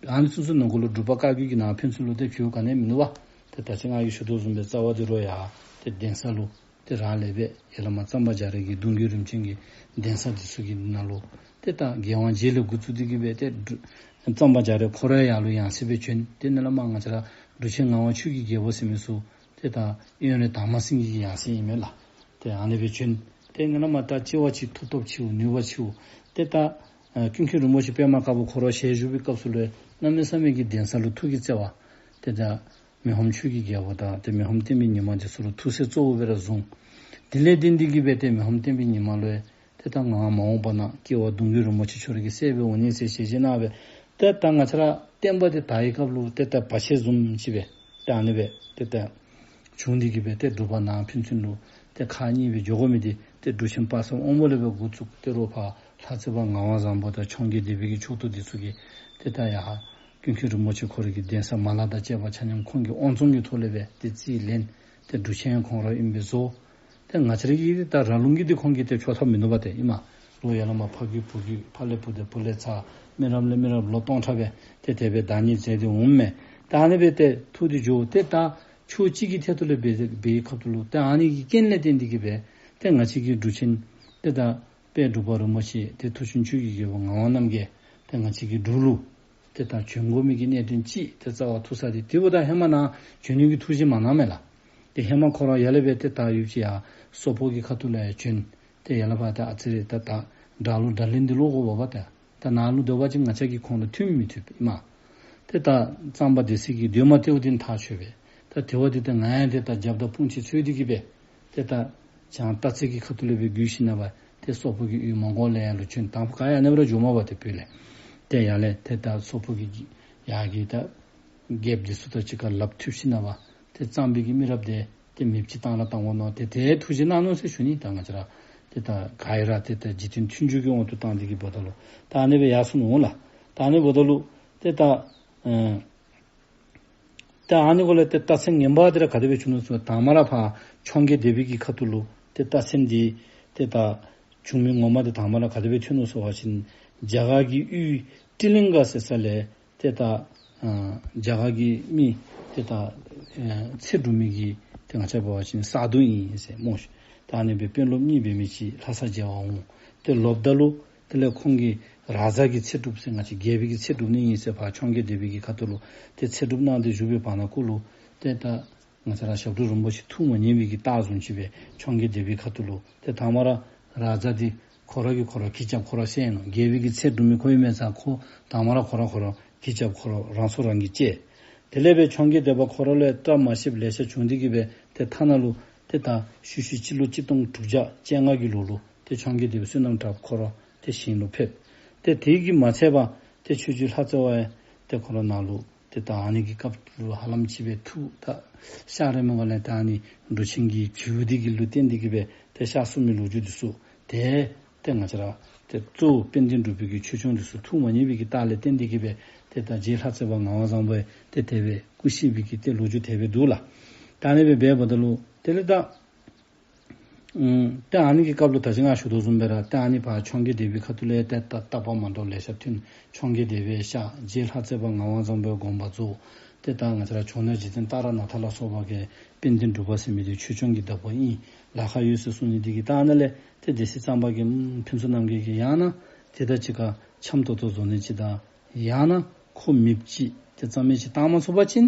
ཨ་ནི་ཚུན་ཚོད་ནང་འཁོད་ལུ་འབྲུག་པ་བཀའ་བརྒྱུད་ཀྱི་ནང་ཕན་ཚུན་ལུ་ཏེ་བྱུས་ག་ནི་ཡང་མིན་འདུག་པ། ཏེ་ད་ཅི་ང་གིས་ཞུ་དོ་བཟུམ་སྦེ་རྩ་བ་འདི་རུང་ཡར་ཏེ་གདན་ས་ལུ་ཏེ་རང་ལས་སྦེ་ཡར་ལས་མར་གཙང་པ་རྒྱ་རས་ཀྱི་གདུང་བརྒྱུད་རིམ་བྱོན་གྱི་གདན་ས་འདི་ཚུ་གི་ནང་ལུ་ཏེ་ད་རྒྱལ་དབང་རྗེ་ལས་འགོ་བཙུགས་ཏེ་གི་སྦེ་ཏེ་འབྲུག་གཙང་པ་རྒྱ་རས་ཁོ་ར་ཡར་ལུ་ཡང་སྲིད་སྦེ་བྱོན། ཏེ་ནཱ་ལས་མར་ང་བཅས་ར་འབྲུག་ཆེན་ངག་དབང་ཆོས་ཀྱི་རྒྱལ་པོ་ཟེར་མི་ཚུ་ཏེ་ད་དབོན་རས་དར་མ་སེང་གེ་གི་ཡང་སྲིད་ཨིན་མས་ལགས། ཏེ་ཨ་ནི་སྦེ་བྱོན། ཏེ་ནཱ་ལས་མར་ད་སྐྱེ་བ་ཅིག་མཐུ་སྟོབས་ཆེཝ་ནུས་པ་ཆེཝ། ཏེ་ད་ཨ་ཀུན་མཁྱེན་རིན་པོ་ཆེ་པདྨ་དཀར་པོ་ཁོ་ར་ཞལ་བཞུགས་པའི་སྐབས་སུ་ལུ་གནམ་མེད་ས་མེད་ཀྱི་གདན་ས་ལུ་ཐུགས་ཀྱི་བརྩེ་བ། ཏེ་ད་མི་ཕམ་ཆོས་ཀྱི་རྒྱལ་པོ་དང་ཏེ་མི་ཕམ་བསྟན་པའི་ཉི་མ་འདི་ཚུ་ལུ་ཐུགས་སྲས་གཙོ་བོ་སྦེ་ར་བཟུང་། དེ་ལས་བརྟེན་ཏེ་གི་སྦེ་ཏེ་མི་ཕམ་བསྟན་པའི་ཉི་མ་ལུ་ཏེ་ད་ང་མ་འོངས་པ་ན་སྐྱེ་བ་གདུང་བརྒྱུད་རིན་པོ་ཆེ་ཁྱོད་ར་གི་སྲས་སྦེ་འོང་ནི་ཟེར་ཞལ་བཞེས་གནང་སྦེ། ཏེ་ད་ང་བཅས་ར་བསྟན་པ་འདི་དར་བའི་སྐབས་ལུ་ཏེ་ད་བར་ཆད་བཟུམ་ཅིག་སྦེ་ཏེ་ཨ་ནི་སྦེ་ཏེ་ད་བྱུང་སྟེ་གི་སྦེ་ཏེ་འབྲུག་པ་ནང་ཕན་ཚུན་ལུ་ཏེ་ཁག་གཉིས་སྦེ་འགྱོ་དགོ་མི་འདི་ཏེ་འབྲུག་ཆེན་དཔག་བསམ་དབང་པོ་ལས་སྦེ་འགོ་བཙུགས། ཏེ་རོགས་ཕར་ལྷ་རྩེ་པ་ངག་དབང་བཟང་པོ་དང་འཕྱོངས་རྒྱས་སྡེ་པའི་གི་ཕྱོགས་གཏོགས་འདི་ཚུ་གིས་ཏེ་ད་ཡར་ཀུན་མཁྱེན་རིན་པོ་ཆེ་ཁོ་ར་གི་གདན་ས་མ་ལག་དང་བཅས་པ་ཆ་མཉམ་ཁོང་གི་དབང་བཙོང་གི་ཐོག་ལས་སྦེ་ཏེ་རྩིས་ལེན། ཏེ་འབྲུག་ཆེན་ཁོང་ར་ཨིན་པས་བཟོ། ཏེ་ང་བཅས་ར་གི་ད་ར་ལུང་གི་འདི་ཁོང་གིས་ཏེ་ཕྱོགས་མཐའ་མི་ནུབ་པ་ཏེ་ཨིན་མས། ལོག་ཡར་ལས་མར་ཕ་རྒྱུད་བུ་རྒྱུད་ཕ་ལས་བུ་ཏེ་བུ་ལས་ཚ་མི་རབས་ལས་མི་རབས་ལོ་སྟོང་ཕྲག་སྦེ་ཏེ་དེ་སྦེ་བདག་ཉིད་མཛད་དེ་འོངམ་མས། ད་ཨ་ནི་སྦེ་ཏེ་ཐུགས་འདི་འགྱོ། ཏེ་ད་ཕྱོགས་གཅིག་གི་ཐད་དུ་ལས་འབད་འབད་བའི་སྐབས་སུ་ལུ་ཏེ་ཨ་ནི་གི་རྐྱེན་ལས་བརྟེན་ཏེ་གི་སྦེ་ཏེ་ང་བཅས་ཀྱི་འབྲུག་ཆེན་ཏེ་ད་དཔལ་འབྲུག་པ་རིན་པོ་ཆེ་ཏེ་མཐུ་ཆེན་ཆོས་ཀྱི་རྒྱལ་པོ་ངག་དབང་རྣམ་རྒྱལ་ཏེ་ང་བཅས་ཀྱི་འབྲུག་ལུ་ཏེ་ད་བྱོན་དགོ་མི་གི་གནད་དོན་ཅིག་ཏེ་རྩ་བ་ཐུག་ས་འདི་དེ་འབདཝ་ད་ཧེ་མ་ནཱ་བྱོན་ནི་གི་ཐུགས་བཞེད་མ་གནང་མས་ལགས། ཏེ་ཧེ་མ་ཁོ་ར་ཡར་ལས་སྦེ་ཏེ་ད་ཡུལ་གྱི་ཡར་སོག་པོ་གི་ཁ་ཐུག་ལས་ཡར་བྱོན། ཏེ་ཡར་ལས་ཕར་ད་ཨ་ཙི་རེ་ད་ད་དགྲ་ལུ་དགྲ་ལན་འདི་ལོག་དགོ་པས་པ། ཏེ་ད་ནཱ་ལུ་སྡོད་པ་ཅིན་ང་བཅས་ཀྱིས་ཁོང་ལུ་མཐུན་མི་ཐུབ་ཨིན་མས། ཏེ་ད་གཙང་པ་སྡེ་སྲིད་ཀྱིས་སྡོད་མ་སྟེརཝ་འདི་ཐག་ཆོད་པས། ད་དེ་བ་འདི་ད་ང་ཡང་ཏེ་ད་རྒྱབ་དང་དཔུང་ཅིག་འཚོལ་ཏེ་གི་སྦེ་ཏེ་ད་བྱང་སྟག་རྩེ་གི་ཁ་ཐུག་ལས་སྦེ་བརྒྱུད་ཞིནམ་ལས་ཏེ་སོག་པོ་གི་ཡུལ་མོང་གོ་ལི་ཡ་ལུ་བྱོན། དང་ཕུ་ག་ཡང་ཨ་ནེ་སྦེ་ར་འགྱོཝ་མས་པ་ཏེ་བོད་ལས། ཏེ་ཡར་ལས་ཏེ་ད་སོག་པོ་གི་ཡར་གྱི་ད་རྒྱལཔོ་འདི་ཚུ་དང་གཅིག་ཁར་ལགཔ་མཐུད་ཞིནམ་ལས་ཏེ་གཙང་པའི་གི་མི་རབས་འདི་ཏེ་མེདཔ་ཅིག་བཏང་ར་བཏང་དགོ་མནོ། ཏེ་དེ་ཐུགས་བཞེད་གནང་ནུག་ཟེར་ཞུ་ནི། ད་ང་བཅས་ར་ཏེ་ད་ག་ཡང་ར་ཏེ་ད་འཇིག་རྟེན་མཐུན་འཇུག་གི་དབང་དུ་བཏང་སྟེ་གི་འབདཝ་ད་ལུ་ད་ཨ་ནེ་སྦེ་ཡར་སོང་ནུག་ལགས། ད་ཨ་ནེ་འབདཝ་ད་ལུ་ཏེ་ད་ཨེ་ད་ཨ་ནི་གུ་ལས་ཏེ་རྟགས་མཚན་ངན་པ་འདི་ར་ག་དེ་སྦེ་བྱུང་ནུག་ཟེར་བ་ཅིན་དང་མ་ར་ཕར་འཕྱོངས་རྒྱས་སྡེ་པའི་གི་ཁ་ཐུག་ལུ་ཏེ་རྟགས་མཚན་འདི་ཏེ་ད་བྱུང་མི་ངོ་མ་འདི་དང་མ་ར་ག་དེ་སྦེ་ཐོན་ནུག་ཟེར་བ་ཅིན་རྒྱ་གར་གྱི་ཡུལ་ཏྲི་ལིང་ག་ཟེར་ས་ལས་ཏེ་ད་ཨ་རྒྱ་གར་གྱི་མི་ཏེ་ད་ཨ་ཚེ་སྒྲུབ་མི་གི་ཏེ་ང་བཅས་འབད་བ་ཅིན་ས་རྡོ་ཨིན་ཟེར་སྨོ་ཤིག། ད་ཨ་ནི་སྦེ་དཔོན་སློབ་གཉིས་འབད་མི་ཅིག་ལྷ་ས་མཇལ་བར་འོང་། ཏེ་ལོགཔ་ད་ལུ་དེ་ལས་ཁོང་གིས་རཱ་ཛ་གི་ཚེ་སྒྲུབ་ཟེར་ང་བཅས་རྒྱལ་པོའི་གི་ཚེ་སྒྲུབ་ནི་ཨིན་ཟེར་ཕར་འཕྱོངས་རྒྱས་སྡེ་པའི་གི་ཁ་ཐུག་ལུ་ཏེ་ཚེ་སྒྲུབ་གནང་སྟེ་བཞུགས་པའི་བར་ན་གུ་ལུ་ཏེ་ད་ང་བཅས་ར་ཞབས་དྲུང་རིན་པོ་ཆེ་ཐུགས་མ་མཉེས་པའི་གི་རྟགས་བཟུམ་ཅིག་སྦེ་འཕྱོངས་རྒྱས་སྡེ་པའི་ཁ་ཐུག་ལུ་ཏེ་དང་མ་ར་རཱ་ཛ་འདི་ཁོ་ར་གིས་ཁོ་ར་གུས་རྐྱབ་ཁོ་ར་བསད་ནུག། རྒྱལ་པོའི་གི་ཚེ་སྒྲུབ་མི་ཁོ་ཨིན་མས་ཟེར་ཁོ་དང་མ་ར་ཁོ་ར་ཁོ་ར་གུས་རྐྱབ་ཁོ་ར་རང་སྲོག་རང་གིས་བཅད། དེ་ལས་སྦེ་འཕྱོངས་རྒྱས་སྡེ་པ་ཁོ་ར་ལུ་ཡང་བཀྲ་མ་ཤིསཔ་ལེ་ཤ་བྱུང་སྟེ་གི་སྦེ་ཏེ་ཐ་ན་ལུ་ཏེ་ད་ཤུལ་ཤུལ་སྤྱི་ལོ་གཅིག་སྟོང་དྲུག་བརྒྱ་བཅོ་ལྔ་གི་ལོ་ལུ་ཏེ་འཕྱོངས་རྒྱས་སྡེ་པ་བསོད་ནམས་གྲགས་པ་ཁོ་ར་ཏེ་ཞིང་ལུ་ཕེབས། ཏེ་དེ་གིས་མ་ཚད་པར་ཏེ་ཆོས་རྗེ་ལྷ་རྩེ་བ་ཡང་ཏེ་ཁོ་ར་ནཱ་ལུ་ཏེ་ད་ཨ་ནི་གི་སྐབས་ལུ་ཧ་ལམ་ཅིག་སྦེ་ཐུགས་ད་གཤགས་རན་མས་པ་ལས། ད་ཨ་ནི་འབྲུག་ཆེན་གྱི་བྱུས་འདི་གི་ལུ་བརྟེན་ཏེ་གི་སྦེ་ཏེ་གཤགས་སོང་མི་ལོ་རྒྱུས་འདི་ཚུ་ཏེ་ཏེ་ང་བཅས་ར་ཏེ་གཙོ་བོ་དཔལ་ལྡན་འབྲུག་པའི་གི་ཆོས་སྐྱོང་འདི་ཚུ་ཐུགས་མ་མཉེས་པའི་གི་རྟགས་ལས་བརྟེན་ཏེ་གི་སྦེ་ཏེ་ད་རྗེ་ལྷ་རྩེ་བ་ངག་དབང་བཟང་པོ་ཡང་ཏེ་དེ་སྦེ་སྐུ་གཤེགས་པའི་གི་ཏེ་ལོ་རྒྱུས་དེ་སྦེ་འདུག་ལགས། ད་ཨ་ནི་སྦེ་འབདཝ་ད་ལུ་དེ་ལས་ད་ཨུམ་ཏེ་ཨ་ནི་གི་སྐབས་ལུ་ད་ཅི་ང་ཞུ་དོ་བཟུམ་སྦེ་ར་ཏེ་ཨ་ནི་ཕར་འཕྱོངས་རྒྱས་སྡེ་པའི་ཁ་ཐུག་ལས་ཏེ་ད་བརྟག་པ་མ་འདྲཝ་ལེ་ཤ་ཐོན། འཕྱོངས་རྒྱས་སྡེ་པས་བཤད། རྗེ་ལྷ་རྩེ་པ་ངག་དབང་བཟང་པོས་དགོངས་པ་རྫོགས། ཏེ་ད་ང་བཅས་ར་ཇོ་ནང་རྗེ་བཙུན་ཏཱ་ར་ནཱ་ཐ་ལ་སོགས་པ་གིས་དཔལ་ལྡན་འབྲུག་པ་ཟེར་མི་འདི་ཆོས་སྐྱོང་གི་བདག་པོ་ཨིན། ལཱ་ཁག་ཡོད་ཟེར་གསུངས་ནི་འདི་གིས་ད་ཨ་ནཱ་ལས་ཏེ་སྡེ་སྲིད་གཙང་པ་གིས་ཨུམ་ཕུན་ཚོགས་རྣམ་རྒྱལ་གྱིས་ཡང་ན་ཏེ་ད་ཅི་ཁར་འཆམ་ཏོག་ཏོ་བཟོ་ནི་ཅིག་དང་ཡང་ན་ཁོ་མེདཔ་ཅིག་ཏེ་རྩ་མེད་ཅིག་བཏང་མ་ཚུགས་པ་ཅིན་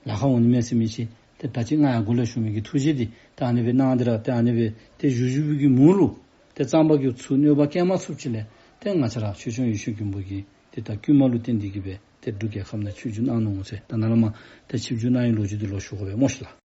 ལཱ་ཁག་འོང་ནི་མས་ཟེར་མི་ཅིག་ཏེ་ད་ཅི་ང་ཡར་འགོ་ལས་ཞུ་མི་གི་ཐུགས་བཞེད་འདི་ད་ཨ་ནི་སྦེ་གནང་སྟེ་ར་ཏེ་ཨ་ནི་སྦེ་ཏེ་བཞུགས་བཞུགས་པའི་གི་མུ་ལུ་ཏེ་གཙང་པ་གིས་ཚུར་གནོད་པ་བཀལ་མ་ཚུགསཔ་ཅིག་ལས་ཏེ་ང་བཅས་ར་ཆོས་སྐྱོང་ཡེ་ཤེས་མགོན་པོ་གིས་ཏེ་ད་བསྐུལ་མ་ལུ་བརྟེན་ཏེ་གིས་སྦེ་ཏེ་འབྲུག་རྒྱལ་ཁབ་ནང་ཆིབས་བསྒྱུར་གནང་ནུག་ཟེར། ད་ནཱ་ལས་མར་ཏེ་ཆིབས་བསྒྱུར་གནང་བའི་ལོ་རྒྱུས་འདི་ལོག་ཞུ་དགོ་པས་སྨོ་ཤིག་ལགས།